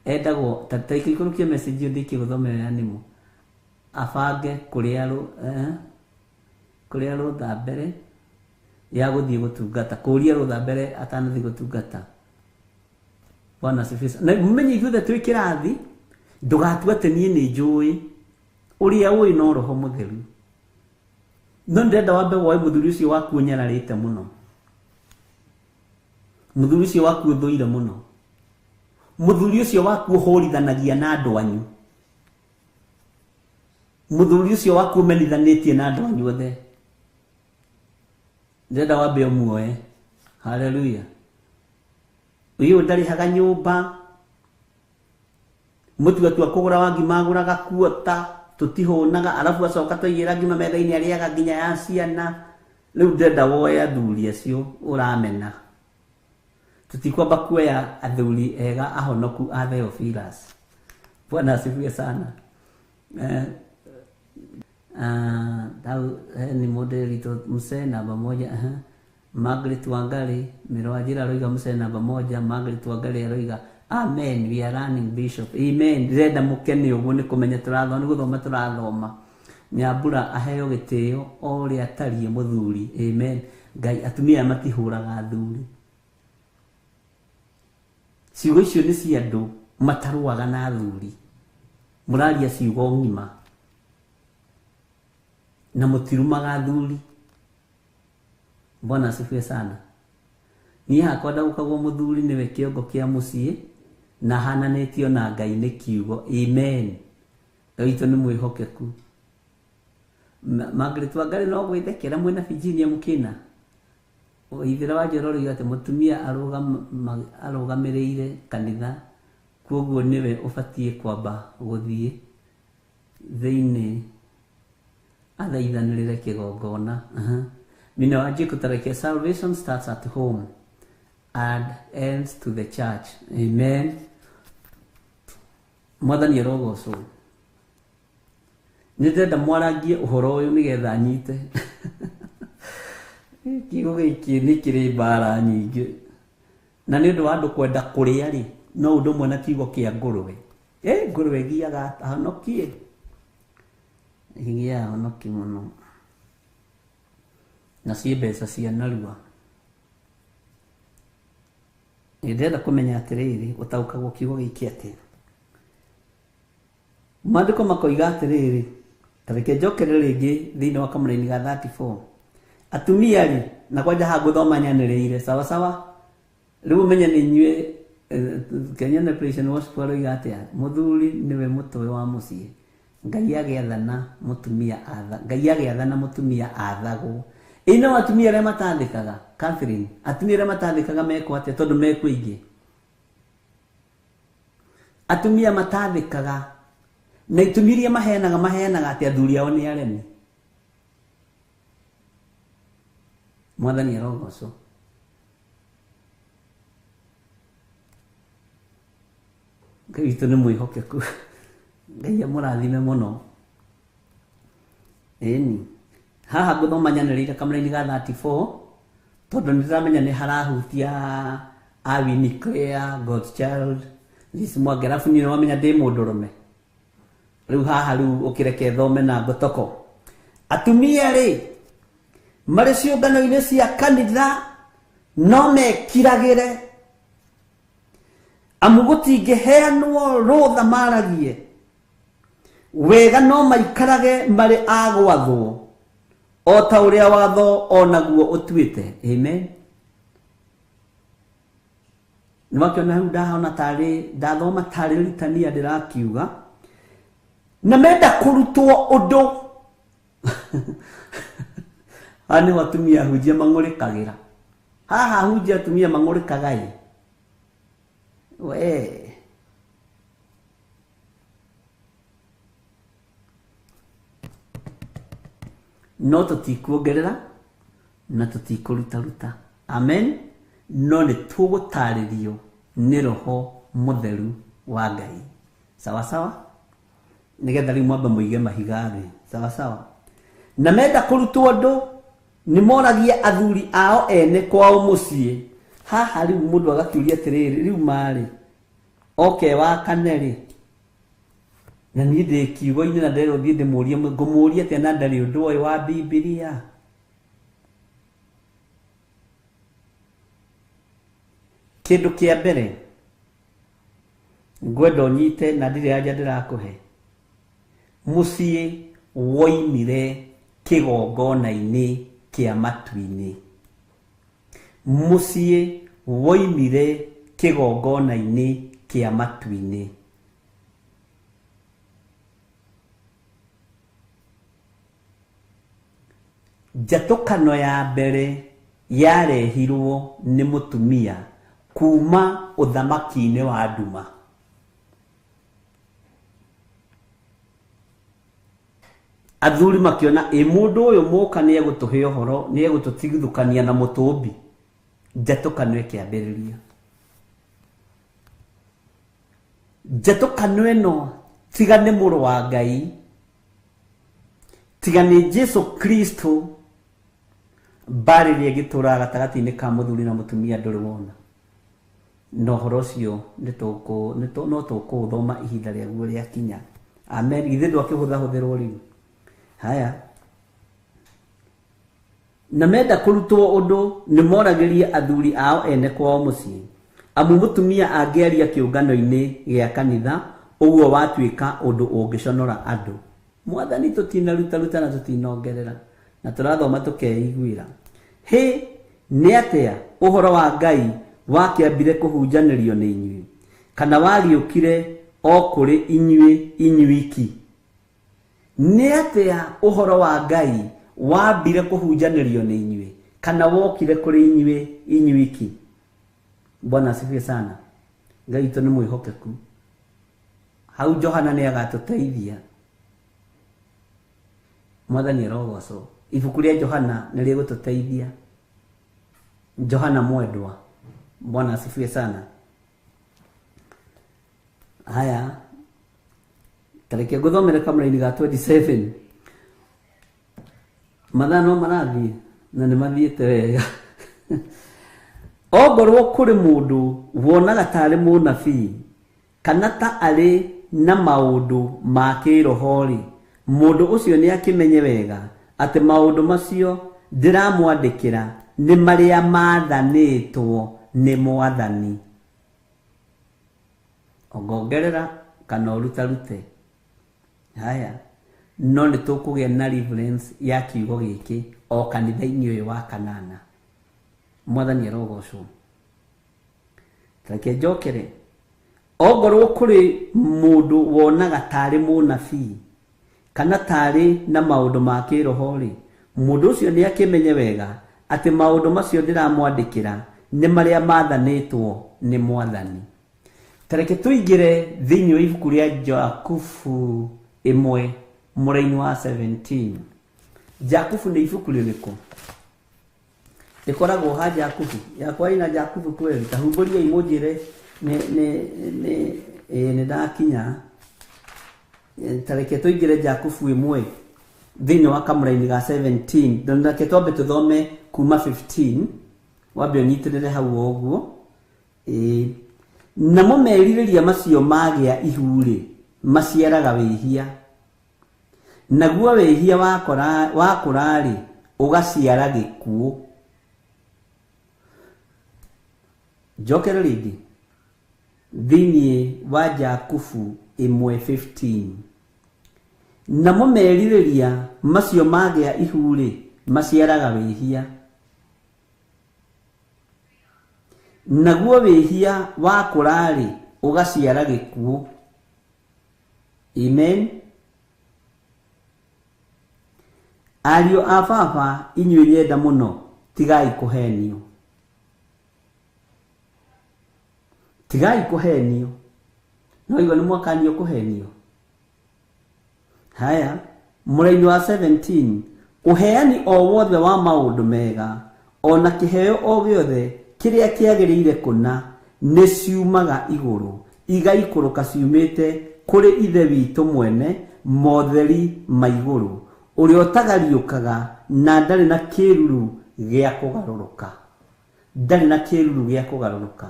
Endagwo ta ikũrũkie message ĩyo ndĩkie gũthomera nĩmo. Abange kũrĩa rũtha mbere ya gũthiĩ gũtungata, kũria rũtha mbere atanathiĩ gũtungata. Bwana asifiwe. Na mũmenye ithuothe twĩ kĩrathi, ndũgatue atĩ niĩ nĩ njũĩ, ũrĩa ũĩ no Roho Mũtheru. No ndĩrenda wambe woe mũthuri ũcio waku ũnyararĩte mũno, mũthuri ũcio waku ũthũire mũno, mũthuri ũcio waku ũhũrithanagia na andũ anyu, mũthuri ũcio waku ũmenithanĩtie na andũ anyu othe. Ndĩrenda wambe ũmuoe. Haleluya. Ũyũ ndarĩhaga nyũmba, mũtua kũgũra wa ngima agũraga kuota, tũtihũnaga, arabu acoka twaigĩra ngima metha-inĩ arĩaga nginya ya ciana. Rĩu ndĩrenda woe athuri acio ũramena. Tũtikwamba kuoya athuri ega ahonoku a Theophilus. Bwana asifiwe sana. Ni modeli mzee namba moja. Margaret Wangari Mĩrwanjĩra aroiga mzee namba moja. Margaret Wangari aroiga amen, we are running bishop. Amen. Ndĩrenda mũkene ũguo nĩ kũmenya tũrathoma, nĩ gũthoma tũrathoma. Nyambura aheo gĩtĩo o ũrĩa atariĩ mũthuri. Amen. Ngai, atumia aya matihũraga athuri. Ciugo icio nĩ cia andũ matarũaga na athuri. Mũraria ciugo ng'ima na mũtirumaga athuri. Bwana asifiwe sana. Niĩ hakwa ndaũkagwo mũthuri nĩwe kĩongo kĩa mũciĩ na ahananĩtio na Ngai nĩ kiugo. Amen. Ngai witũ nĩ mwĩhokeku. Margaret Wangari no gwĩthekera mwĩna Virginia Mũkĩna. Ithĩra wa Njoro oiga atĩ mũtumia arũgamĩrĩire kanitha, kwoguo nĩwe ũbatiĩ kwamba gũthiĩ thĩinĩ athaithanĩrĩre kĩgongona. Mina wa Njĩkũ tareke, salvation starts at home and ends to the church. Amen. Mwathani arogocwo. Nĩ ndĩrenda mwarangie ũhoro ũyũ nĩgetha nyite. Kiugo gĩkĩ nĩ kĩrĩ mbara nyingĩ. Na nĩ ũndũ wa andũ kwenda kũrĩa rĩ, no ũndũ ũmwe na kiugo kĩa ngũrwe. Ngũrwe ĩgiaga ahonokie. Igĩaga honoki mũno na ciĩ mbeca cia narua. Ndĩrenda kũmenya atĩrĩrĩ, ũtaũkagwo kiugo gĩkĩ atĩa? Maandĩko makoiga atĩrĩrĩ, ta reke njokere rĩngĩ thĩinĩ wa kamũraini ga 34. Atumia rĩ, na kwanja haha ngũthoma nyanĩrĩire, sawa sawa? Rĩu ũmenye nĩ inyuĩ Kenya Praise and Worship aroiga atĩa? Mũthuri nĩwe mũtwe wa mũciĩ. Ngai agĩathana mũtumia atha, Ngai agĩathana mũtumia athagwo. Ĩ no atumia arĩa matandĩkaga, Catherine, atumia arĩa matandĩkaga mekwo atĩa tondũ mekwo aingĩ? Atumia matandĩkaga na itũmi iria maheanaga maheanaga atĩ athuri ao nĩ aremi. Mwathani arogocwo. Ngai witũ nĩ mwĩhokeku. Ngai amũrathime mũno. Ĩni. Haha ngũthoma nyanĩrĩire kamũraini ga 34 tondũ nĩ ndĩramenya nĩ harahutia Awini Clare, Godchild, Liz Mwangi, arabu niĩ nĩwamenya ndĩ mũndũrũme. Rĩu haha rĩu ũkĩreke thome na ngotoko. Atumia rĩ, marĩ ciũngano-inĩ cia kanitha no mekiragĩre, amu gũtingĩheanwo rũtha maragie wega, no maikarage marĩ a gwathwo o ta ũrĩa watho onaguo ũtuĩte. Amen. Nĩwakĩona hau ndahona tarĩ ndathoma tarĩ ritania ndĩrakiuga, na menda kũrutwo ũndũ. Haha nĩho atumia ahunjia mang'ũrĩkagĩra. Haha ahunjia atumia mang'ũrĩkaga ĩ. We. No tũtikuongerera na tũtikũrutaruta. Amen. No nĩ tũgũtarĩrio nĩ Roho Mũtheru wa Ngai. Sawa sawa? Nĩgetha rĩu mwambe mũige mahiga thĩ. Sawa sawa? Na menda kũrutwo ũndũ nĩ moragia athuri ao ene kwao mũciĩ. Haha rĩu mũndũ agakĩũria atĩrĩrĩ, rĩu marĩ oke wakane rĩ, na niĩ ndĩ kiugo-inĩ na nderwo thiĩ ndĩmũrie, ngũmũria atĩa na ndarĩ ũndũ oĩ wa Bibilia? Kĩndũ kĩa mbere ngwenda ũnyite na ndirĩ anja ndĩrakũhe, mũciĩ woimire kĩgongona-inĩ kĩa matu-inĩ. Mũciĩ woimire kĩgongona-inĩ kĩa matu-inĩ. Njatũkano ya mbere yarehirwo nĩ mũtumia kuma ũthamaki-inĩ wa nduma. Athuri makĩona ĩ mũndũ ũyũ mũka nĩ egũtũhe ũhoro, nĩ egũtũtigithũkania na mũtũmbi. Njatũkano ĩkĩambĩrĩria. Njatũkano ĩno tiga nĩ mũrũ wa Ngai, tiga nĩ Jesu Kristo, mbarĩ ĩrĩa ĩngĩtũraga gatagatĩ-inĩ ka mũthuri na mũtumia ndũrĩ wona. Na ũhoro ũcio no tũkũũthoma ihinda rĩaguo rĩakinya. Amen. Githĩ ndwakĩhũthahũthĩrwo rĩu? Haya. Na menda kũrutwo ũndũ nĩ moragĩrie athuri ao ene kwao mũciĩ. Amu mũtumia angĩaria kĩũngano-inĩ gĩa kanitha, ũguo watuĩka ũndũ ũngĩconora andũ. Mwathani tũtinarutaruta na tũtinongerera, na tũrathoma tũkeiguĩra. Hĩ, nĩ atĩa ũhoro wa Ngai wakĩambire kũhunjanĩrio nĩ inyuĩ, kana wagĩũkire o kũrĩ inyuĩ inyuiki? Nĩ atĩa ũhoro wa Ngai wambire kũhunjanĩrio nĩ inyuĩ, kana wokire kũrĩ inyuĩ inyuiki? Bwana asifiwe sana. Ngai witũ nĩ mwĩhokeku. Hau Johana nĩ agatũteithia. Mwathani arogocwo. Ibuku rĩa Johana nĩ rĩgũtũteithia. Johana mwendwa. Bwana asifiwe sana. Haya, tareke ngũthomere kamũraini ga 27. Mathaa no marathiĩ na nĩ mathiĩte wega. Ongorwo kũrĩ mũndũ wonaga tarĩ mũnabii kana ta arĩ na maũndũ ma kĩroho rĩ, Mũndũ ũcio nĩ akĩmenye wega atĩ maũndũ macio ndĩramwandĩkĩra nĩ marĩa maathanĩtwo nĩ Mwathani. Ongongerera kana ũrutarute. Haya, no nĩ tũkũgĩa na reference ya kiugo gĩkĩ o kanitha-inĩ ũyũ wa kanana. Mwathani arogocwo. Reke njokere. Ongorwo kũrĩ mũndũ wonaga tarĩ mũnabii kana tarĩ na maũndũ ma kĩroho rĩ, mũndũ ũcio nĩ akĩmenye wega atĩ maũndũ macio ndĩramwandĩkĩra nĩ marĩa maathanĩtwo nĩ Mwathani. Tareke tũingĩre thĩinĩ wa ibuku rĩa Jakubu 1 mũraini wa 17. Jakubu nĩ ibuku rĩrĩkũ? Rĩkoragwo ha Jakubu. Yakwa ina Jakubu kweli. Ta humbũriai mũnjĩre nĩ ndakinya. Tareke tũingĩre Jakubu 1 thĩinĩ wa kamũraini ga 17. Reke twambe tũthome kuma 15. Wambe ũnyitĩrĩre hau o ũguo. Namo merirĩria macio magĩa ihu-rĩ, maciaraga wĩhia. Naguo wĩhia wakũra-rĩ, ũgaciara gĩkuũ. Njokere rĩngĩ thĩinĩ wa Jakubu 1:15. Namo merirĩria macio magĩa ihu-rĩ, maciaraga wĩhia. Naguo wĩhia wakũra-rĩ, ũgaciara gĩkuũ. Amen. Ariũ a baba, inyuĩ nyenda mũno, tigai kũhenio. Tigai kũhenio. No igua nĩ mwakanio kũhenio. Haya, mũraini wa 17. Ũheani o wothe wa maũndũ mega, ona kĩheo o gĩothe kĩrĩa kĩagĩrĩire kũna, nĩ ciumaga igũrũ, igaikũrũka ciumĩte kũrĩ Ithe witũ mwene motheri ma igũrũ, ũrĩa ũtagariũkaga na ndarĩ na kĩruru gĩa kũgarũrũka. Ndarĩ na kĩruru gĩa kũgarũrũka.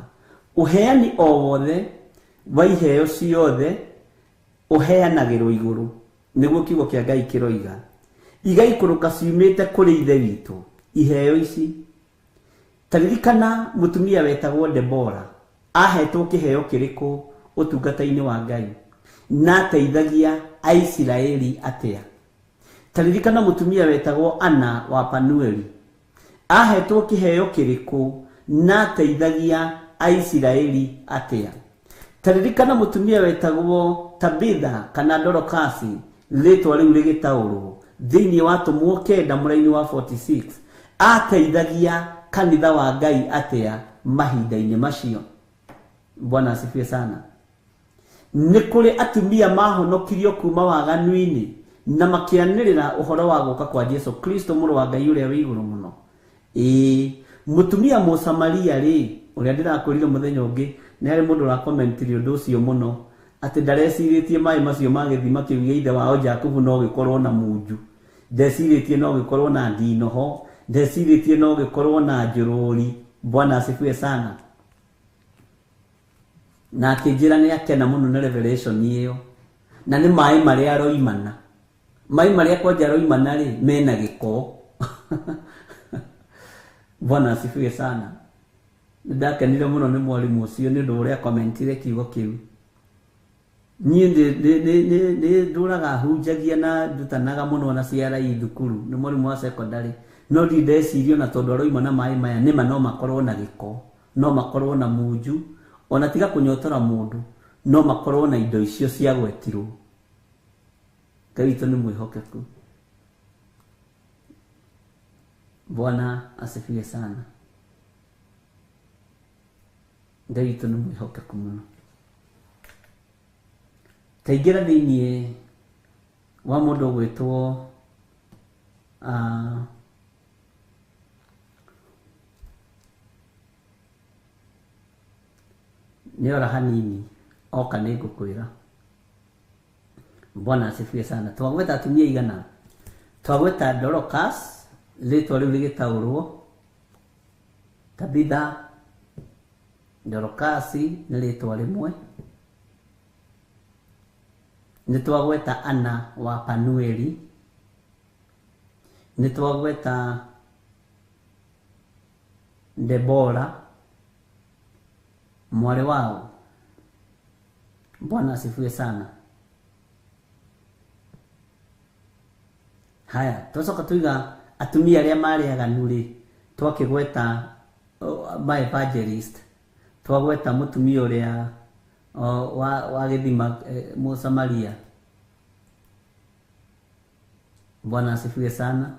Ũheani o wothe wa iheo ciothe ũheanagĩrwo igũrũ, nĩguo kiugo kĩa Ngai kĩroiga. Igaikũrũka ciumĩte kũrĩ Ithe witũ. Iheo ici. Taririkana mũtumia wetagwo Debora ahetwo kĩheo kĩrĩkũ ũtungata-inĩ wa Ngai, na ateithagia Aisiraeli atĩa? Taririkana mũtumia wetagwo Ana wa Panueli ahetwo kĩheo kĩrĩkũ na ateithagia Aisiraeli atĩa? Taririkana mũtumia wetagwo Tabitha kana Dorokasi, rĩtwa rĩu rĩgĩtaũrwo thĩinĩ wa Atũmwo 9 mũraini wa 46, ateithagia kanitha wa Ngai atĩa mahinda-inĩ macio? Bwana asifiwe sana. Nĩ kũrĩ atumia mahonokirio kuma waganu-inĩ na makĩanĩrĩra ũhoro wa gũka kwa Jesu Kristo mũrũ wa Ngai ũrĩa wĩ igũrũ mũno. Ĩĩ, mũtumia Mũsamaria rĩ, ũrĩa ndĩrakwĩrire mũthenya ũngĩ, nĩ harĩ mũndũ ũrakomentire ũndũ ũcio mũno, atĩ ndarecirĩtie maĩ macio ma gĩthima kĩu gĩa ithe wao Jakubu no gĩkorwo na munju, ndecirĩtie no gĩkorwo na ndinoho, ndecirĩtie no gĩkorwo na njũrũri. Bwana asifiwe sana. Na akĩnjĩra nĩ akena mũno na revelation ĩyo, na nĩ maĩ marĩa aroimana. Maĩ marĩa kwanja aroimana rĩ, mena gĩko. Bwana asifiwe sana. Nĩndakenire mũno nĩ mwarimũ ũcio nĩ ũndũ ũrĩa komentire kiugo kĩu. Niĩ nĩ ndũraga hunjagia na ndutanaga mũno na CRE thukuru, nĩ mwarimũ wa secondary, no ndirĩ ndeciria ona tondũ aroima na maĩ maya nĩma no makorwo na gĩko, no makorwo na munju, ona tiga kũnyotora mũndũ, no makorwo na indo icio ciagwetirwo. Ngai witũ nĩ mwĩhokeku. Bwana asifiwe sana. Ngai witũ nĩ mwĩhokeku mũno. Taingĩra thĩinĩ wa mũndũ ũgwĩtwo nĩ ora hanini oka nĩ ngũkwĩra. Bwana asifiwe sana. Twagweta atumia igana? Twagweta Dorcas, rĩtwa rĩu rĩgĩtaũrwo, Tabitha, Dorcas nĩ rĩtwa rĩmwe. Nĩ twagweta Ana wa Panueli, nĩ twagweta Debora mwarĩ wao. Bwana asifiwe sana. Haya, twacoka tuiga atumia arĩa marĩ aganu rĩ, twakĩgweta ma evangelist, twagweta mũtumia ũrĩa wa gĩthima Mũsamaria. Bwana asifiwe sana.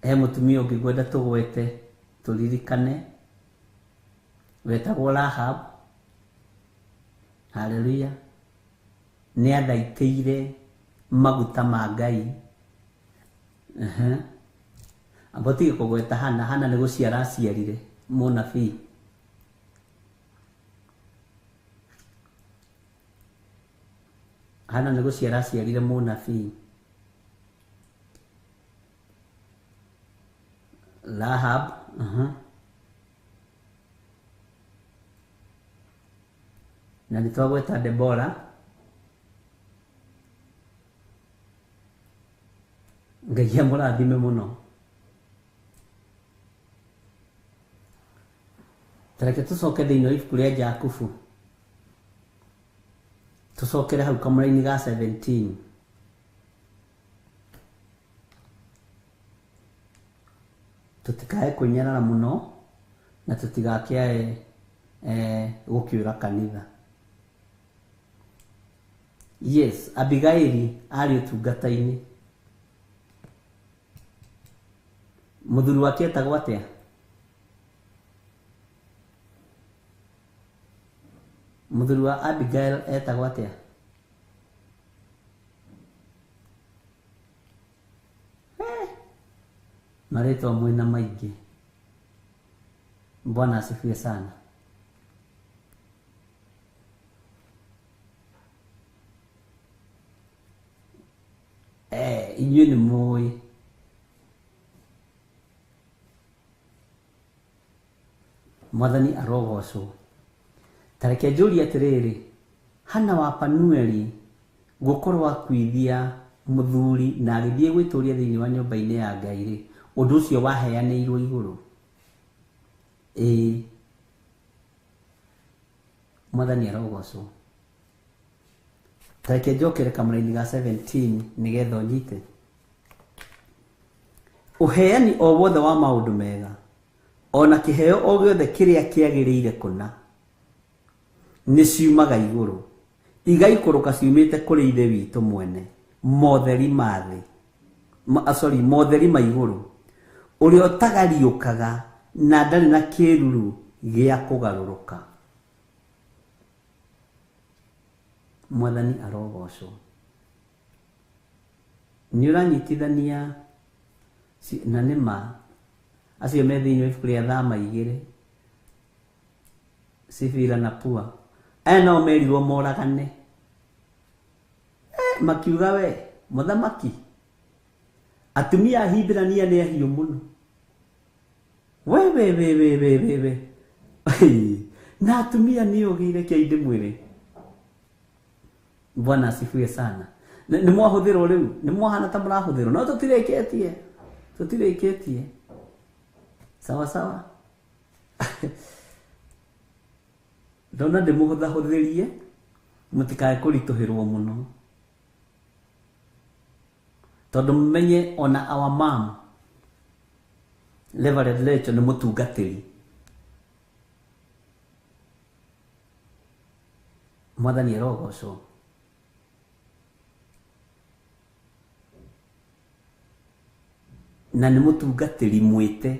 He mũtumia ũngĩ ngwenda tũgwete tũririkane, wetagwo Rahab. Haleluya. Nĩ athaitĩire maguta ma Ngai. Amba tige kũgweta Hana. Hana nĩ gũciara aciarire mũnabii. Hana nĩ gũciara aciarire mũnabii. Rahab. Na nĩ twagweta Debora. Ngai amũrathime mũno. Tareke tũcoke thĩinĩ wa ibuku rĩa Jakubu, tũcokere hau kamũra-inĩ ga 17. Tũtikae kwĩnyarara mũno na tũtigakĩae gũkĩũra kanitha. Yes, Abigaili arĩ ũtungata-inĩ. Mũthuri wake etagwo atĩa? Mũthuri wa Abigail etagwo atĩa? Marĩtwa mwĩna maingĩ. Bwana asifiwe sana. Inyuĩ nĩ mũĩ. Mwathani arogocwo. Tareke njũrie atĩrĩrĩ, Hana wa Panueli gũkorwo akuithia mũthuri na agĩthiĩ gwĩtũria thĩinĩ wa nyũmba-inĩ ya Ngai rĩ, ũndũ ũcio waheanĩirwo igũrũ? Ĩĩ. Mwathani arogocwo. Tareke njokere kamũra-inĩ ga 17 nĩgetha ũnyite. Ũheani o wothe wa maũndũ mega ona kĩheo o gĩothe kĩrĩa kĩagĩrĩire kũna nĩ ciumaga igũrũ, igaikũrũka ciumĩte kũrĩ Ithe witũ mwene, motheri ma thĩ, sorry, motheri ma igũrũ, ũrĩa ũtagariũkaga na ndarĩ na kĩruru gĩa kũgarũrũka. Mwathani arogocwo. Nĩ ũranyitithania na nĩ ma acio me thĩinĩ wa ibuku rĩa Thama 2, Sifira na Pua. Aya nao merirwo moragane. Makiuga we mũthamaki, atumia a Hibirania nĩ ahiũ mũno. We we we we we we we. Na atumia nĩ ogĩ, reke ndĩmwĩre. Bwana asifiwe sana. Nĩ mwahũthĩrwo rĩu, nĩ mwahana ta mũrahũthĩrwo, no tũtirĩkĩtie. Tũtirĩkĩtie. Sawa sawa. Ndona ndĩmũhũthahũthĩrie mũtikae kũritũhĩrwo mũno, tondũ mũmenye ona our mom Reverend Rachel nĩ mũtungatĩri. Mwathani arogocwo. Na nĩ mũtungatĩri mwĩte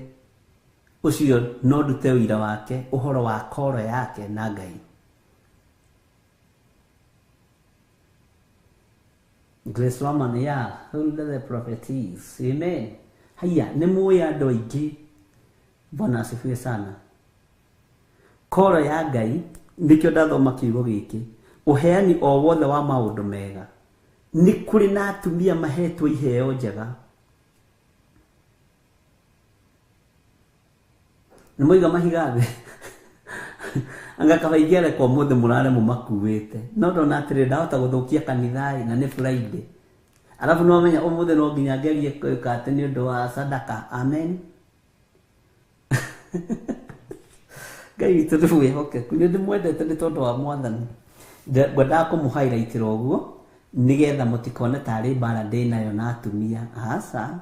ũcio, no ndute ũira wake ũhoro wa koro yake na Ngai. Grace Roman, yeah, hold the prophecies. Amen. Haya, nĩ mũĩ andũ aingĩ. Bwana asifiwe sana. Koro ya Ngai, nĩkĩo ndathoma kiugo gĩkĩ, ũheani o wothe wa maũndũ mega. Nĩ kũrĩ na atumia mahetwo iheo njega. Nĩ mwaiga mahiga thĩ. Anga kaba ingĩarekwo ũmũthĩ mũrare mũmakuĩte. No ndona atĩrĩ ndahota gũthũkia kanitha-ĩ na nĩ Friday. Alafu no menya ũmũthĩ no nginya ngerie gwĩka atĩ nĩ ũndũ wa sadaka. Amen. Ngai witũ nĩ mwĩhokeku. Nĩ ndĩmwendete nĩ tondũ wa Mwathani. Ngwendaga kũmũ-highlightĩra ũguo nĩgetha mũtikone tarĩ mbara ndĩnayo na atumia. Aca,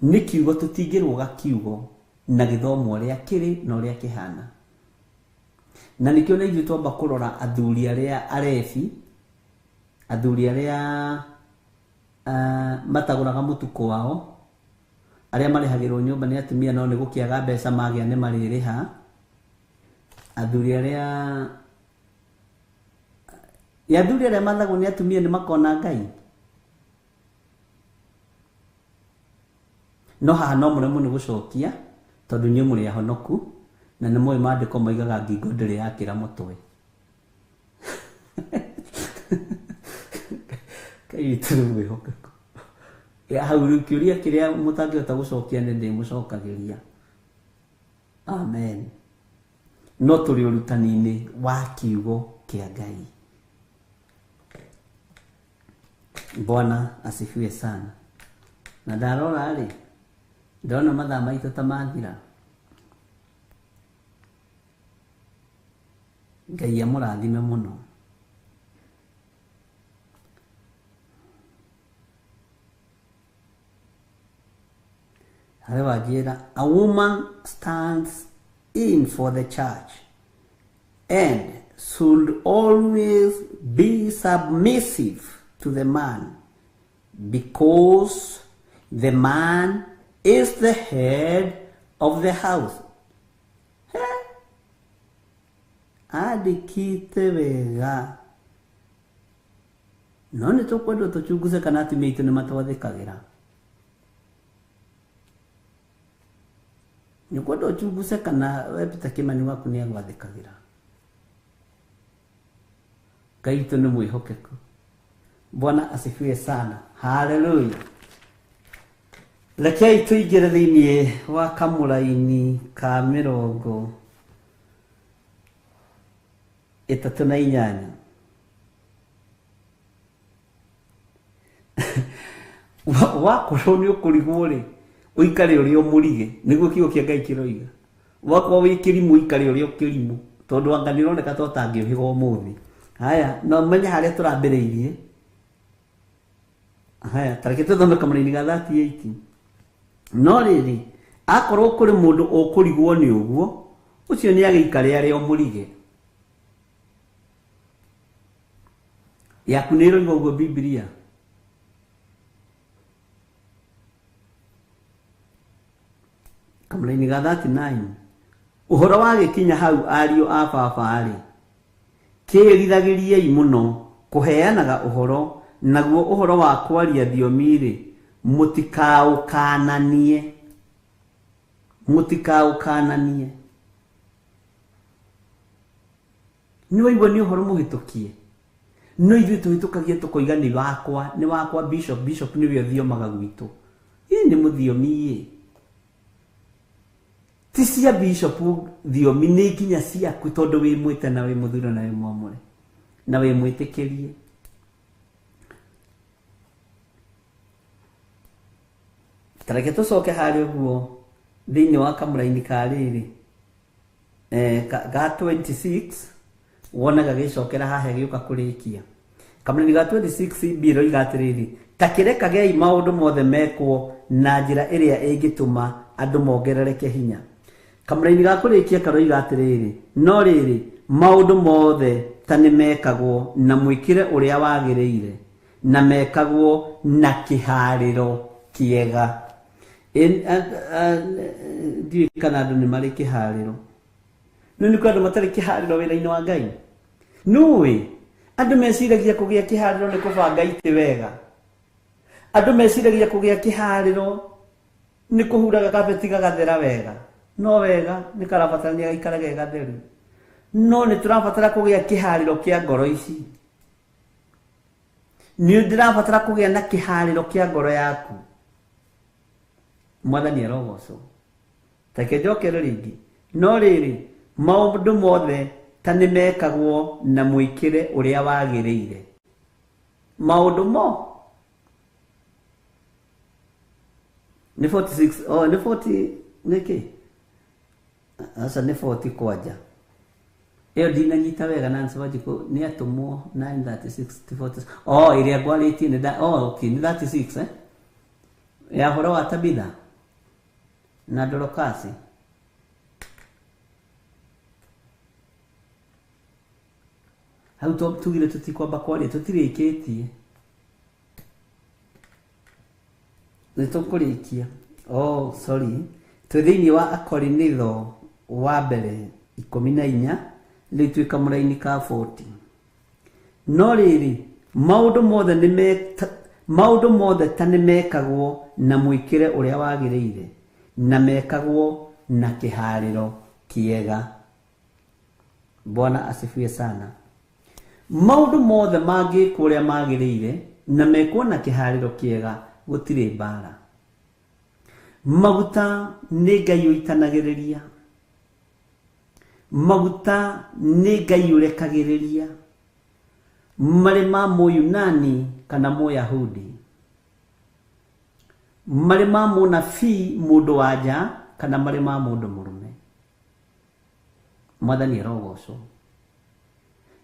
nĩ kiugo tũtingĩrũga kiugo na gĩthomo ũrĩa kĩrĩ na ũrĩa kĩhana. Na nĩkĩo na ithuĩ twamba kũrora athuri arĩa arebi, athuri arĩa matagũraga mũtukũ wao, arĩa marĩhagĩrwo nyũmba nĩ atumia no nĩ gũkĩaga mbeca magĩa nĩ marĩrĩha, athuri arĩa ya athuri arĩa mathagwo nĩ atumia nĩ makona Ngai. No haha no mũremwo nĩ gũcokia tondũ inyuĩ mũrĩ ahonoku na nĩ mũĩ maandĩko moigaga ngingo ndĩrĩ yakĩra mũtwe. Ngai witũ nĩ mwĩhokeku. Ya hau rĩu kĩũria kĩrĩa mũtangĩhota gũcokia nĩ ndĩmũcokagĩria. Amen. No tũrĩ ũrutani-inĩ wa kiugo kĩa Ngai. Bwana asifiwe sana. Na ndarora rĩ, ndona mathaa maitũ ta mathira. Ngai amũrathime mũno. Harĩ wanjĩra, a woman stands in for the church and should always be submissive to the man, because the man is the head of the house. Andĩkĩte wega. No nĩ tũkwendwo tũchunguze kana atumia aitũ nĩ matwathĩkagĩra. Nĩ kwendwo ũchunguze kana we Peter Kimani waku nĩ agwathĩkagĩra. Ngai witũ nĩ mwĩhokeku. Bwana asifiwe sana. Haleluya. Rekei tũingĩre thĩinĩ wa kamũraini ka 38. Wakorwo nĩ ũkũrigwo rĩ, ũikare ũrĩa ũmũrige, nĩguo kiugo kĩa Ngai kĩroiga. Wakorwo wĩ kĩrimũ ũikare ũrĩa ũkĩrimũ, tondũ anga nĩ ũroneka ta ũtangĩũhĩga ũmũthĩ. Haya, no menye harĩa tũrambĩrĩirie. Haya, ta reke tũthome kamũraini ga 38. No rĩrĩ, akorwo kũrĩ mũndũ ũkũrigwo nĩ ũguo, ũcio nĩ agĩikare arĩa ũmũrige. Yaku nĩ ĩroiga ũguo Bibilia. Kamũraini ga 39. Ũhoro wa gĩkinya hau ariũ a baba rĩ, kĩĩrithagĩriei mũno kũheanaga ũhoro, naguo ũhoro wa kwaria thiomi rĩ, mũtikaũkananie. Mũtikaũkananie. Nĩ waigua nĩ ũhoro mũhĩtũkie. No ithuĩ tũhĩtũkagia tũkoiga nĩ wakwa, nĩ wakwa bishop, bishop nĩwe ũthiomaga gwitũ. Ĩ nĩ mũthiomi ĩ. Ti cia bishop thiomi nĩ nginya ciaku tondũ wĩ mwĩte na wĩ mũthure na wĩ mwamũre na wĩ mwĩtĩkĩrie. Ta reke tũcoke harĩa ũguo thĩinĩ wa kamũraini ka rĩrĩ, ga 26 wone gagĩcokera haha gĩũka kũrĩkia. Kamũraini ga 26 B ĩroiga atĩrĩrĩ, ta kĩrekagei maũndũ mothe mekwo na njĩra ĩrĩa ĩngĩtũma andũ mongerereke hinya. Kamũraini ga kũrĩkia karoiga atĩrĩrĩ, no rĩrĩ, maũndũ mothe ta nĩ mekagwo na mwĩkĩre ũrĩa wagĩrĩire na mekagwo na kĩharĩro kĩega. Ndiũĩ kana andũ nĩ marĩ kĩharĩro. No nĩ kũrĩ andũ matarĩ kĩharĩro wĩra-inĩ wa Ngai. Nũĩ andũ meciragia kũgĩa kĩharĩro nĩ kũbanga itĩ wega. Andũ meciragia kũgĩa kĩharĩro nĩ kũhuraga kabeti gagathera wega. No wega nĩ karabatarania gaikare ge gatheru. No nĩ tũrabatara kũgĩa kĩharĩro kĩa ngoro ici. Nĩ ndĩrabatara kũgĩa na kĩharĩro kĩa ngoro yaku. Mwathani arogocwo. Reke njokere rĩngĩ. No rĩrĩ, maũndũ mothe ta nĩ mekagwo na mwĩkĩre ũrĩa wagĩrĩire. Maũndũ mo nĩ 46, oh, nĩ 40 nĩkĩ? Aca nĩ 40 kwanja. Ĩyo ndinanyita wega Nancy Wanjikũ nĩ atũmwo 936 to 46. Oh, ĩrĩa ngwarĩtie nĩ oh, okay, nĩ 36 eh? Ya ũhoro wa Tabitha na Dorokasi. Hau tugire tũtikwamba kwaria tũtirĩkĩtie. Nĩ tũkũrĩkia. Oh, sorry. Twĩ thĩinĩ wa Akorinitho wa mbere 14 rĩu twĩ kamũraini ka 40. No rĩrĩ, maũndũ mothe maũndũ mothe ta nĩ mekagwo na mwĩkĩre ũrĩa wagĩrĩire na mekagwo na kĩharĩro kĩega. Bwana asifiwe sana. Maũndũ mothe mangĩkwo ũrĩa magĩrĩire na mekwo na kĩharĩro kĩega gũtirĩ mbara. Maguta nĩ Ngai ũitanagĩrĩria. Maguta nĩ Ngai ũrekagĩrĩria. Marĩ ma Mũyunani kana Mũyahudi. Marĩ ma mũnabii mũndũ wa nja kana marĩ ma mũndũ mũrũme. Mwathani arogocwo.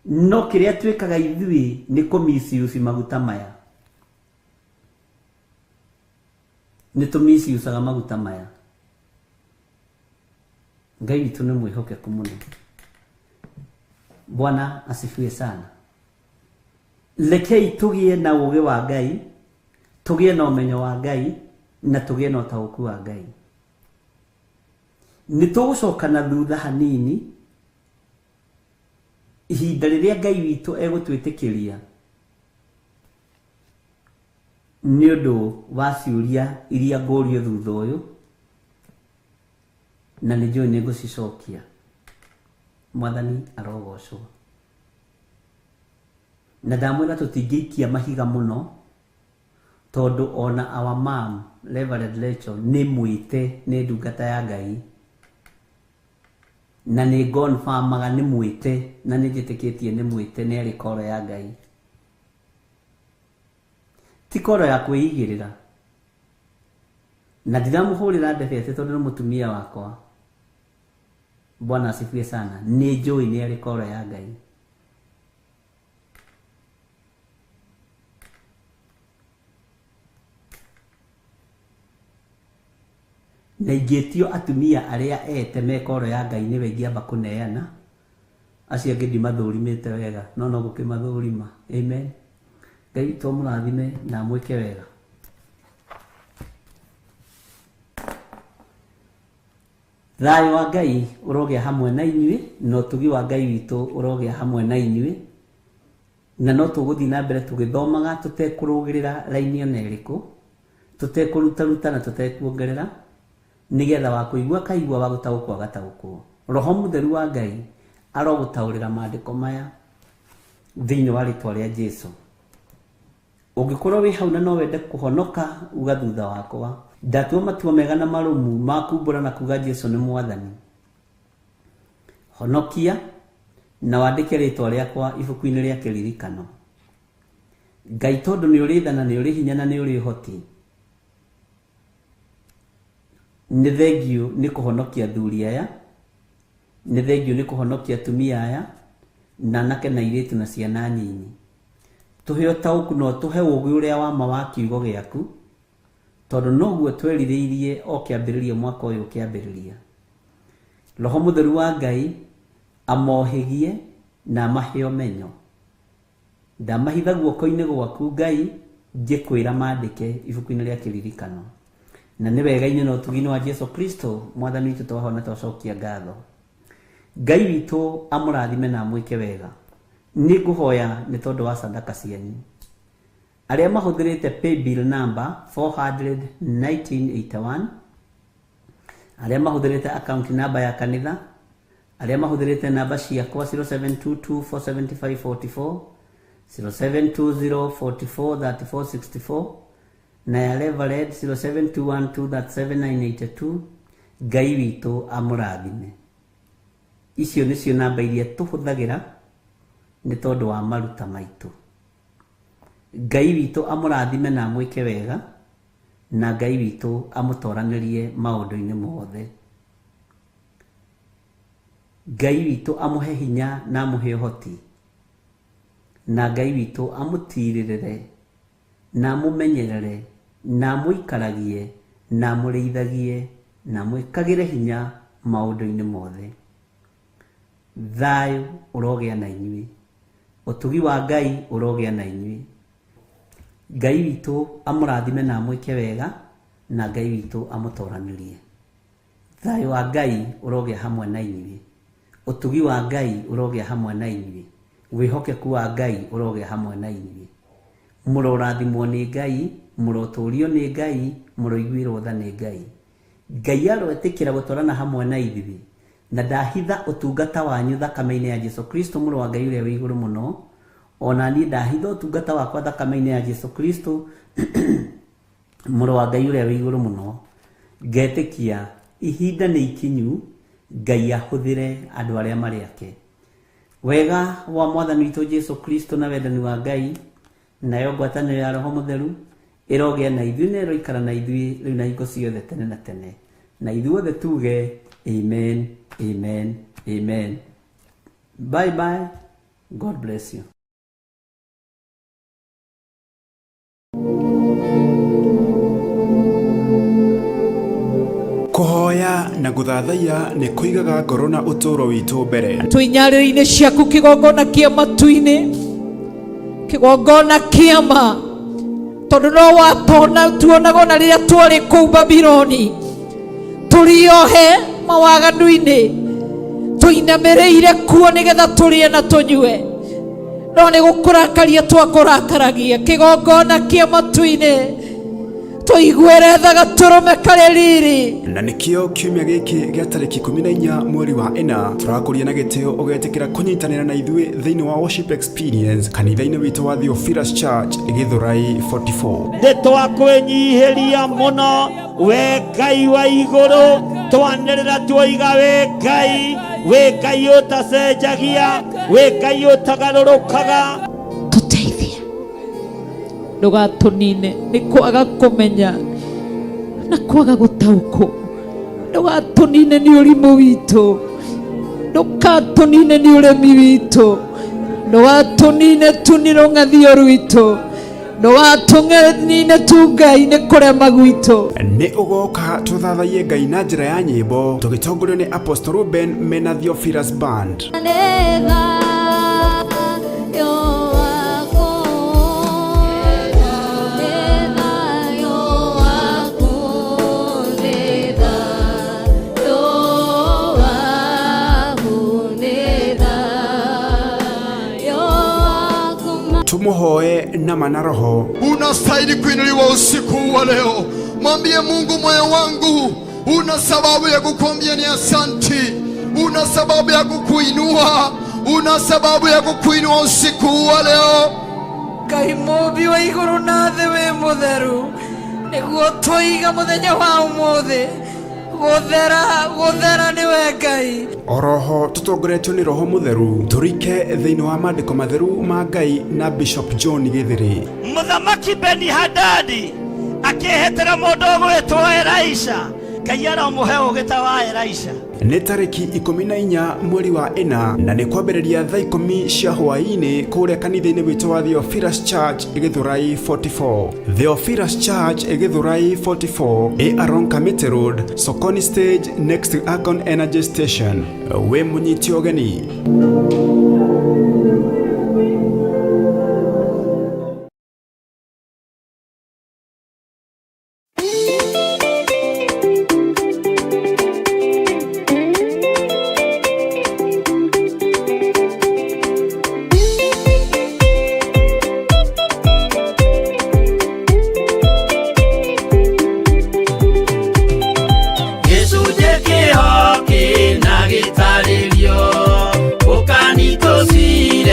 No kĩrĩa twĩkaga ithuĩ nĩ kũmisiuci maguta maya. Nĩ tũmisiucaga maguta maya. Ngai witũ nĩ mwĩhokeku mũno. Bwana asifiwe sana. Rekei tũgĩe na ũũgĩ wa Ngai, tũgĩe na ũmenyo wa Ngai, na tũgĩe na ũtaũku wa Ngai. Nĩ tũgũcoka na thutha hanini ihinda rĩrĩa Ngai witũ egũtwĩtĩkĩria nĩ ũndũ wa ciũria iria ngũrio thutha ũyũ, na nĩ njũĩ nĩ ngũcicokia. Mwathani arogocwo. Na ndamwĩra tũtingĩikia mahiga mũno tondũ ona our mom Reverend Rachel nĩ mwĩte nĩ ndungata ya Ngai na nĩ confirmaga nĩ mwĩte na nĩ njĩtĩkĩtie nĩ mwĩte nĩ arĩ koro ya Ngai. Ti koro ya kwĩigĩrĩra. Na ndiramũhũrĩra ndebe atĩ tondũ nĩ mũtumia wakwa. Bwana asifiwe sana. Nĩ njũĩ nĩ arĩ koro ya Ngai. Na ingĩtio atumia arĩa ete me koro ya Ngai nĩwe ingĩamba kũneana. Acio angĩ ndimathũrimĩte wega, no no gũkĩmathũrima. Amen. Ngai witũ amũrathime na amwĩke wega. Thayũ wa Ngai ũrogĩa hamwe na inyuĩ, na ũtugi wa Ngai witũ ũrogĩa hamwe na inyuĩ. Na no tũgũthiĩ na mbere tũgĩthomaga tũtekũrũgĩrĩra raini ona ĩrĩkũ, tũtekũrutaruta na tũtekuongerera, nĩgetha wa kũigua kaigua, wa gũtaũkwo agataũkwo. Roho Mũtheru wa Ngai arogũtaũrĩra maandĩko maya thĩinĩ wa rĩtwa rĩa Jesũ. Ũngĩkorwo wĩ hau na no wende kũhonoka, uga thutha wakwa. Ndatua matua mega na marũmu ma kumbũra na kuga Jesũ nĩ Mwathani. Honokia na wandĩke rĩtwa rĩakwa ibuku-inĩ rĩa kĩririkano. Ngai tondũ nĩ ũrĩ tha na nĩ ũrĩ hinya na nĩ ũrĩ ũhoti, nĩ thengiũ nĩ kũhonokia athuri aya, nĩ thengiũ nĩ kũhonokia atumia aya, na anake na airĩtu na ciana nyinyi. Tũhe ũtaũku na ũtũhe ũũgĩ ũrĩa wa ma wa kiugo gĩaku, tondũ noguo twerirĩirie o kĩambĩrĩria mwaka ũyũ ũkĩambĩrĩria. Roho Mũtheru wa Ngai amohĩgie na amahe ũmenyo. Ndamahitha guoko-inĩ gwaku Ngai, ngĩkwĩra mandĩke ibuku-inĩ rĩa kĩririkano. Na nĩ wega-inĩ na ũtugi-inĩ wa Jesũ Kristo Mwathani witũ twahona twacokia ngatho. Ngai witũ amũrathime na amwĩke wega. Nĩ ngũhoya nĩ tondũ wa sadaka cianyu. Arĩa mahũthĩrĩte paybill number 41981, arĩa mahũthĩrĩte account number ya kanitha, arĩa mahũthĩrĩte namba ciakwa 0722 475 44, 0720 44 34 64, na ya Reverend 07212 37982. Ngai witũ amũrathime. Icio nĩcio namba iria tũhũthagĩra nĩ tondũ wa maruta maitũ. Ngai witũ amũrathime na amwĩke wega, na Ngai witũ amũtoranĩrie maũndũ-inĩ mothe. Ngai witũ amũhe hinya na amũhe ũhoti, na Ngai witũ amũtirĩrĩre na amũmenyerere na amũikaragie na amũrĩithagie na amwĩkagĩre hinya maũndũ-inĩ mothe. Thayũ ũrogĩa na inyuĩ, ũtugi wa Ngai ũrogĩa na inyuĩ. Ngai witũ amũrathime na amwĩke wega, na Ngai witũ amũtoranĩrie. Thayũ wa Ngai ũrogĩa hamwe na inyuĩ, ũtugi wa Ngai ũrogĩa hamwe na inyuĩ, wĩhokeku wa Ngai ũrogĩa hamwe na inyuĩ. Mũrorathimwo nĩ Ngai, mũrotũrio nĩ Ngai, mũroiguĩrwo tha nĩ Ngai. Ngai aroĩtĩkĩra gũtwarana hamwe na ithuĩ, na ndahitha ũtungata wanyu thakame-inĩ ya Jesu Kristo mũrũ wa Ngai ũrĩa wĩ igũrũ mũno. Ona niĩ ndahitha ũtungata wakwa thakame-inĩ ya Jesu Kristo mũrũ wa Ngai ũrĩa wĩ igũrũ mũno. Ngetĩkia ihinda nĩ ikinyu Ngai ahũthĩre andũ arĩa marĩ ake. Wega wa Mwathani witũ Jesu Kristo na wendani wa Ngai nayo ngwatanĩro ya Roho Mũtheru ĩrogĩa na ithuĩ na ĩroikara na ithuĩ rĩu na hingo ciothe tene na tene. Na ithuothe tuge amen, amen, amen. Bye bye. God bless you. Kũhoya na gũthathaiya nĩ kũigaga ngoro na ũtũũro witũ mbere. Twĩ nyarĩrĩ-inĩ ciaku kĩgongona kĩa matu-inĩ, kĩgongona kĩa ma, tondũ no watona tuonaga ona rĩrĩa twarĩ kũu Babiloni tũrĩ ohe mawaganu-inĩ, tũinamĩrĩire kuo nĩgetha tũrĩe na tũnyue, no nĩ gũkũrakaria twakũrakaragia. Kĩgongona kĩa matu-inĩ, tũiguĩre tha gatũrũme karĩ riri. Na nĩkĩo kiumia gĩkĩ gĩa tarĩki 14 mweri wa 4 tũrakũria na gĩtĩo ũgetĩkĩra kũnyitanĩra na ithuĩ thĩinĩ wa worship experience kanitha-inĩ witũ wa Theophilus Church, Gĩthũrai 44. Nĩ twakwĩnyihĩria mũno we Ngai wa igũrũ, twanĩrĩra tuoiga wĩ Ngai, wĩ Ngai ũtacenjagia, wĩ Ngai ũtagarũrũkaga. Tũteithie, ndũgatũnine nĩ kwaga kũmenya na kwaga gũtaũkwo, ndũgatũnine nĩ ũrimũ witũ, ndũgatũnine nĩ ũremi witũ, ndũgatũnine tu nĩ rũng'athio rwitũ, ndũgatũnine tu Ngai nĩ kũrema gwitũ. Nĩ ũgoka tũthathaiye Ngai na njĩra ya nyĩmbo tũgĩtongorio nĩ Apostle Ruben mena Theophilus Band. Tumuhoe nama na roho. Unastahili kuinuliwa usiku huu wa leo. Mwambie Mungu, moyo wangu una sababu ya kukuambia ni asanti, una sababu ya kukuinua, una sababu ya kukuinua usiku huu wa leo. Ngai mũmbi wa igũrũ na thĩ wĩ mũtheru, nĩguo tũiga mũthenya wa ũmũthĩ gũthera, gũthera nĩwe Ngai. Oroho tũtongoretio nĩ Roho Mũtheru tũrike thĩinĩ wa maandĩko matheru ma Ngai na Bishop John Gĩthĩrĩ. Mũthamaki Beni Hadadi akĩhĩtĩra mũndũ ũgwĩtwo Elisha. Ngai aromũhe ũũgĩ ta wa Elisha. Nĩ tarĩki 14 mweri wa 4 na nĩ kwambĩrĩria thaa 10 cia hwaĩ-inĩ kũrĩa kanitha-inĩ witũ wa Theophilus Church, Gĩthũrai 44. Theophilus Church, Gĩthũrai 44, ĩ along Kamiti Road, Sokoni Stage, next to Akon Energy Station. Wĩ mũnyiti ũgeni. Gĩcunjĩ kĩho kĩna gĩtarĩrio, ũkani tũci.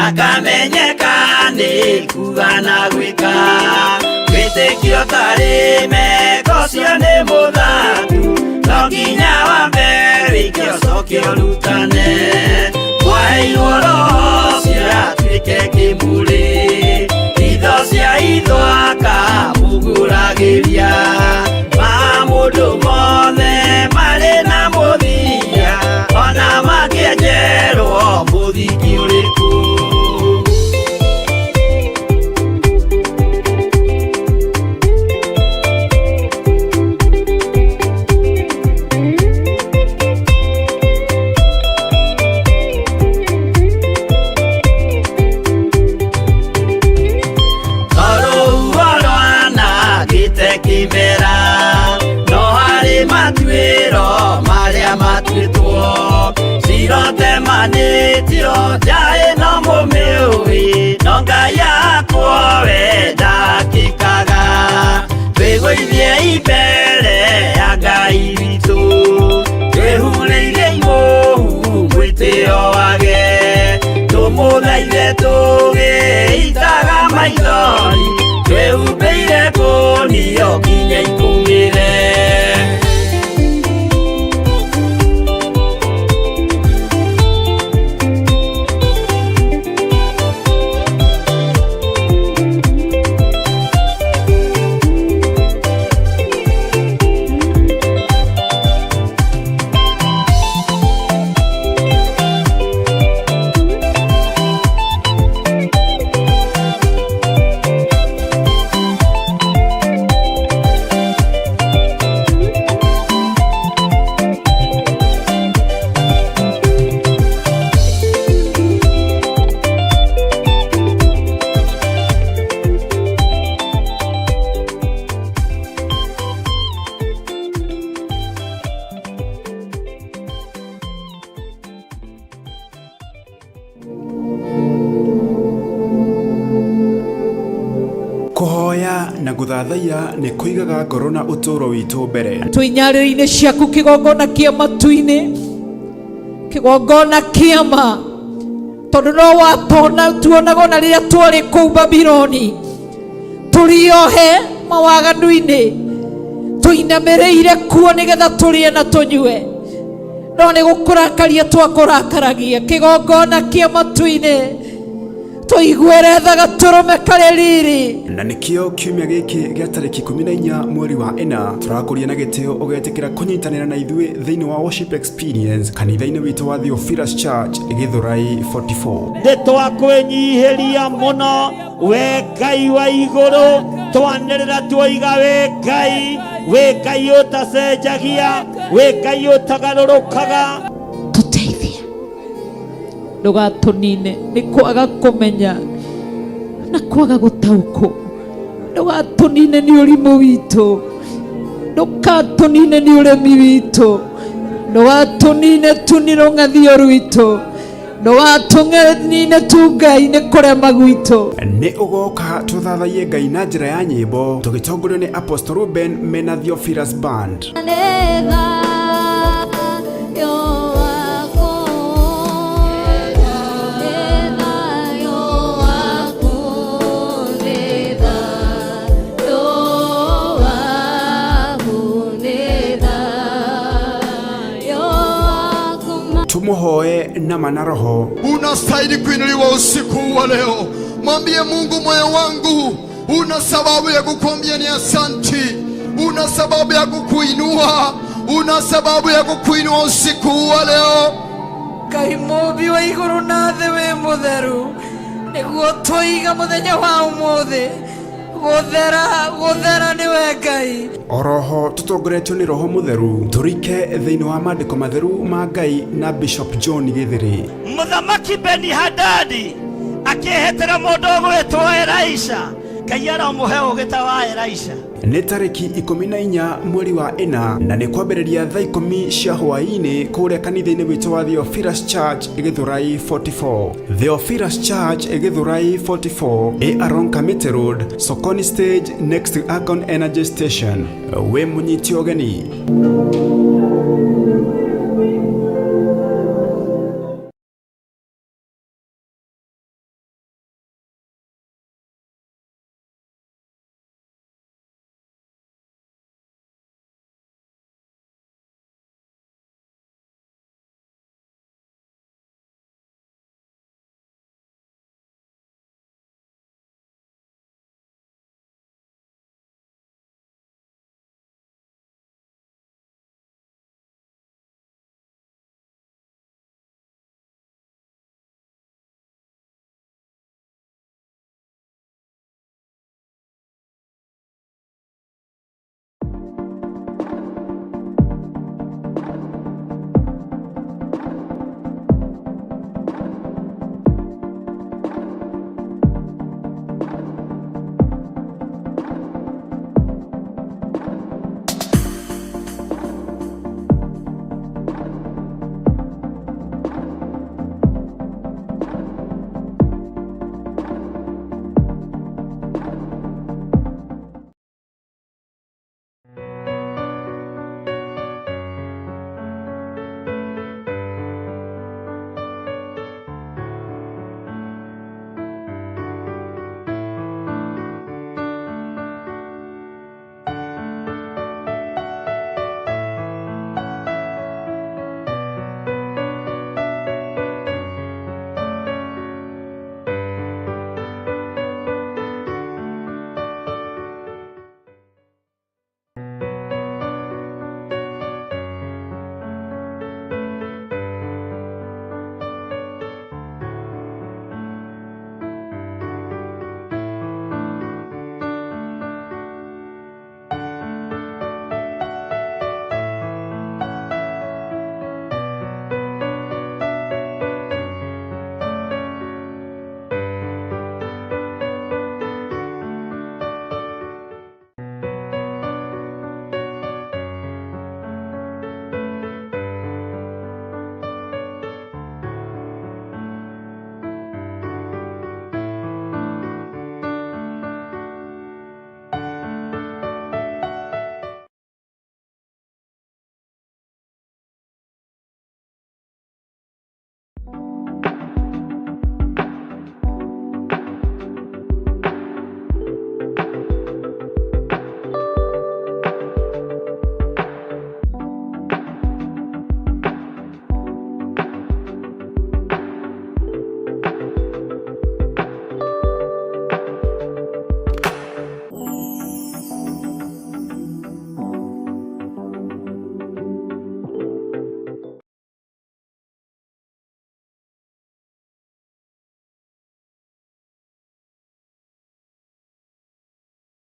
Na kamenyeka nĩ kuga na gwĩka wĩtĩkio tarĩ meko cio nĩ mũthatu no nginya wambe wĩke ũcoke ũrutane mwaheirwo roho ũcio atuĩke kĩmũrĩ itho cia itho akamũgũragĩria ma mũndũ mothe marĩ na mũthia ona makĩenjerwo mũthingi ũrĩkũ. Tondũ rwanangĩte kĩmera no harĩ matuĩro marĩa matuĩtwo cirotemanĩtio njaĩ no mũmĩũĩ no Ngai akwo we ndakĩkaga twĩgũithie imbere ya Ngai witũ twĩhurĩire imũhu mwĩtĩo wage tũmũthaithe tũgĩitaga maithori twĩhumbĩire kũnio nginya ikũmĩre. Kũhoya na gũthathaiya nĩ kũigaga ngoro na ũtũũro witũ mbere. Twĩ nyarĩrĩ-inĩ ciaku kĩgongona kĩa matu-inĩ kĩgongona kĩa ma tondũ no watona tuonaga ona rĩrĩa twarĩ kũu Babiloni tũrĩohe mawaganu-inĩ tũinamĩrĩire kuo nĩgetha tũrĩe na tũnyue no nĩ gũkũrakaria twakũrakaragia kĩgongona kĩa matu-inĩ tũiguĩre tha gatũrũme karĩ riri. Na nĩkĩo kiumia gĩkĩ gĩa tarĩki 14 mweri wa 4 tũrakũria na gĩtĩo ũgetĩkĩra kũnyitanĩra na ithuĩ thĩinĩ wa worship experience kanitha-inĩ witũ wa Theophilus Church Gĩthũrai 44. Nĩ twakwĩnyihĩria mũno we Ngai wa igũrũ twanĩrĩra tuoiga wĩ Ngai wĩ Ngai ũtacenjagia wĩ Ngai ũtagarũrũkaga. Tũteithie ndũgatũnine nĩ kwaga kũmenya na kwaga gũtaũkwo ndũgatũnine nĩ ũrimũ witũ ndũgatũnine nĩ ũremi witũ ndũgatũnine tu nĩ rũng'athio rwitũ ndũgatũnine tu Ngai nĩ kũrema gwitũ. Nĩ ũgoka tũthathaiye Ngai na njĩra ya nyĩmbo tũgĩtongorio nĩ Apostle Ruben mena Theophilus Band. Tumuhoe na mana roho. Unastahili kuinuliwa usiku huu wa leo. Mwambie Mungu, moyo wangu una sababu ya kukuambia ni asanti, una sababu ya kukuinua, una sababu ya kukuinua usiku huu wa leo. Ngai mũmbi wa igũrũ na thĩ wĩ mũtheru nĩguo tũiga mũthenya wa ũmũthĩ gũthera gũthera nĩwe Ngai. Oroho tũtongoretio nĩ roho mũtheru tũrike thĩinĩ wa maandĩko matheru ma Ngai na Bishop John Gĩthĩrĩ. Mũthamaki Beni-Hadadi akĩhĩtĩra mũndũ ũgwĩtwo Elisha Ngai aromũhe ũũgĩ ta wa Elisha. Nĩ tarĩki 14 mweri wa 4 na nĩ kwambĩrĩria thaa 10 cia hwaĩ-inĩ kũrĩa kanitha-inĩ witũ wa Theophilus Church Gĩthũrai 44. Theophilus Church Gĩthũrai 44 ĩ Aron Kamiti Road, Sokoni Stage next to Akon Energy Station. Wĩ mũnyiti ũgeni.